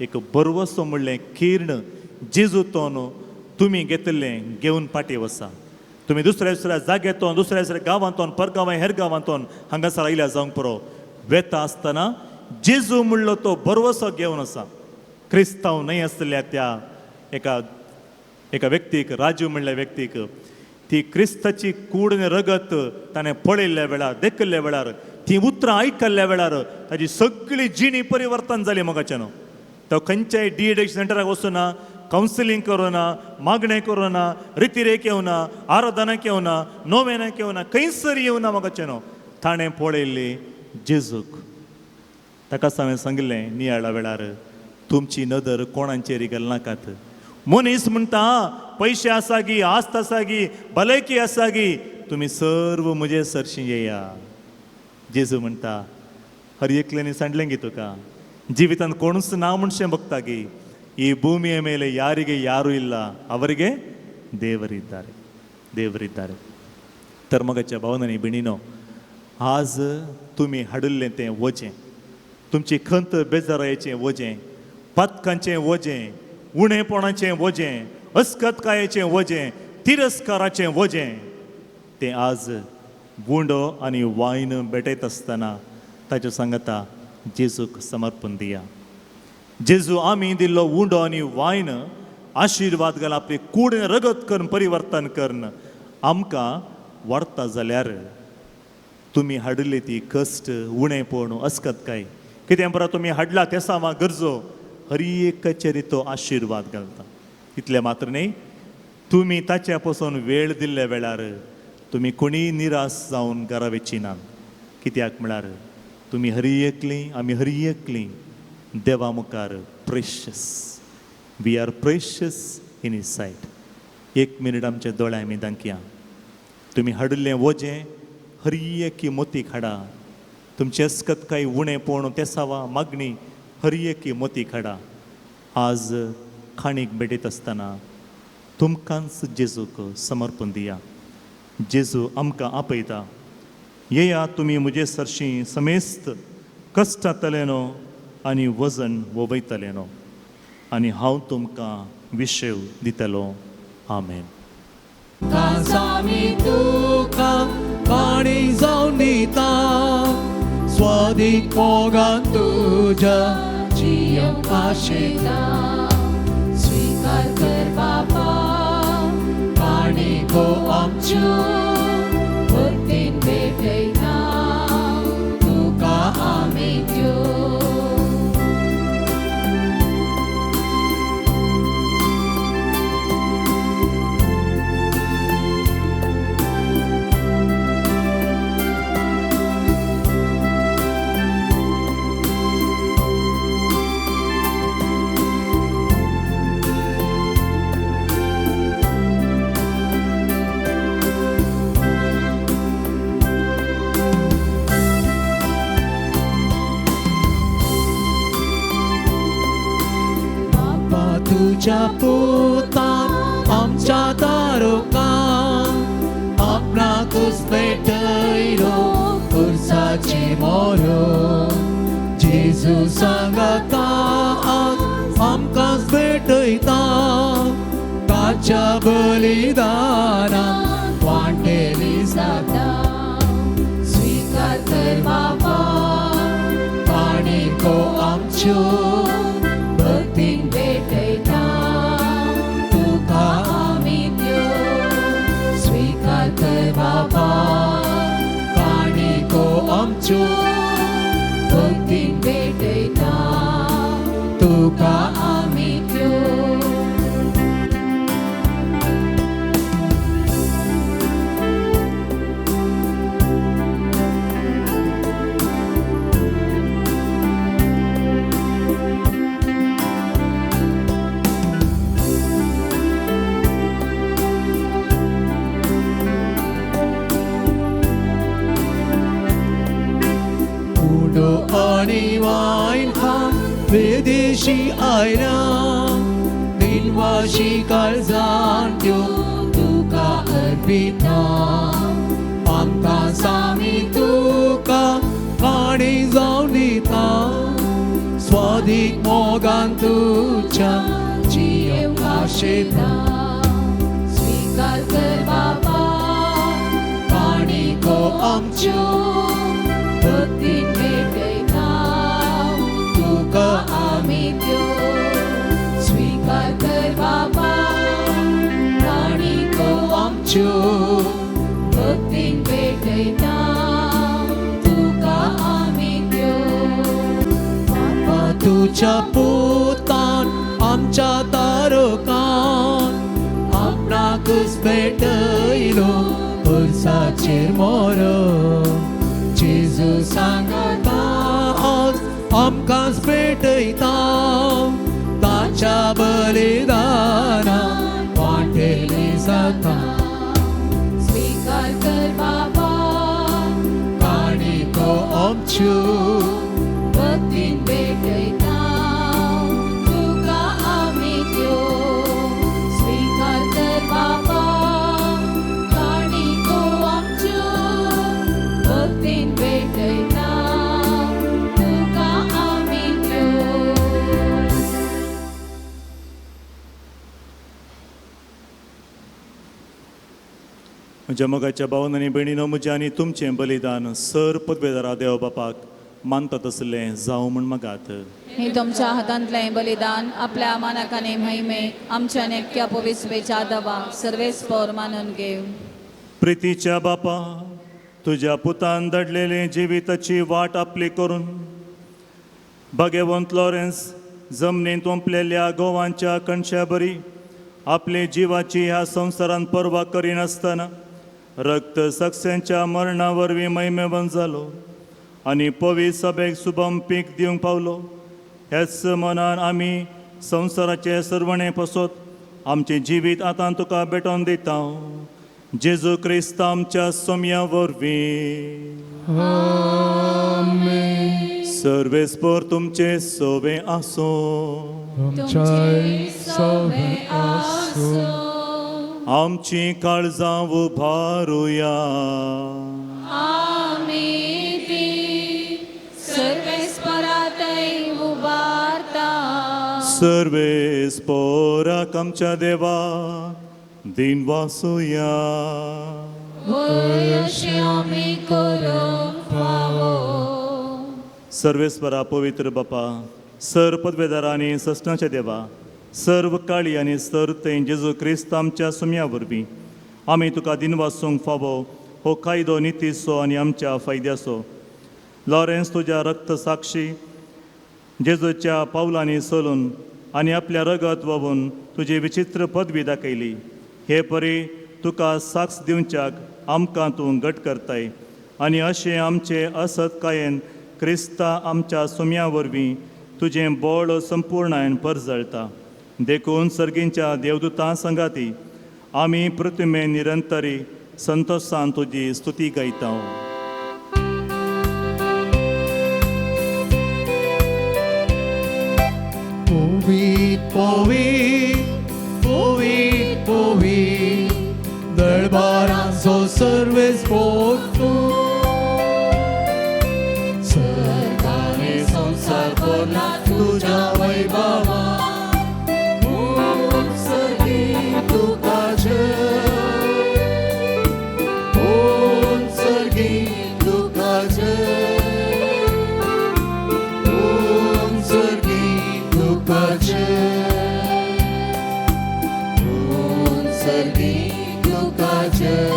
एक बरवसो म्हणलें किर्ण जेजू तोन तुमी घेतिल्लें घेवन पाटी वसा, तुमी दुसऱ्या दुसऱ्या जाग्यांतून, दुसऱ्या दुसऱ्या गांवांतून, परगांवां हेर गांवांतून हांगासर आयल्या जावंक पुरो, वेता आसतना जेजू म्हणलो तो बरवसो घेवन आसा. क्रिस्तांव न्हय आसल्या त्या एका एका व्यक्तीक, राजू म्हणल्या व्यक्तीक, ती क्रिस्ताची कूड आनी रगत ताणें पळयल्ल्या वेळार, देखिल्ल्या वेळार, ती उतरां आयकल्ल्या वेळार ताजी सगळी जिणी परिवर्तन जाली मोगाचें न्हू. तो खंयच्याय डी एडिक्शन सेंटराक वचूना, कावन्सिलींग करूना, मागणें करूना, रितिरेक येवना, आराधनाक येवना, नोवेनाक येवना, खंयसर येवना मोगाचें न्हू. ताणें पळयल्ली जेजूक. ताकाच हांवें सांगिल्लें नियाळा वेळार, तुमची नदर कोणाचेर घालनाकात. मनीस म्हणटा पयशे आसा गी, आस्त आसा गी, भलायकी आसा गी, तुमी सर्व म्हजे सरशी येया. जेजू म्हणटा हर एकल्यानी सांडलें गी तुका, जिवितांत कोणूच ना म्हणशें बघता गी, ಈ ಭೂಮಿಯ ಮೇಲೆ ಯಾರಿಗೆ ಯಾರೂ ಇಲ್ಲ, ಅವರಿಗೆ ದೇವರಿದ್ದಾರೆ, ದೇವರಿದ್ದಾರೆ. तर मगाच्या भावनांनी भयणीनो, आज तुमी हाडिल्लें तें वजें, तुमची खंत बेजारायेचें वजें, पातकांचें वजें, उणेपणाचें वजें, अस्कतकायेचें वजें, तिरस्काराचें वजें, तें आज गुंडो आनी वायन भेटयत आसतना ताच्या सांगता जेजूक समर्पण दिया. जेजू आमी दिल्लो उंडो आनी वायन आशिर्वाद घाल, आपली कूड रगत करून परिवर्तन करून आमकां व्हरता जाल्यार तुमी हाडिल्ली ती कश्ट, उणेपण, अस्कतकाय कितें बरो तुमी हाडला तेसांवा गरजो हर एकाचेर तो आशिर्वाद घालता. इतलें मात्र न्हय, तुमी ताच्या पसून वेळ दिल्ल्या वेळार तुमी कोणीय निराश जावन घरा वचची ना. कित्याक म्हळ्यार तुमी हरी एकलीं, आमी हरी एकलीं देवा मुखार precious, we are precious in his sight. एक मिनीट आमच्या दोळ्या आमी दांकया, तुमी हाडिल्लें वजें हरी एकी मोतीक हाडा, तुमची अस्कतकाय, उणेपण, तेसावा, मागणी हरी एकी मोतीक हाडा. आज खाणीक भेटयत आसतना तुमकांच जेजूक समर्पण दिया. जेजू आमकां आपयता, येया तुमी म्हजे सरशीं समेस्त कश्टांतले न्हू आनी वजन वयतले न्हू, आनी हांव तुमकां विशेव दितलो. आमेन. कासामी तुका पाणी जावन दिता, स्वादीक मोगान तुज्या जियोवंक आशेता. स्वीकार कर बापा काणको आमच्यो भक्तीन भेटयता तुका आमी त्यो. तुज्या पुतान आमच्या तारुकान आपणाकूच भेटयलो खुर्साचे मोरो जेजू सांगता आज आमकांच भेटयता ताच्या बलिदानान वांटेली जाता स्वीकार कर बापा काणको आमच्यो भक्तीन भेटयता तुका आमी त्यो स्वीकार कर बापा काणको आमच्यो भक्तीन भेटयता तुका आमी त्यो उडो आनी वायन खान विदेशी आयला दिनवाशी काळजान त्यो तुका अर्पिता आमकां सामी तुका काणी जावन दिता स्वादीक मोगान तुज्या जियेवंक आशेता स्वीकार कर बापा काणको आमच्यो भक्तीन भेटयता तुका आमी त्यो स्वीकार कर बापा काणको आमच्यो भक्तीन भेटयता तुका आमी त्यो बापा तुज्या पुतान आमच्या तारुकान आपणाकूच भेटयलो खुर्साचेर मोरो जेजू सांगता आज आमकांच भेटयता ताच्या बलिदानान वांटेली जाता स्वीकार कर बापा काणको आमच्यो भक्तीन भेटयता तुका आमी त्यो स्वीकार कर बापा काणको आमच्यो भक्तीन भेटयता तुका आमी त्यो म्हज्या मोगाच्या भावन आनी भयणीनो म्हजें आनी तुमचें बलिदान सर पदवेदारा देव बापाक मानतात आसलें जावं म्हूण मागात. हे तुमच्या हातांतलें बलिदान आपल्या मानाकाने महिमे आमच्या नेक्या पविसवेच्या दवा सर्वेस्पोर मानून घेव. प्रितीच्या बापा तुज्या पुतान दडलेले जिविताची वाट आपली करून भाग्यवंत लॉरेन्स जमनींत ओंपलेल्या गोवांच्या कणशा बरी आपले जिवाची ह्या संवसारांत पर्वा करिनासतना रक्त सक्स्यांच्या मरणा वरवीं महिमेवंत जालो आनी पवी सभेक सुबम पीक दिवंक पावलो. ह्याच मनान आमी संवसाराचे सर्वणे पसत आमचें जिवीत आतां तुका भेटोवन दिता जेजू क्रिस्त आमच्या सोम्या वरवीं. सर्वेस्पोर तुमचे सोवे आसूं तुमच्याय सवे आसूं आमची काळजां उबारुया आमी ती सर्वेस्परातय उबारता सर्वेस्पोराक आमच्या देवा दिन वासुया वय अशें आमी करूंक फावो. सर्वेस्परा पवित्र बापा सर पदवेदारा आनी सस्नाच्या देवा सर्व काळी आनी सर थंय जेजू क्रिस्त आमच्या सुम्या वरवीं आमी तुका दिनवासूंक फावो हो कायदो नितीचो आनी आमच्या फायद्याचो. लॉरेन्स तुज्या रक्त साक्षी जेजूच्या पावलांनी चलून आनी आपल्या रगत व्हांवून तुजी विचित्र पदवी दाखयली. हे परी तुका साक्ष दिवच्याक आमकां तूं घट करताय आनी अशें आमचे असत्कायेन क्रिस्ता आमच्या सुम्या वरवीं तुजें बळ संपूर्णायन परजळटा. देखून सर्गींच्या देवदूतां संगाती आमी पृथ्वी निरंतरी संतोषान तुजी स्तुती गायता. पोवीत पोवीत पोवीत पोवीत दळबारांचो सर्वेस पोतू सरकारे संवसार भरला तुज्या वैभवा सर्गी तुका जय ओम सर्गी तुका जय ओम सर्गी तुका जय ओम सर्गी तुका जय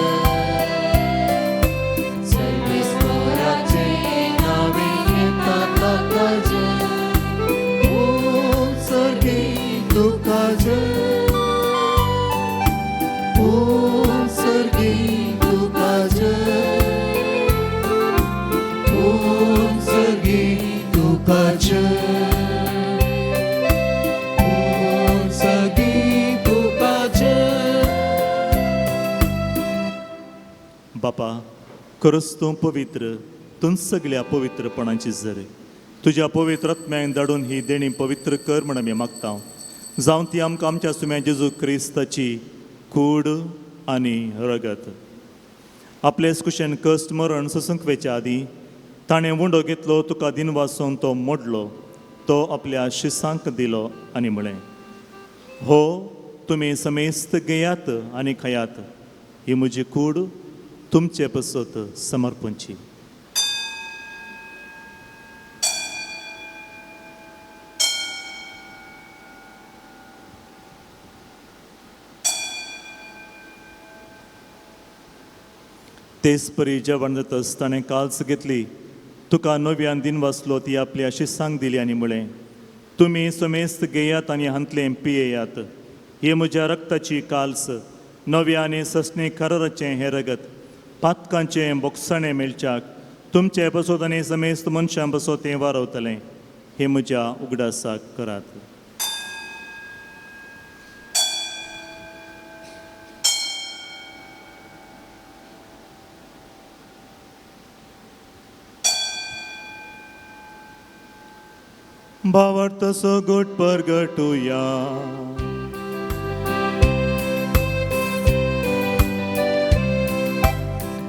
सर्वेस्पराचे नावे घेता ताका जय ओम सर्गी तुका जय ओम सर्गी तुका जय ओम सर्गी तुका जय ओम सर्गी तुका जय. बापा, खरंच तूं पवित्र, तूं सगल्या पवित्रपणाची जर तुज्या पवित्र आत्म्यान धाडून ही देणी पवित्र कर म्हण आमी मागता. जावं ती आमकां आमच्या सुम्या जेजू क्रिस्ताची कूड आनी रगत. आपले कुशेन कश्ट मरण सोसूंक वेच्या आदीं ताणें उंडो घेतलो, तुका दिनवासून तो मोडलो, तो आपल्या शिसांक दिलो आनी म्हळें, हो तुमी समेस्त घेयात आनी खायात, ही म्हजी कूड तुमचे पसत समर्पणची. तेच परी जेवण जातच ताणें काल्स घेतली, तुका नव्यान दिन वाचलो, ती आपली अशी सांग दिली आनी म्हळें, तुमी समेस्त घेयात आनी हांतलें पियेयात, ही म्हज्या रक्ताची काल्स, नव्या आनी ससणी कराराचें हें रगत, पातकांचें बोगसाणें मेळच्याक तुमचे पसत आनी समेस्त मनशां पसत तें वारवतलें, हें म्हज्या उगडासाक करात. भावार्थ सगट परगटुया.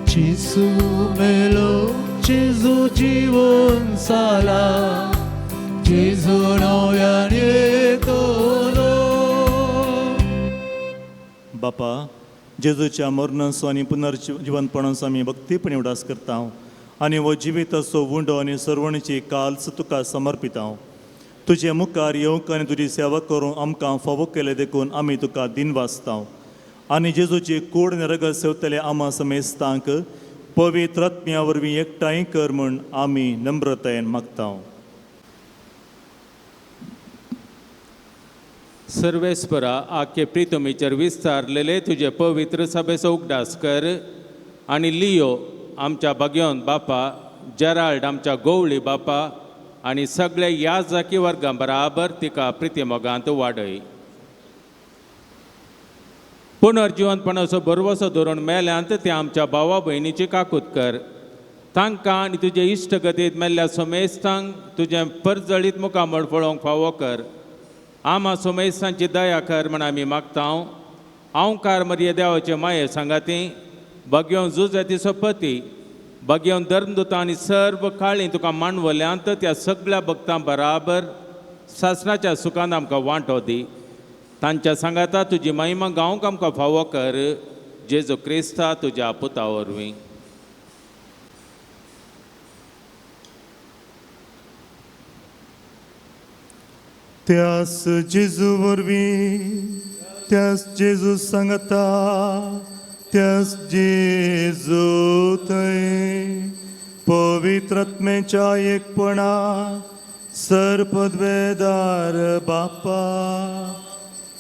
जेजू मेलो, जेजू जीवन साला, जेजू नव्यान येतलो. बापा, जेजूच्या मरणाचो आनी पुनर्जिवनपणाचो आमी भक्तीपणी उडास करता आनी हो जिविताचो उंडो आनी सर्वणीची काल्स तुका समर्पिता. तुजे मुखार येवंक आनी तुजी सेवा करूंक आमकां फावो केलें देखून आमी तुका दिनवासता. आनी जेजूची कूड आनी रगत सेवतले आमा समेस्तांक पवित्र आत्म्या वरवीं एकठांय कर म्हूण आमी नम्रतायेन मागता. सर्वेस्परा, आखे प्रितमीचेर विस्तारलेले तुजे पवित्र सभेचो उगडास कर आनी लियो आमच्या भाग्योन बापा, जेराल्ड आमच्या गोवळी बापा आनी सगळे ह्या जाकी वर्गां बराबर तिका प्रितीमोगांत वाडय. पुनर्जिवनपणाचो भरवसो धरून मेल्यांत ते आमच्या भावा भयणीची काकूत कर. तांकां आनी तुजे इश्टगतींत मेल्ल्या सोमेस्तांक तुजें परजळीत मुखामळ पळोवंक फावो कर. आमा सोमेस्तांची दया कर म्हण आमी मागता. हांवकार मरिये देवाचे माये सांगाती भगयोन जुजातीचो पती भगयोन धर्मदूत आनी सर्व काळी तुका मांडवल्यांत त्या सगळ्या भक्तां बराबर सासणाच्या सुखान आमकां वांटो दी. तांच्या सांगाता तुजी महिमा गावंक आमकां फावो कर, जेजू क्रिस्ता तुज्या पुता वरवीं. त्यास जेजू वरवीं, त्यास जेजू सांगता, त्यास जेजू थंय पवित्र आत्म्याच्या एकपणा सर्पद्वेदार बापा,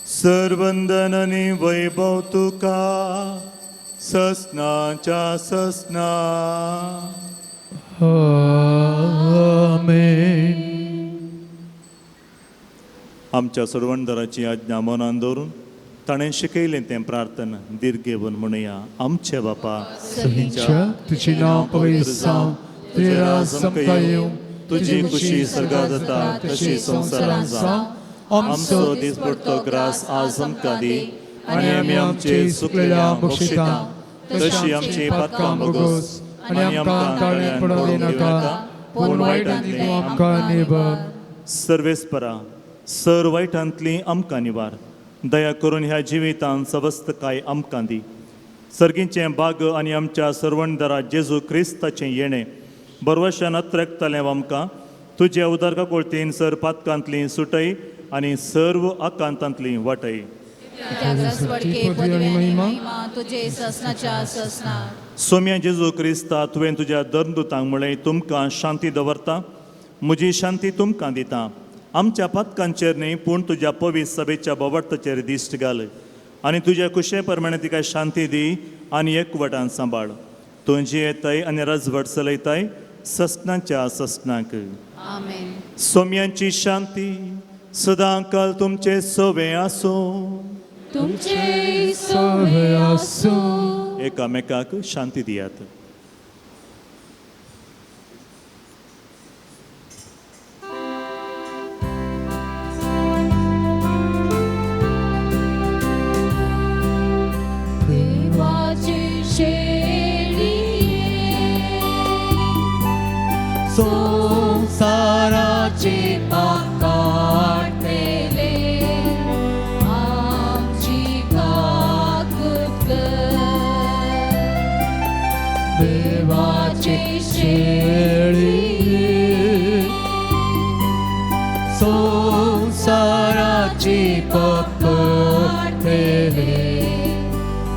सर्वंदन आनी वैभव तुका ससनाच्या ससना. आमेन. आमच्या सर्वंदराची आज्ञा मनान दवरून ताणें शिकयलें तें प्रार्थना दीर्घेवन म्हणया. आमचे बापा सहीच्या, तुझे नांव पवित्र जावं, तुजें राज आमकां येवं, तुजी खुशी सर्गात जाता तशी संवसारांत जावं. आमचो दिसपडतो ग्रास आज आमकां दी आनी आमी आमचे चुकलेल्या बक्षिता तशी आमची पातकां भोगोस आनी आमकां ताळ्यान पडोवंक दिनाका, पूण वायटांतली तूं आमकां निबर. सर्वेस्परा सर वायटांतली आमकां निवार, दया करून ह्या जिवितांत सवस्तकाय आमकां दी. सर्गीचें बाग आनी आमच्या सर्वणदारा जेजू क्रिस्ताचें येणें बरवशान अत्रकतलें आमकां तुज्या उदरका कोळतीन सर पातकांतली सुटय आनी सर्व आकांतांतली वाटय. सोम्या जेजू क्रिस्ता, तुवें तुज्या दर्दुतांक म्हळें तुमकां शांती दवरता, म्हजी शांती तुमकां दिता. आमच्या पातकांचेर न्ही पूण तुज्या पवित्र सभेच्या बोवार्थाचेर दिश्ट घाल आनी तुज्या कुशे प्रमाणे तिका शांती दी आनी एकवटान सांबाळ. तूं जियेताय आनी राजवट चलयताय ससनाच्या ससनाक. आमेन. सोम्यांची शांती सदां काल तुमचे सवे आसूं, तुमचे सवे आसूं. एकामेकाक शांती दियात. देवाचे शेळये संसाराचे पाप काडटले, आमची काकूत कर. देवाचे शेळये संसाराचे पाप काडटले,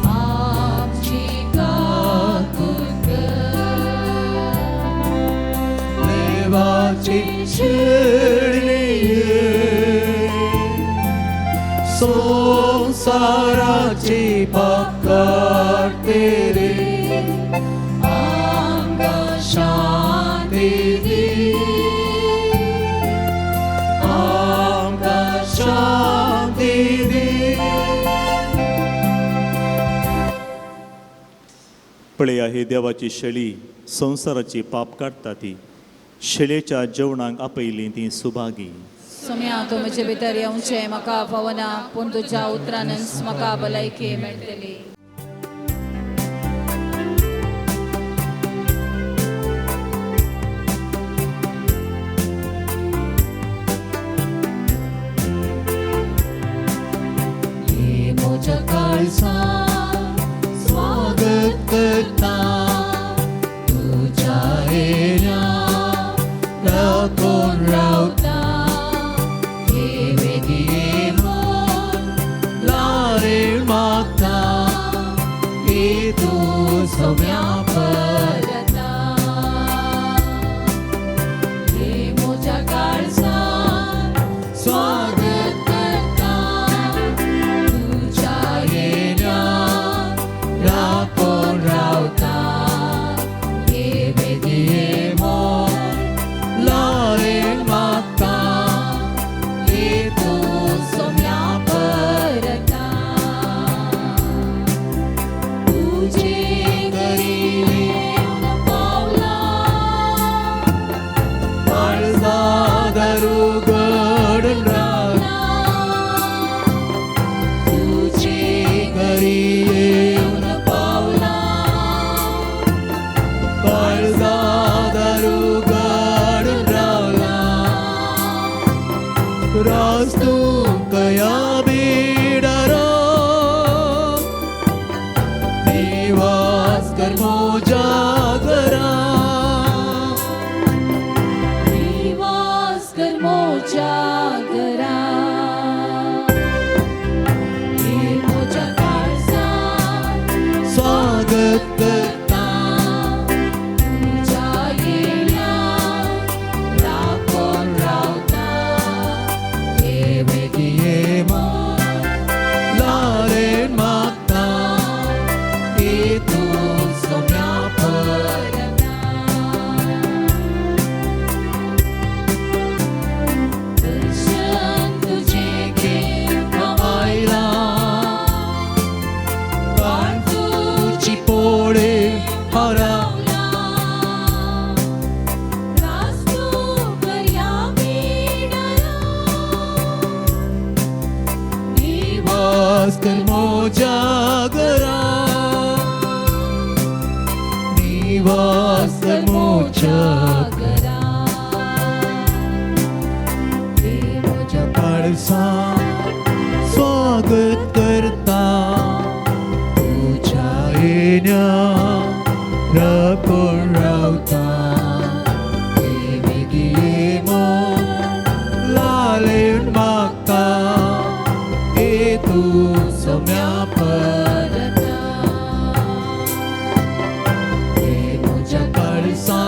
आमची काकूत कर. देवाचे शेळये संसाराचे पाप काडटले, आमकां शांती दी, आमकां शांती दी. पळया ही देवाची शेळी संवसाराची पाप काडटा ती. शेळयेच्या जेवणाक आपयली ती सुभागी. सोम्या, तूं म्हजे भितर येवचें म्हाका फावना, पूण तुज्या उतरानच म्हाका भलायकी मेळटली. हे म्हज्या काळजांत स्वागत करता, तुज्या येण्या राखून रावता. हे वेगीं म्हूण लारेर मागता, हे तूं सव्या परता. हे म्हज्या काळजांत स्वागत करता, तुज्या येण्या राखून रावता. हे वेगीं म्हूण लारेर मागता, हे तूं सोम्या परता. तुजे घरी येवन पावला, काळजा दार उगडून रावता. तुजे घरी येवन पावला, काळजा दार उगडून रावला. राज तुमकां बिडारो, निवास कर म्हज्या घरा. निवास कर म्हज्या घरा. हे म्हज्या काळजांत स्वागत करता, तुज्या येण्याक राखून रावता. हे वेगीं म्हूण लारेर मागता, हे तूं सोम्या परता. दर्शन निवास कर मोजा घरा, निवास कर मोजा घरा, म्हज्या काळजा स्वागत करता, तुज्या येण्या राखून रावता, लालेन मागता, ए तूं सोम्या परता, हे म्हज्या काळजा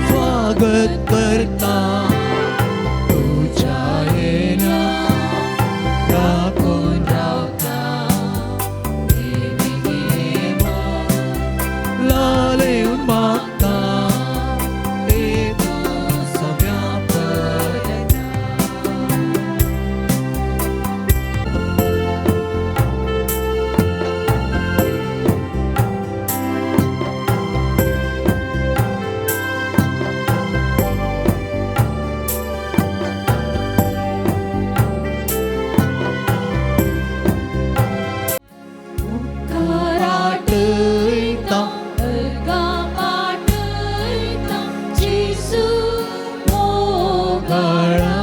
स्वागत करता, तुज्या येण्या राखून रावता, लालेन मागता, ए तूं सोम्या परता. कराटयता अर्गां पाटयता जेजू मोगाळा,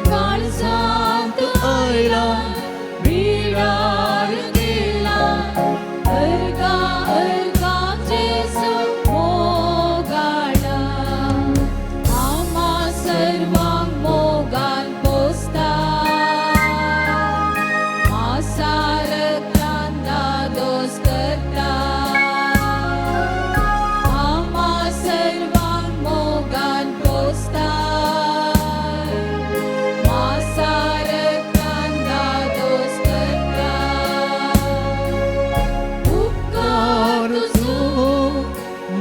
काळजांत आयला बिळार गेला, अर्गां अर्गां जेजू मोगाळा, आम्हा सर्वांक मोगान पोसता, मासारक्तान दादोस करता, आम्हा सर्वांक मोगान पोसता, मासारक्तान दादोस करता, उपकार तुजो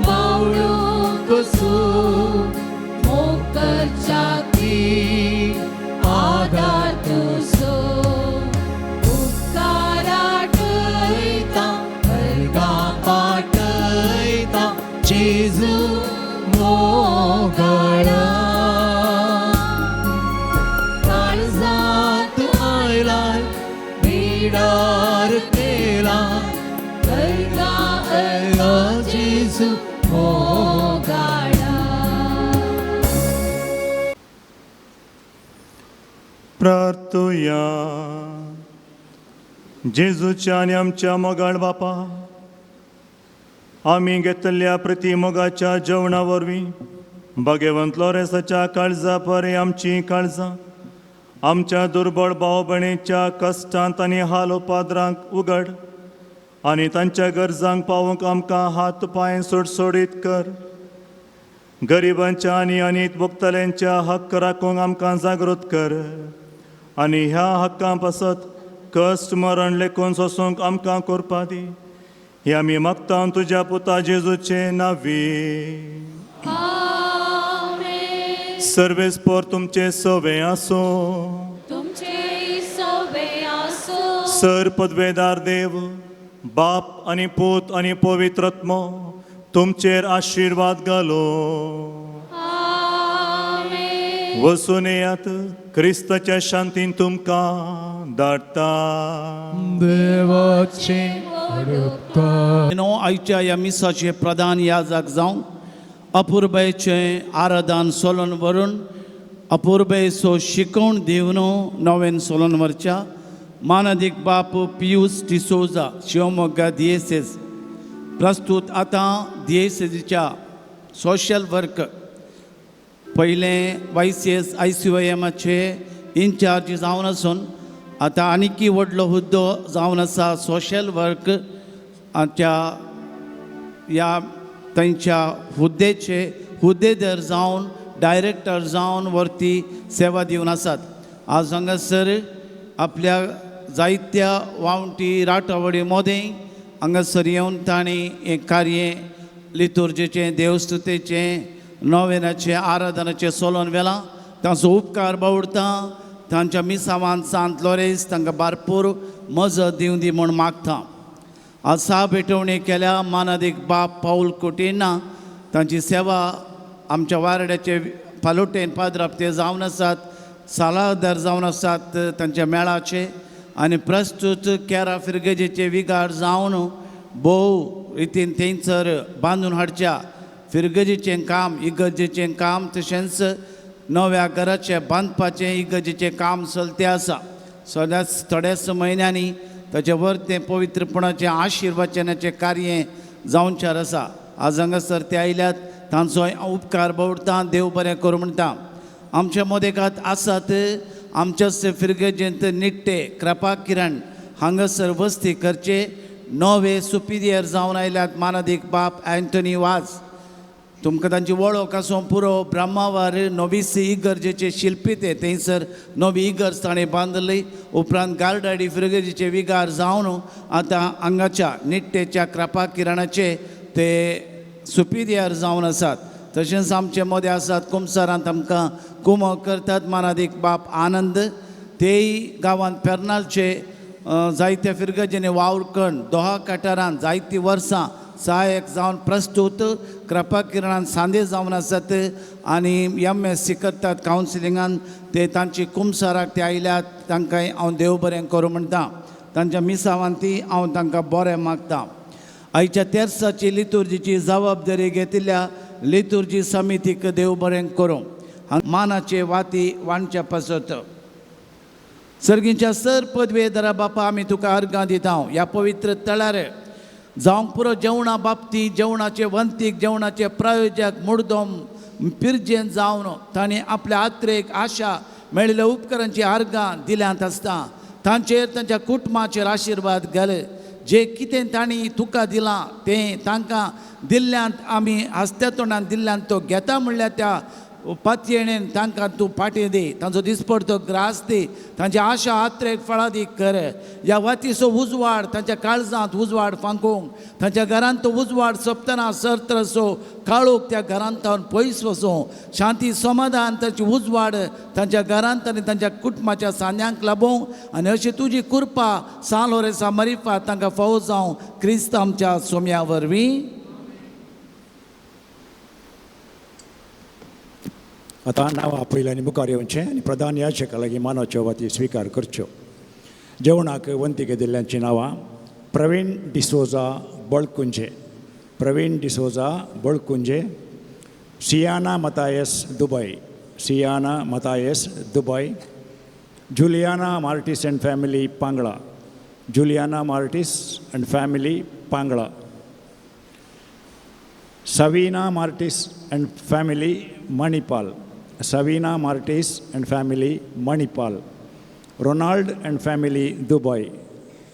मावळूंक कसो, मोग करच्या ती आदार तुजो, उपकार आठयता अर्गां पाटयता जेजू मोगाळा, काळजांत आयला बिडार केला, अर्गां अर्गां जेजू मोगाळा. प्रार्थुया. जेजूच्या आनी आमच्या मोगाळ बापा, आमी घेतल्या प्रतिमोगाच्या जेवणा वरवीं भगवंत लोरेसाच्या काळजा परे आमची काळजां आमच्या दुर्बळ भाव भयणीच्या कश्टांत आनी हाल उपाद्रांक उगड आनी तांच्या गरजांक पावोवंक आमकां हात पांय सोडसोडीत कर. गरिबांच्या आनी अनीत भोगतल्यांच्या हक्क राखूंक आमकां जागृत कर आनी ह्या हक्कां पासत कश्ट मरण लेखून सोसूंक आमकां करपा दी. हे आमी मागता तुज्या पुता जेजूचे नांवी. आमेन. सर्वेस्पर तुमचे सवे आसूं. तुमचे सवे आसूं. सर पदवेदार देव बाप आनी पूत आनी पवित्र आत्मो तुमचेर आशिर्वाद घालो. आमेन. वसून येयात क्रिस्ताच्या शांतीन तुमकां धाडटा. देवाचे उपकार. न्हू आयच्या ह्या मिसाचे प्रधान याजक जावं अपुरबायेचें आराधन सोलोन व्हरून अपुरबायेचो शिकवण दिवन नव्यान सोलोन व्हरच्या मानादीक बाप पियूस डिसोजा शिवमोग्गा दियेसेस प्रस्तूत आतां दियेसेजीच्या सोशल वर्क पयलें YCS ICYMचे इन्चार्ज जावन आसून आतां आनीकी व्हडलो हुद्दो जावन आसा सोशल वर्क आमच्या ह्या तांच्या हुद्देचे हुद्देदार जावन डायरेक्टर जावन वरती सेवा दिवन आसात. आज हांगासर आपल्या जायत्या वावंटी राटावळी मदें हांगासर येवन तांणी हें कार्य लितुर्जेचें देवस्तुतेचें नोवेनाचें आराधनाचें सोलोन व्हेलां. तांचो उपकार बावडता तांच्या मिसावान सांत लोरेस तांकां भरपूर मजत दिवं दी म्हूण मागता. आज सा भेटवणी केल्या मानादीक बाप पावल कोटिना तांची सेवा आमच्या वारड्याचे फालोटेन पाद्राप ते जावन आसात. सालादार जावन आसात तांच्या मेळाचे आनी प्रस्तूत केरा फिरगजेचे विगार जावन भोव रितीन थंयसर बांदून हाडच्या फिरगजेचें काम इगर्जेचें काम तशेंच नव्या घराचें बांदपाचें इगर्जेचें काम चलतें आसा. सदांच थोड्याच म्हयन्यांनी ताचें वरतें पवित्रपणाचें आशिर्वचनाचें कार्य जावचें आसा. आज हांगासर ते आयल्यात तांचो उपकार बावडटा, देव बरें करूं म्हणटा. आमच्या मदेकात आसात आमच्याच फिरगजेंत निट्टे कृपा किरण हांगासर वस्ती करचे नवे सुपिरियर जावन आयल्यात मानादीक बाप अँथनी वाज. तुमकां तांची वळख आसूं पुरो. ब्रह्मावार नवीस इगर्जेचे शिल्पी ते थंयसर नवी इगर्ज ताणें बांदली. उपरांत गार्डाडी फिरगजेचे विगार जावन आतां हांगाच्या निट्टेच्या कृपा किरणाचे ते सुपिरियर जावन आसात. तशेंच आमचे मदें आसात कुमसारांत आमकां कुमक करतात मानादीक बाप आनंद. तेय गांवांत पेरनालचे जायत्या फिरगजेनी वावर करून दोहा काठारान जायतीं वर्सां सहायक जावन प्रस्तूत कृपा किरणान सांदे जावन आसात आनी MSc करतात कावन्सिलिंगान. ते तांची कुमसाराक ते आयल्यात तांकां हांव देव बरें करूं म्हणटा. तांच्या मिसावान ती हांव तांकां बरें मागता. आयच्या तेर्साची लितुर्जीची जबाबदारी घेतिल्ल्या लितुर्जी समितीक देव बरें करूं. मानाचे वाती वांटच्या पासत सर्गींच्या सर पदवेदारा बापा आमी तुका अर्गां दिता. ह्या पवित्र तळार जावंक पुरो जेवणा बाबती जेवणाचे वंतीक जेवणाचे प्रायोजक मुडदोम पिरजेन जावन तांणी आपल्या आत्रेक आशा मेळिल्ल्या उपकरांची अर्गां दिल्यांत आसता. तांचेर तांच्या कुटुंबाचेर आशिर्वाद घाले. जे कितें तांणी तुका दिलां तें तांकां दिल्ल्यांत आमी आसत्या तोंडान दिल्ल्यांत तो घेता म्हणल्यार त्या पातयेणेन तांकां तूं फाटीं दी. तांचो दिसपडतो ग्रास दी. तांची आशा आत्रेक फळादीक कर. ह्या वातीचो उजवाड तांच्या काळजांत उजवाड फांकूंक तांच्या घरांत तो उजवाड सोंपतना सरत्रसो काळोख त्या घरांत पयस वचूं. शांती समाधान ताची उजवाड तांच्या घरांत आनी तांच्या कुटुंबाच्या सांद्यांक लाबोवंक आनी अशी तुजी कृपा सान लोरेसा मरिफा तांकां फावो जावं क्रिस्त आमच्या सोम्या वरवीं. आतां नांवां आपयलें आनी मुखार येवचें आनी प्रधान याचका लागीं मानाच्यो वाती स्विकार करच्यो. जेवणाक वंती घेतिल्ल्यांचीं नांवां प्रवीण डिसोजा बळकुंजे, प्रवीण D'Souza बळकुंजे, Siana Mathias Dubai, Siana Mathias Dubai, Juliana Martis and family Pangla, Juliana Martis and family Pangla, Savina Martis and family Manipal, Savina Martis and family Manipal, Ronald and family Dubai,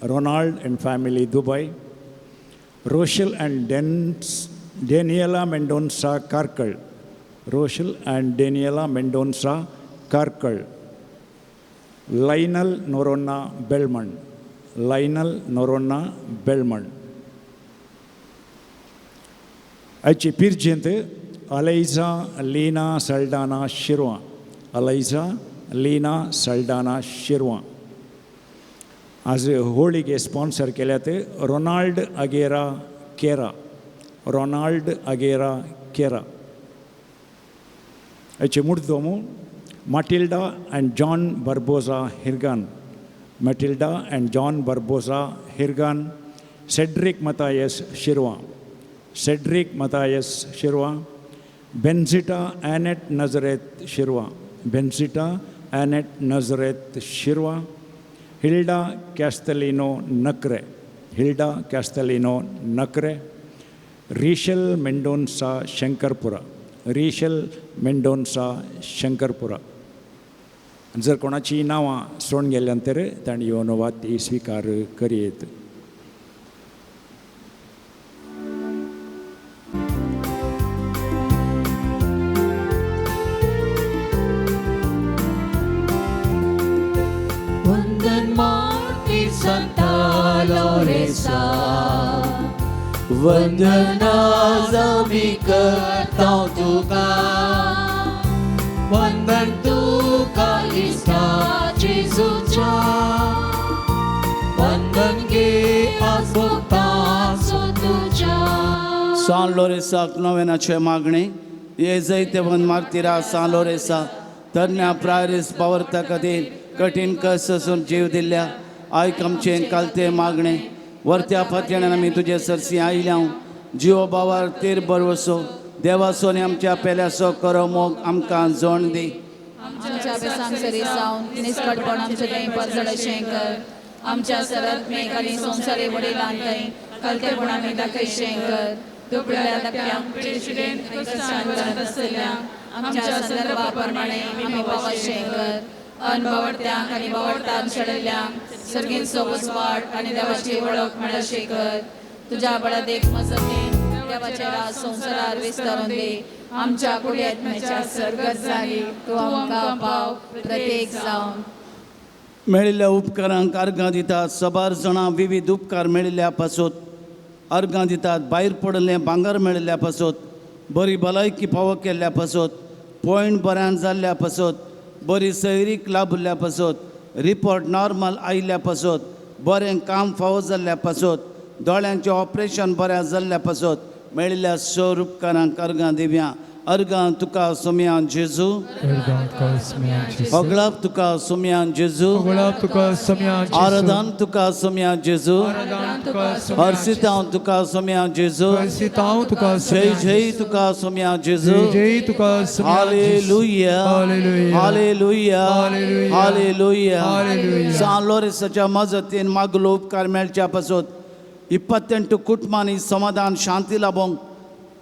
Ronald and family Dubai, Rochelle and Daniela Mendonca Karkal, Rochelle and Daniela Mendonca Karkal, Lionel Noronha Belmond, Lionel Noronha Belmond. आयची पिरजेंत Alaiza Leena Saldanha Shirva, Alaiza Leena Saldanha Shirva. आज होळीगे sponsor केल्यात Ronald अगेरा केरा, Ronald अगेरा केरा. आयचे मुर्दोमू Matilda and John Barbosa Hirgan, Matilda and John Barbosa Hirgan, Cedric Mathias Shirva, Cedric Mathias Shirva, Benzita Annette Nazareth Shirva, Benzita Annette Nazareth Shirva, Hilda Castellino Nakre, Hilda Castellino Nakre, Rishel Mendonca Shankarpura, Rishel Mendonca Shankarpura. जर कोणाची नांवां सोडून गेल्यान तर तांणी येवन वाती स्विकार करयेत. वंदन माती संता लोरेसा, वंदना आमी करता तुका, वंदन तुका इस्ता जेजूच्या, वंदन गे आज भक्तांचो तुज्या. सान लोरेसाक नवेनाचे मागणे हे जैतेवन मार्तिरा सान लोरेसा तरण्या प्रायरीस बावरता खातीर कठीण कस आसून जीव दिल्ल्या आयक आमचें कालते मागणें वरत्या फातयान आमी तुजे सरसी आयल्या जिवो बावार तेर बरवसो देवासो आनी आमच्या पेल्यासो करो मोग आमकां जोण दी. आमच्या बेसांग सरी जावन निस्कटपण आमचे थंय परजड कर. आमच्या सरत आनी संवसारी वडिलां थंय कलतेपण आमी दाखयशें कर. दुबळ्या धाकट्यांक कश्टान आसतल्यांक आमच्या संदर्भा प्रमाणे आमी पावशें कर. अनबावडत्यांक आनी बावडतान शेळिल्ल्यांक सर्गींचो वसवाट आनी देवाची वळख मेळशें कर. तुज्या बळादेक मजतीन देवाचे राज संवसारार विस्तारून दी. आमच्या कुडयत्म्याच्या सर्गत जाली तूं आमकां पाव प्रत्येक जावन. मेळिल्ल्या उपकारांक अर्गां दितात. सबार जाणां विविध उपकार मेळिल्ल्या पासत अर्गां दितात. भायर पडिल्लें भांगर मेळिल्ल्या पासत, बरी भलायकी फावो केल्ल्या पासत, पॉयंट बऱ्यान जाल्ल्या पासत, बरी सैरीक लाभिल्ल्या पासत, रिपोर्ट नॉर्मल आयिल्ल्या पासत, बरें काम फावो जाल्ल्या पासत, दोळ्यांचें ऑपरेशन बरें जाल्ल्या पासत मेळिल्ल्या सर उपकारांक अर्गां दिवया. अर्गां तुका सोम्यान जेजू. होगळाप तुका सोम्यान जेजू. आराधन तुका सोम्यान जेजू. हर्षितांव तुका सोम्यान जेजू. जय जय तुका सोम्यान जेजू. Hallelujah hallelujah hallelujah. सान लोरेसाच्या मजतीन मागलो उपकार मेळच्या पासत 28 कुटुंबांनी समाधान शांती लाभोंक,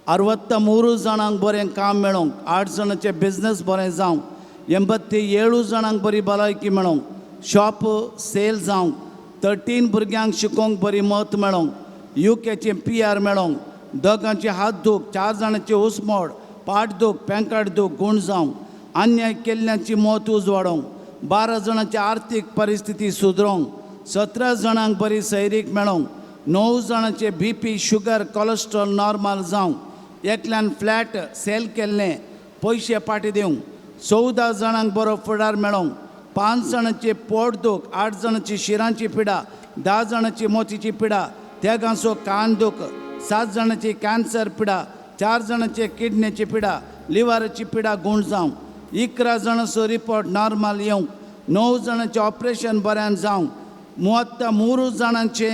63 जाणांक बरें काम मेळोंक, 8 जाणांचे बिजनेस बरें जावंक, 87 जाणांक बरी भलायकी मेळोंक, शॉप सेल जावंक, 13 भुरग्यांक शिकोवंक बरी मत मेळोंक, युकेचें PR मेळोंक, दोगांचे हात दूख, 4 जाणांचे उसमोड, पाट दूख, पेंकाट दूख गूण जावंक, अन्याय केल्ल्यांची मत उजवाडोंक, 12 जाणांची आर्थीक परिस्थिती सुदरोंक, 17 जाणांक बरी सैरीक मेळोंक, 9 जाणांचे BP sugar cholesterol normal जावंक, एकल्यान फ्लॅट सेल केल्लें पयशे फाटी दिवंक, 14 जाणांक बरो फुडार मेळोंक, 5 जाणांचे पोट दूख, 8 जाणांची शिरांची पिडा, 10 जाणांची मोतीची पिडा, तेगांचो कान दूख, 7 जाणांची कॅन्सर पिडा, 4 जाणांचे किडनीची पिडा, लिवराची पिडा गूण जावंक, 11 जाणांचो रिपोर्ट नॉर्मल येवंक, 9 जाणांचें ऑपरेशन बऱ्यान जावंक, 33 जाणांचे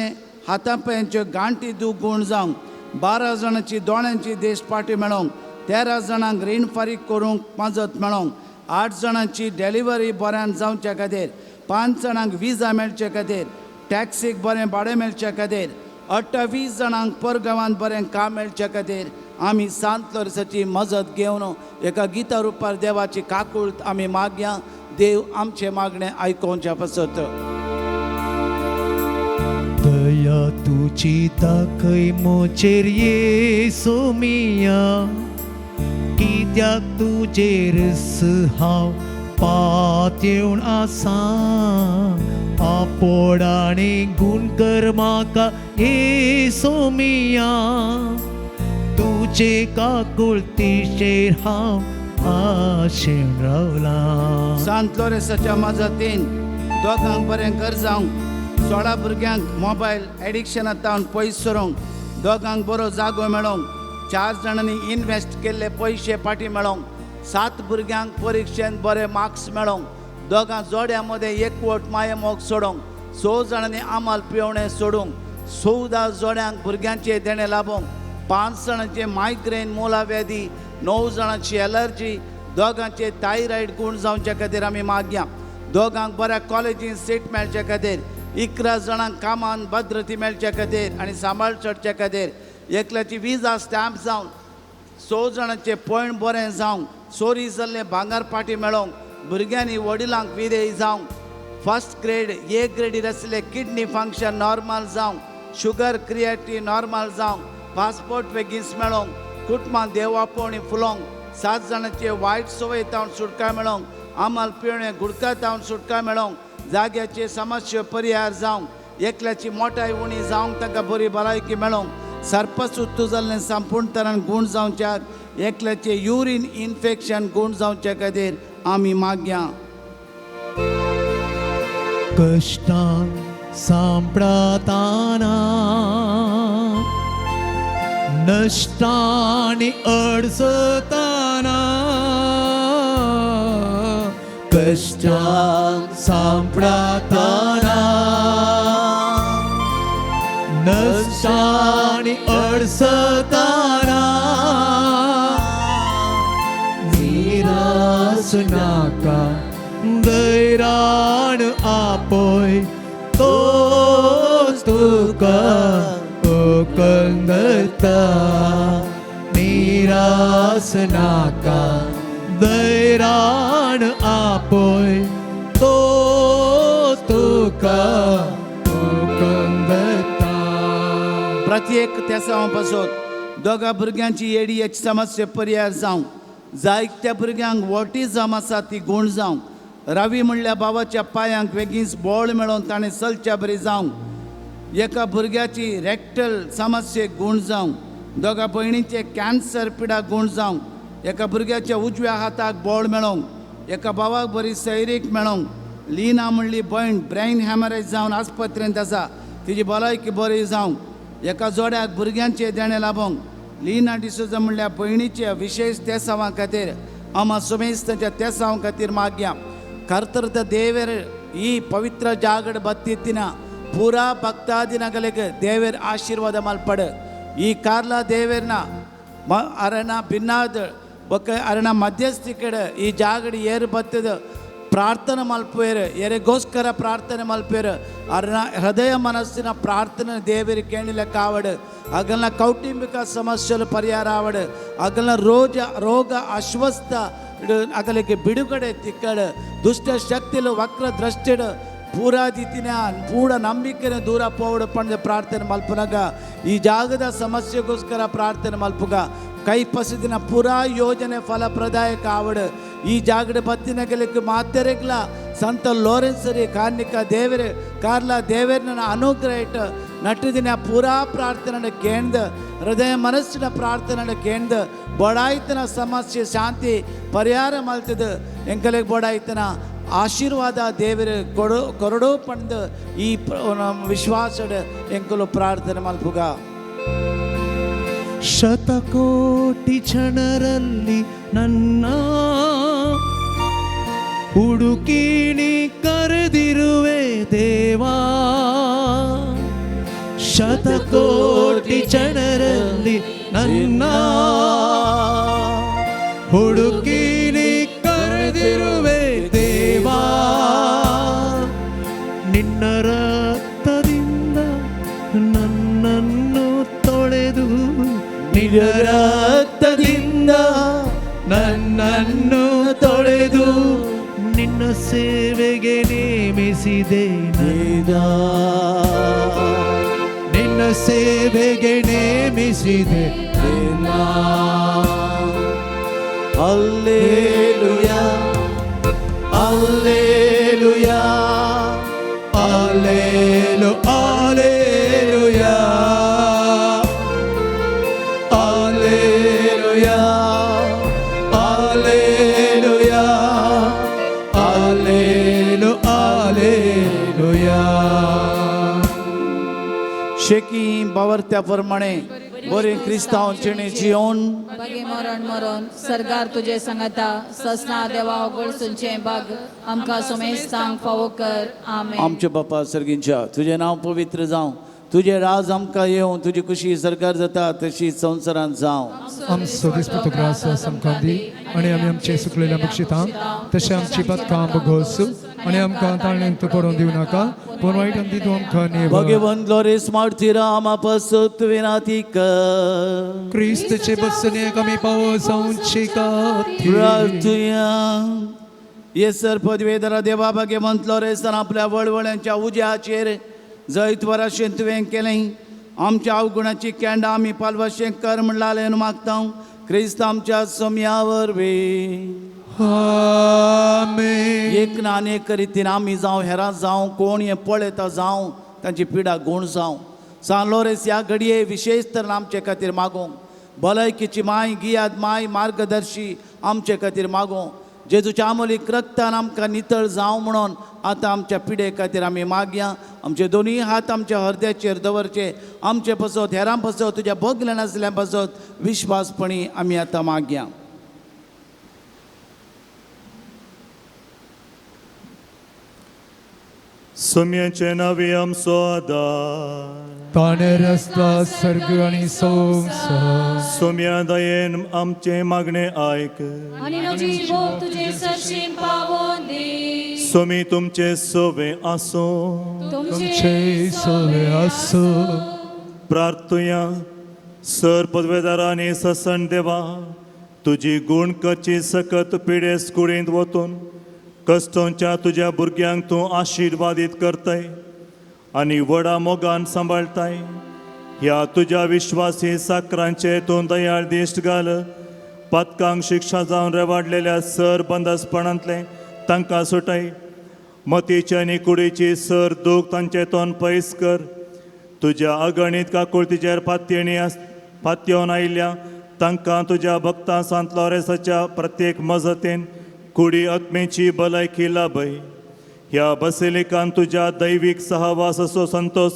हाता पांयांच्यो गांठी दूख गूण जावंक, 12 जाणांची दोळ्यांची देश पाटी मेळोंक, 13 जाणांक रीण फारीक करूंक मजत मेळोंक, 8 जाणांची डिलिव्हरी बऱ्यान जावच्या खातीर, 5 जाणांक विजा मेळचे खातीर, टॅक्सीक बरें भाडें मेळचे खातीर, 28 जाणांक परगांवांत बरें काम मेळचे खातीर आमी सांत लोरसाची मजत घेवन एका गीता रुपार देवाची काकूळत आमी मागया. देव आमचें मागणें आयकोवच्या पासत. दया तुजी दाखय मोचेर येसू मिया, कित्याक तुजेर हांव पातयेवन आसा. आपोडाणे गूण कर म्हाका येसू मिया, तुजे काकुळतीचेर हांव आशेन रावलां. सांत लोरेसाच्या मजतीन दोगांक बरें घर जावंक, 16 भुरग्यांक मोबायल एडिक्शनांत पयस सरूंक, दोगांक बरो जागो मेळोंक, 4 जाणांनी इनवेस्ट केल्ले पयशे फाटीं मेळोंक, 7 भुरग्यांक परिक्षेंत बरे मार्क्स मेळोंक, दोगां जोड्यां मदें एकवट मायेमोग सोडोंक, 6 जाणांनी आमाल पिवणें सोडूंक, 14 जोड्यांक भुरग्यांचें देणें लाबोंक, 5 जाणांचे मायग्रेन मोलाव्याधी, 9 जाणांची एलर्जी, दोगांचे थायरॉयड गूण जावचे खातीर आमी मागया. दोगांक बऱ्या कॉलेजीन सीट मेळचे खातीर, 11 जाणांक कामान भद्रती मेळचे खातीर आनी सांबाळ चडचे खातीर, एकल्याची विजा स्टॅम्प जावन, 6 जाणांचे पॉयंट बरें जावंक, चोरी जाल्लें भांगर पाटी मेळोंक, भुरग्यांनी वडिलांक विधेय जावंक, फर्स्ट ग्रेड ए ग्रेडीर आसले किडनी फंक्शन नॉर्मल जावंक, शुगर क्रिएटी नॉर्मल जावंक, पासपोर्ट बेगीन मेळोंक, कुटुंबां देवापोवणी फुलोंक, 7 जाणांचे वायट संवय तावन सुटका मेळोंक, आमल पिवणे गुडका तावन सुटका मेळोंक, जाग्याचे समस्या परिहार जावंक, एकल्याची मोटाय उणी जावंक ताका बरी भलायकी मेळोंक, सर्पसुत्तू जाल्लें संपूर्ण तरान गूण जावच्याक, एकल्याचे युरीन इन्फेक्शन गूण जावचे खातीर आमी मागया. कश्टांक सांपडताना नश्टांनी अडचताना कश्टांक सांपडताना नश्टांनी अडसताना निरास नाका धैर्यान आपोय तोच तुका उकंदता निरास नाका धैर्यान आपोय तोच तुका उकंदता. प्रत्येक तेसांव पासत दोगा भुरग्यांची एडीएच समस्या पर्याय जावं, जायत्या भुरग्यांक वॉटिजम आसा ती गूण जावं, रवी म्हणल्या बाबाच्या पांयांक वेगींच बोळ मेळोवन ताणें चलच्या बरी जावं, एका भुरग्याची रेक्टल समस्येक गूण जावं, दोगा भयणीचे कॅन्सर पिडा गूण जावं, एका भुरग्याच्या उजव्या हाताक बोळ मेळोवंक, एका भावाक बरी सैरीक मेळोवंक, लीना म्हणली भयण ब्रेन हॅमरेज जावन आस्पत्रेंत आसा तिजी भलायकी बरी जावंक, एका जोड्याक भुरग्यांचे देणें लाबोवंक, लीना डिसोजा म्हणल्या भयणीचे विशेश तेसांवा खातीर आमा सुमेश तांच्या तेसांव खातीर मागया. ಕರ್ತರದ ದೇವರ ಈ ಪವಿತ್ರ ಜಾಗಡ್ ಬತ್ತಿತ್ತಿನ ಪೂರಾ ಭಕ್ತಾದಿನಗಳಿಗೆ ದೇವರ ಆಶೀರ್ವಾದ ಮಲ್ಪಡು. ಈ ಕಾರ್ಲ ದೇವರನ ಅರಣ ಭಿನ್ನಾದ ಬೊಕ್ಕ ಅರಣ ಮಧ್ಯಸ್ಥಿಕಡೆ ಈ ಜಾಗಡ್ ಏರು ಬತ್ತದ ಪ್ರಾರ್ಥನೆ ಮಲ್ಪೇರು, ಎರೆಗೋಸ್ಕರ ಪ್ರಾರ್ಥನೆ ಮಲ್ಪೇರು, ಅರಣ ಹೃದಯ ಮನಸ್ಸಿನ ಪ್ರಾರ್ಥನೆ ದೇವರು ಕೇಳಿಲ್ಲ ಕಾವಡು, ಅಗಲ್ನ ಕೌಟುಂಬಿಕ ಸಮಸ್ಯೆಲು ಪರಿಹಾರ ಆವಡು, ಅಗಲ್ನ ರೋಗ ಅಸ್ವಸ್ಥ ಅಗಲಿಗೆ ಬಿಡುಗಡೆ ತಿಕ್ಕಡು, ದುಷ್ಟ ಶಕ್ತಿಲು ವಕ್ರ ದೃಷ್ಟಿಡು ಪೂರಾದಿತಿನ ಪೂರ ನಂಬಿಕೆನ ದೂರ ಪೋವಡು ಪಂಡ ಪ್ರಾರ್ಥನೆ ಮಲ್ಪುನಗ ಈ ಜಾಗದ ಸಮಸ್ಯೆಗೋಸ್ಕರ ಪ್ರಾರ್ಥನೆ ಮಲ್ಪುಗ. ಕೈ ಪಸದಿನ ಪೂರಾ ಯೋಜನೆ ಫಲಪ್ರದಾಯಕ ಆವಡು. ಈ ಜಾಗದ ಬತ್ತಿನಗಲಿಕ್ಕೆ ಮಾತೆರೆಗ್ಲ ಸಂತ ಲೋರೆನ್ಸರಿ ಕಾರ್ಣಿಕ ದೇವರು ಕಾರ್ಲ ದೇವರನ್ನ ಅನುಗ್ರಹ ಇಟ್ಟು ನಟ್ಟಿದಿನ ಪೂರಾ ಪ್ರಾರ್ಥನೆ ಕೇಂದ್ರ ಹೃದಯ ಮನಸ್ಸಿನ ಪ್ರಾರ್ಥನೆ ಕೇಂದ್ರ ಬಡಾಯ್ತನ ಸಮಸ್ಯೆ ಶಾಂತಿ ಪರಿಹಾರ ಮಲ್ತದ ಎಂಕಲಿಗೆ ಬಡಾಯ್ತನ ಆಶೀರ್ವಾದ ದೇವರು ಕೊರಡೋ ಪಂದು ಈ ವಿಶ್ವಾಸದ ಎಂಕಲು ಪ್ರಾರ್ಥನೆ ಮಲ್ಪುಗ. ಶತಕೋಟಿ ಜನರಲ್ಲಿ ನನ್ನ ಹುಡುಕೀನಿ ಕರೆದಿರುವೆ ದೇವಾ, ಶತಕೋಟಿ ಜನರಲ್ಲಿ ನನ್ನ ಹುಡುಕೀನಿ ಕರೆದಿರುವೆ ದೇವಾ, ನಿನ್ನ ರಕ್ತದಿಂದ ನನ್ನನ್ನು ತೊಳೆದು, ನಿನ್ನ ರಕ್ತದಿಂದ ನನ್ನನ್ನು ತೊಳೆದು, ನಿನ್ನ ಸೇವೆಗೆ ನೇಮಿಸಿದೆ ನಿನ್ನ ಸೇವೆಗೆ ನೇಮಿಸಿದೆ. Alleluia, alleluia, ಅಲ್ಲೇಲು alleluia, alleluia, alleluia, ಅಲ್ಲೇಲು alleluia. शेकी बावरत्या प्रमाणे बरे क्रिस्तांव चिणे जियोन बागे मरण मरण सरकार तुझे संगता ससना देवा गोळसुंचे बाग आमकां सुमेस्तांक फावो कर. आमेन. आमचे बापा सर्गींच्या तुजें नांव पवित्र जावं, तुजें राज आमकां येवं, तुजी खुशी सरकार जाता तशी संवसारांत जावं. आमचो दिसपटो ग्रास आमकां दी आनी आमी आमचे सुकलेल्या बक्षितां तशें आमची पदकां बगोवसू आनी आमकां ताळणेंत पडोवन दिवं नाका पूण वायट आमदी तूं आमकां नेव. भगवंत ग्लोरीस मार्तीरा आमा पासत विनाती कर. क्रिस्तचे बसनेक आमी पावो जावचे खातीर प्रार्थुया. येसर पदवेधरा देवा भगवंत लोरेसान आपल्या वळवळ्यांच्या उज्याचेर जैतवराशें तुवें केलें. आमच्या अवगुणाची कॅन्डा आमी पालवाशें कर म्हणलालें मागता क्रिस्त आमच्या सोम्या वरवीं. आमेन. एक ना अनेक रितीन आमी जावं हेरां जावं कोण हें पळयता जावं तांची पिडा गूण जावं. सान लोरेस ह्या घडये विशेश तर आमचे खातीर मागूंक भलायकीची माय गियाद माय मार्गदर्शी आमचे खातीर मागूंक जेजूच्या आमोलीक रक्तान आमकां नितळ जावं म्हणून आतां आमच्या पिडे खातीर आमी मागया. आमचे दोनूय हात आमच्या हरद्याचेर दवरचे, आमचे पासत हेरां पासत तुज्या भोगले नासल्या पासत विश्वासपणी आमी आतां मागया. सोम्याचे नावे आमचो आदार. ताणें रस्ता सर्ग आनी संवसार. सोम्या दयेन आमचें मागणें आयक. आनी म्हजी भोग तुजे सरशीं पावोन दी. सोमी तुमचे सोवे आसूं. तुमचे सोवे आसूं. प्रार्थुया. सर पदवेदारांनी ससन देवा, तुजी गूण करची सकत पिडेस कुडींत वतून कश्टोंच्या तुज्या भुरग्यांक तूं आशिर्वादीत करताय आनी व्हडा मोगान सांबाळटाय. ह्या तुज्या विश्वासी साकरांचे तूं दयाळ दिश्ट घाल. पातकांक शिक्षा जावन रेवाडलेल्या सर बंदसपणांतलें तांकां सुटाय. मतीची आनी कुडीची सर दूख तांचे तोंड पयस कर. तुज्या अगणीत काकुळतीचेर पातयेणी पातयेवन आयिल्ल्या तांकां तुज्या भक्तां सांत लॉरेसाच्या प्रत्येक मजतीन कुडी आत्मेची भलायकी लाभय. ह्या बसिलिकान तुज्या दैवीक सहवासाचो संतोश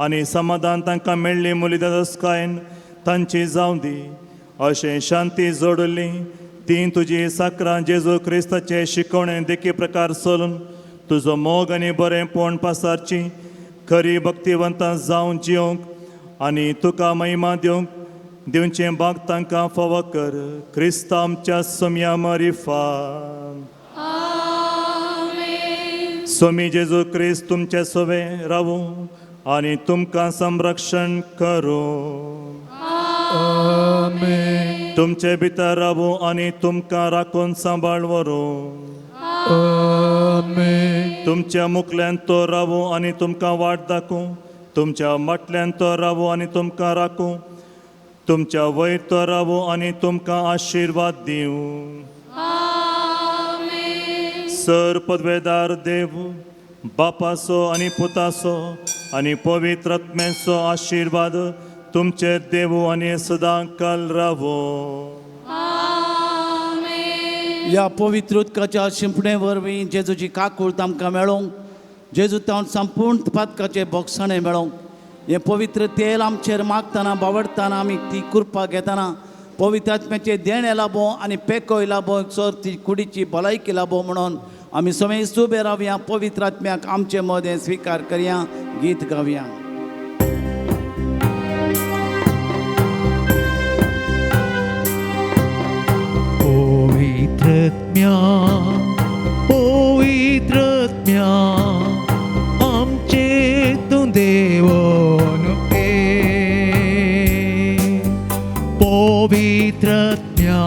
आनी समाधान तांकां मेळ्ळी मुलिदासकायन तांची जावं दी. अशें शांती जोडली ती तुजी साकरां जेजू क्रिस्ताचे शिकवणे देखी प्रकार चलून तुजो मोग आनी बरेंपण पासारची खरी भक्तिवंतां जावन जिवंक आनी तुका महिमा दिवंक दिवचें भाग तांकां फावो कर. क्रिस्त आमच्या सोम्या मरिफान. सोमी जेजू क्रिस्त तुमचे सोवे रावूं आनी तुमकां संरक्षण करूं. आमेन. तुमचे भितर रावूं आनी तुमकां राखून सांबाळ व्हरूं. आमेन. तुमच्या मुखल्यान तो रावूं आनी तुमकां वाट दाखोवं. तुमच्या माटल्यान तो रावूं आनी तुमकां राखूं. तुमच्या वयर तो रावूं आनी तुमकां आशिर्वाद दिवं. सर पदवेदार देव बापाचो आनी पुताचो आनी पवित्र आत्म्याचो आशिर्वाद तुमचे देवू आनी सदां काल रावो. ह्या पवित्र उदकाच्या शिंपणे वरवीं जेजूची काकूळत आमकां मेळोंक, जेजू तावन संपूर्ण पातकाचे बोगसाणें मेळोंक, हें पवित्र तेल आमचेर मागतना बावडटना आमी ती कृपा घेतना पवित्र आत्म्याचें देणें लाबो आनी पेकोय लाबो, सर ती कुडीची भलायकी लाबो म्हणून आमी समेस्त उबे रावया. पवित्र आत्म्याक आमचे मदें स्विकार करया, गीत गावया. पवित्रत्म्या पवित्रत्म्या आमचे तूं देवोन ये. पवित्रत्म्या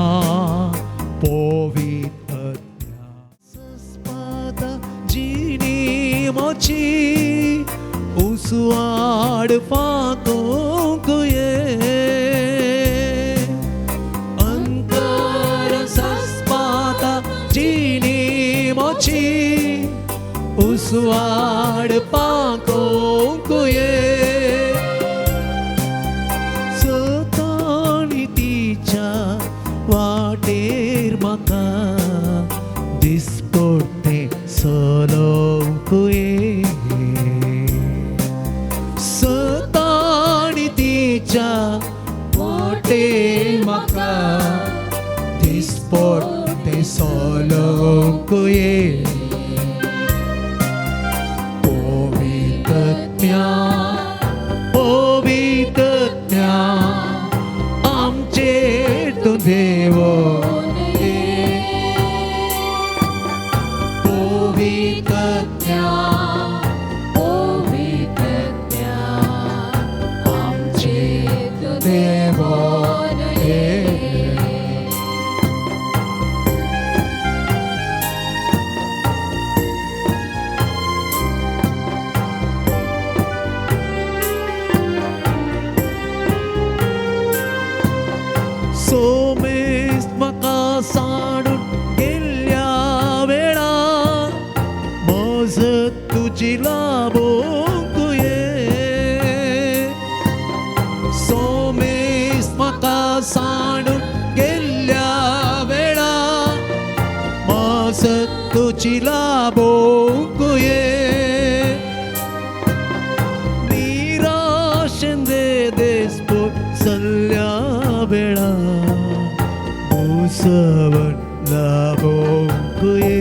पवित्रत्म्या सस्पाता जिणी मोची उसवाड फाकोंक ये. उसवाड पाकोंक ये. सताणी तिच्या वाटेर म्हाका दिसपडतें चलोवंक ये. सताणी तिच्या वाटेर म्हाका दिसपडतें चलोवंक ये. पवित्रत्म्या आमचेर तूं देवो ये. पवित्रत्म्या पवित्रत्म्या आमचेर तूं देवो ये. सोमेस्त म्हाका साणून गेल्ल्या वेळा मजत तुजी लाबोवंक ये. सोमेस्त म्हाका साणून गेल्ल्या वेळा मजत तुजी लाबोवंक ये. निराशेन देसपोट सल्ल्या वेळा उसवण लाबोवंक ये.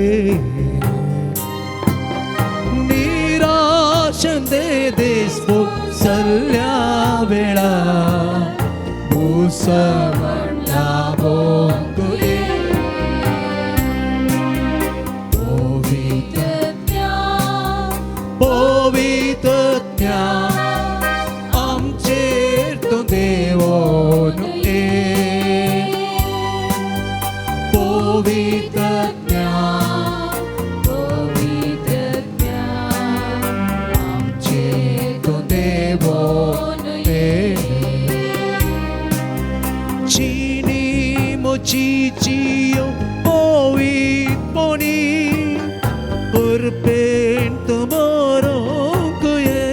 सवण लाभोंक ये. पवित्रत्या आमचेर तूं देवोन ये. पवित्रत्या पवित्रत्या आमचेर तूं देवोन ये. चिनी मोचिचियो पवित्रपणी कुरपेन तूं मरोंक ये.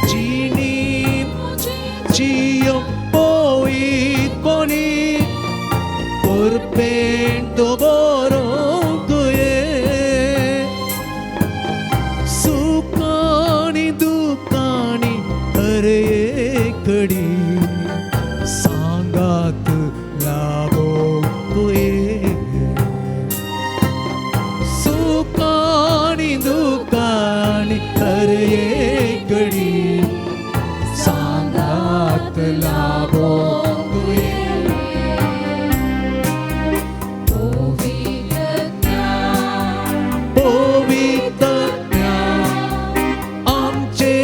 चिनी मोचिचियो पवित्रपणी कुरपेन तूं मरोंक ये. सुखानी दुखानी हर एकडी सांगात लाभोंक ये. सुखानी दुखानी हर एकडी सांगात लाभोंक ये. पवित्रत्या आमचे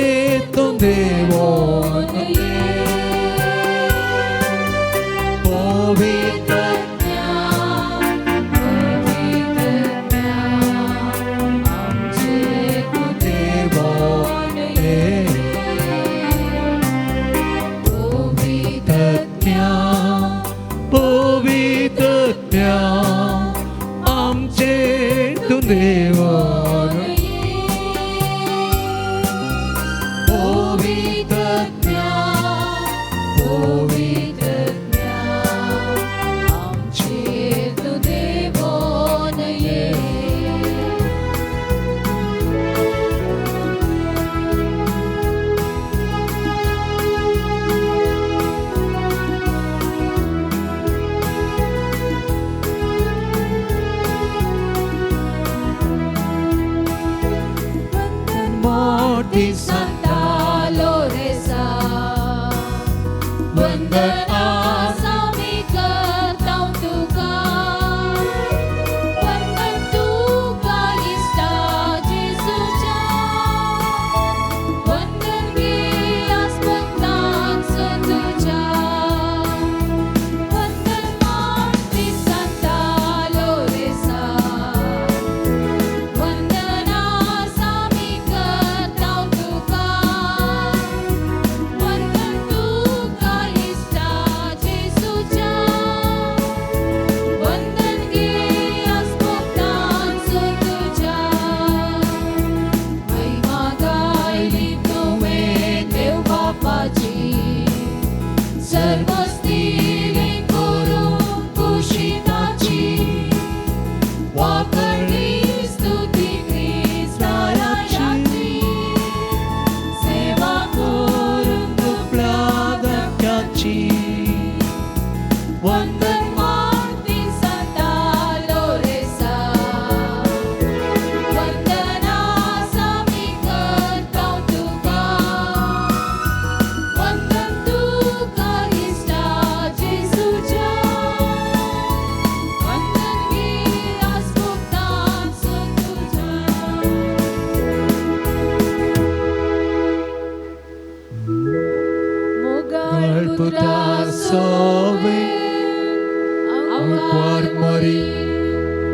तूं देवोन ये. पवित्रत्या पवित्रत्या आमचे तूं देवोन ये. पवित्रत्या पवित्रत्या आमचे तूं देवोन ये. पवित्रत्या पवित्रत्या आमचे तूं देवोन ये. मोठी सांता लोरेसा वंदन आमी करता तुका. वंदन तुका इश्टा जेजूच्या. वंदन गे आस्पतांचो तुज्या. वंदन मोठी सांता लोरेसा वंदन आमी करता तुका. वंदन तुका इश्टा जेजूच्या. वंदन गे आस्पतांचो तुज्या. महिमा गायली तुवें देव बापाची. सर्वस्तिरी करून कुशिताची. वाकडी स्तुती क्रिस्ताराची. सेवा करून दुबळ्या धक्याची. वंदन मोठी सांता लोरेसा वंदन आमी करता तुका. वंदन तुका इश्टा जेजूच्या. वंदन गे आस्पतांचो तुज्या. मोगाळ पुत्रा सोवे आंकवार मरी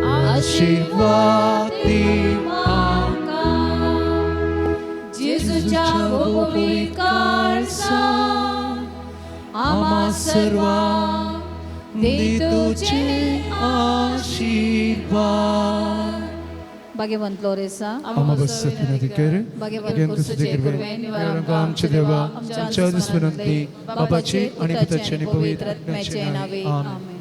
आशीर्वाद दी आमकां. जेजूच्या पवित्र काळजान आम्हा सर्वांक दे तुजे आशीर्वाद. भाग्यवंत लोरेसा आम्हा बसत विनंती कर भाग्यवंत तुझे कृपेन निवारण आमचे देवा आमच्या दुस्मनांतली बाबाचे आणि पुताचे आणि पवित्र आत्म्याचे नावे. आमेन.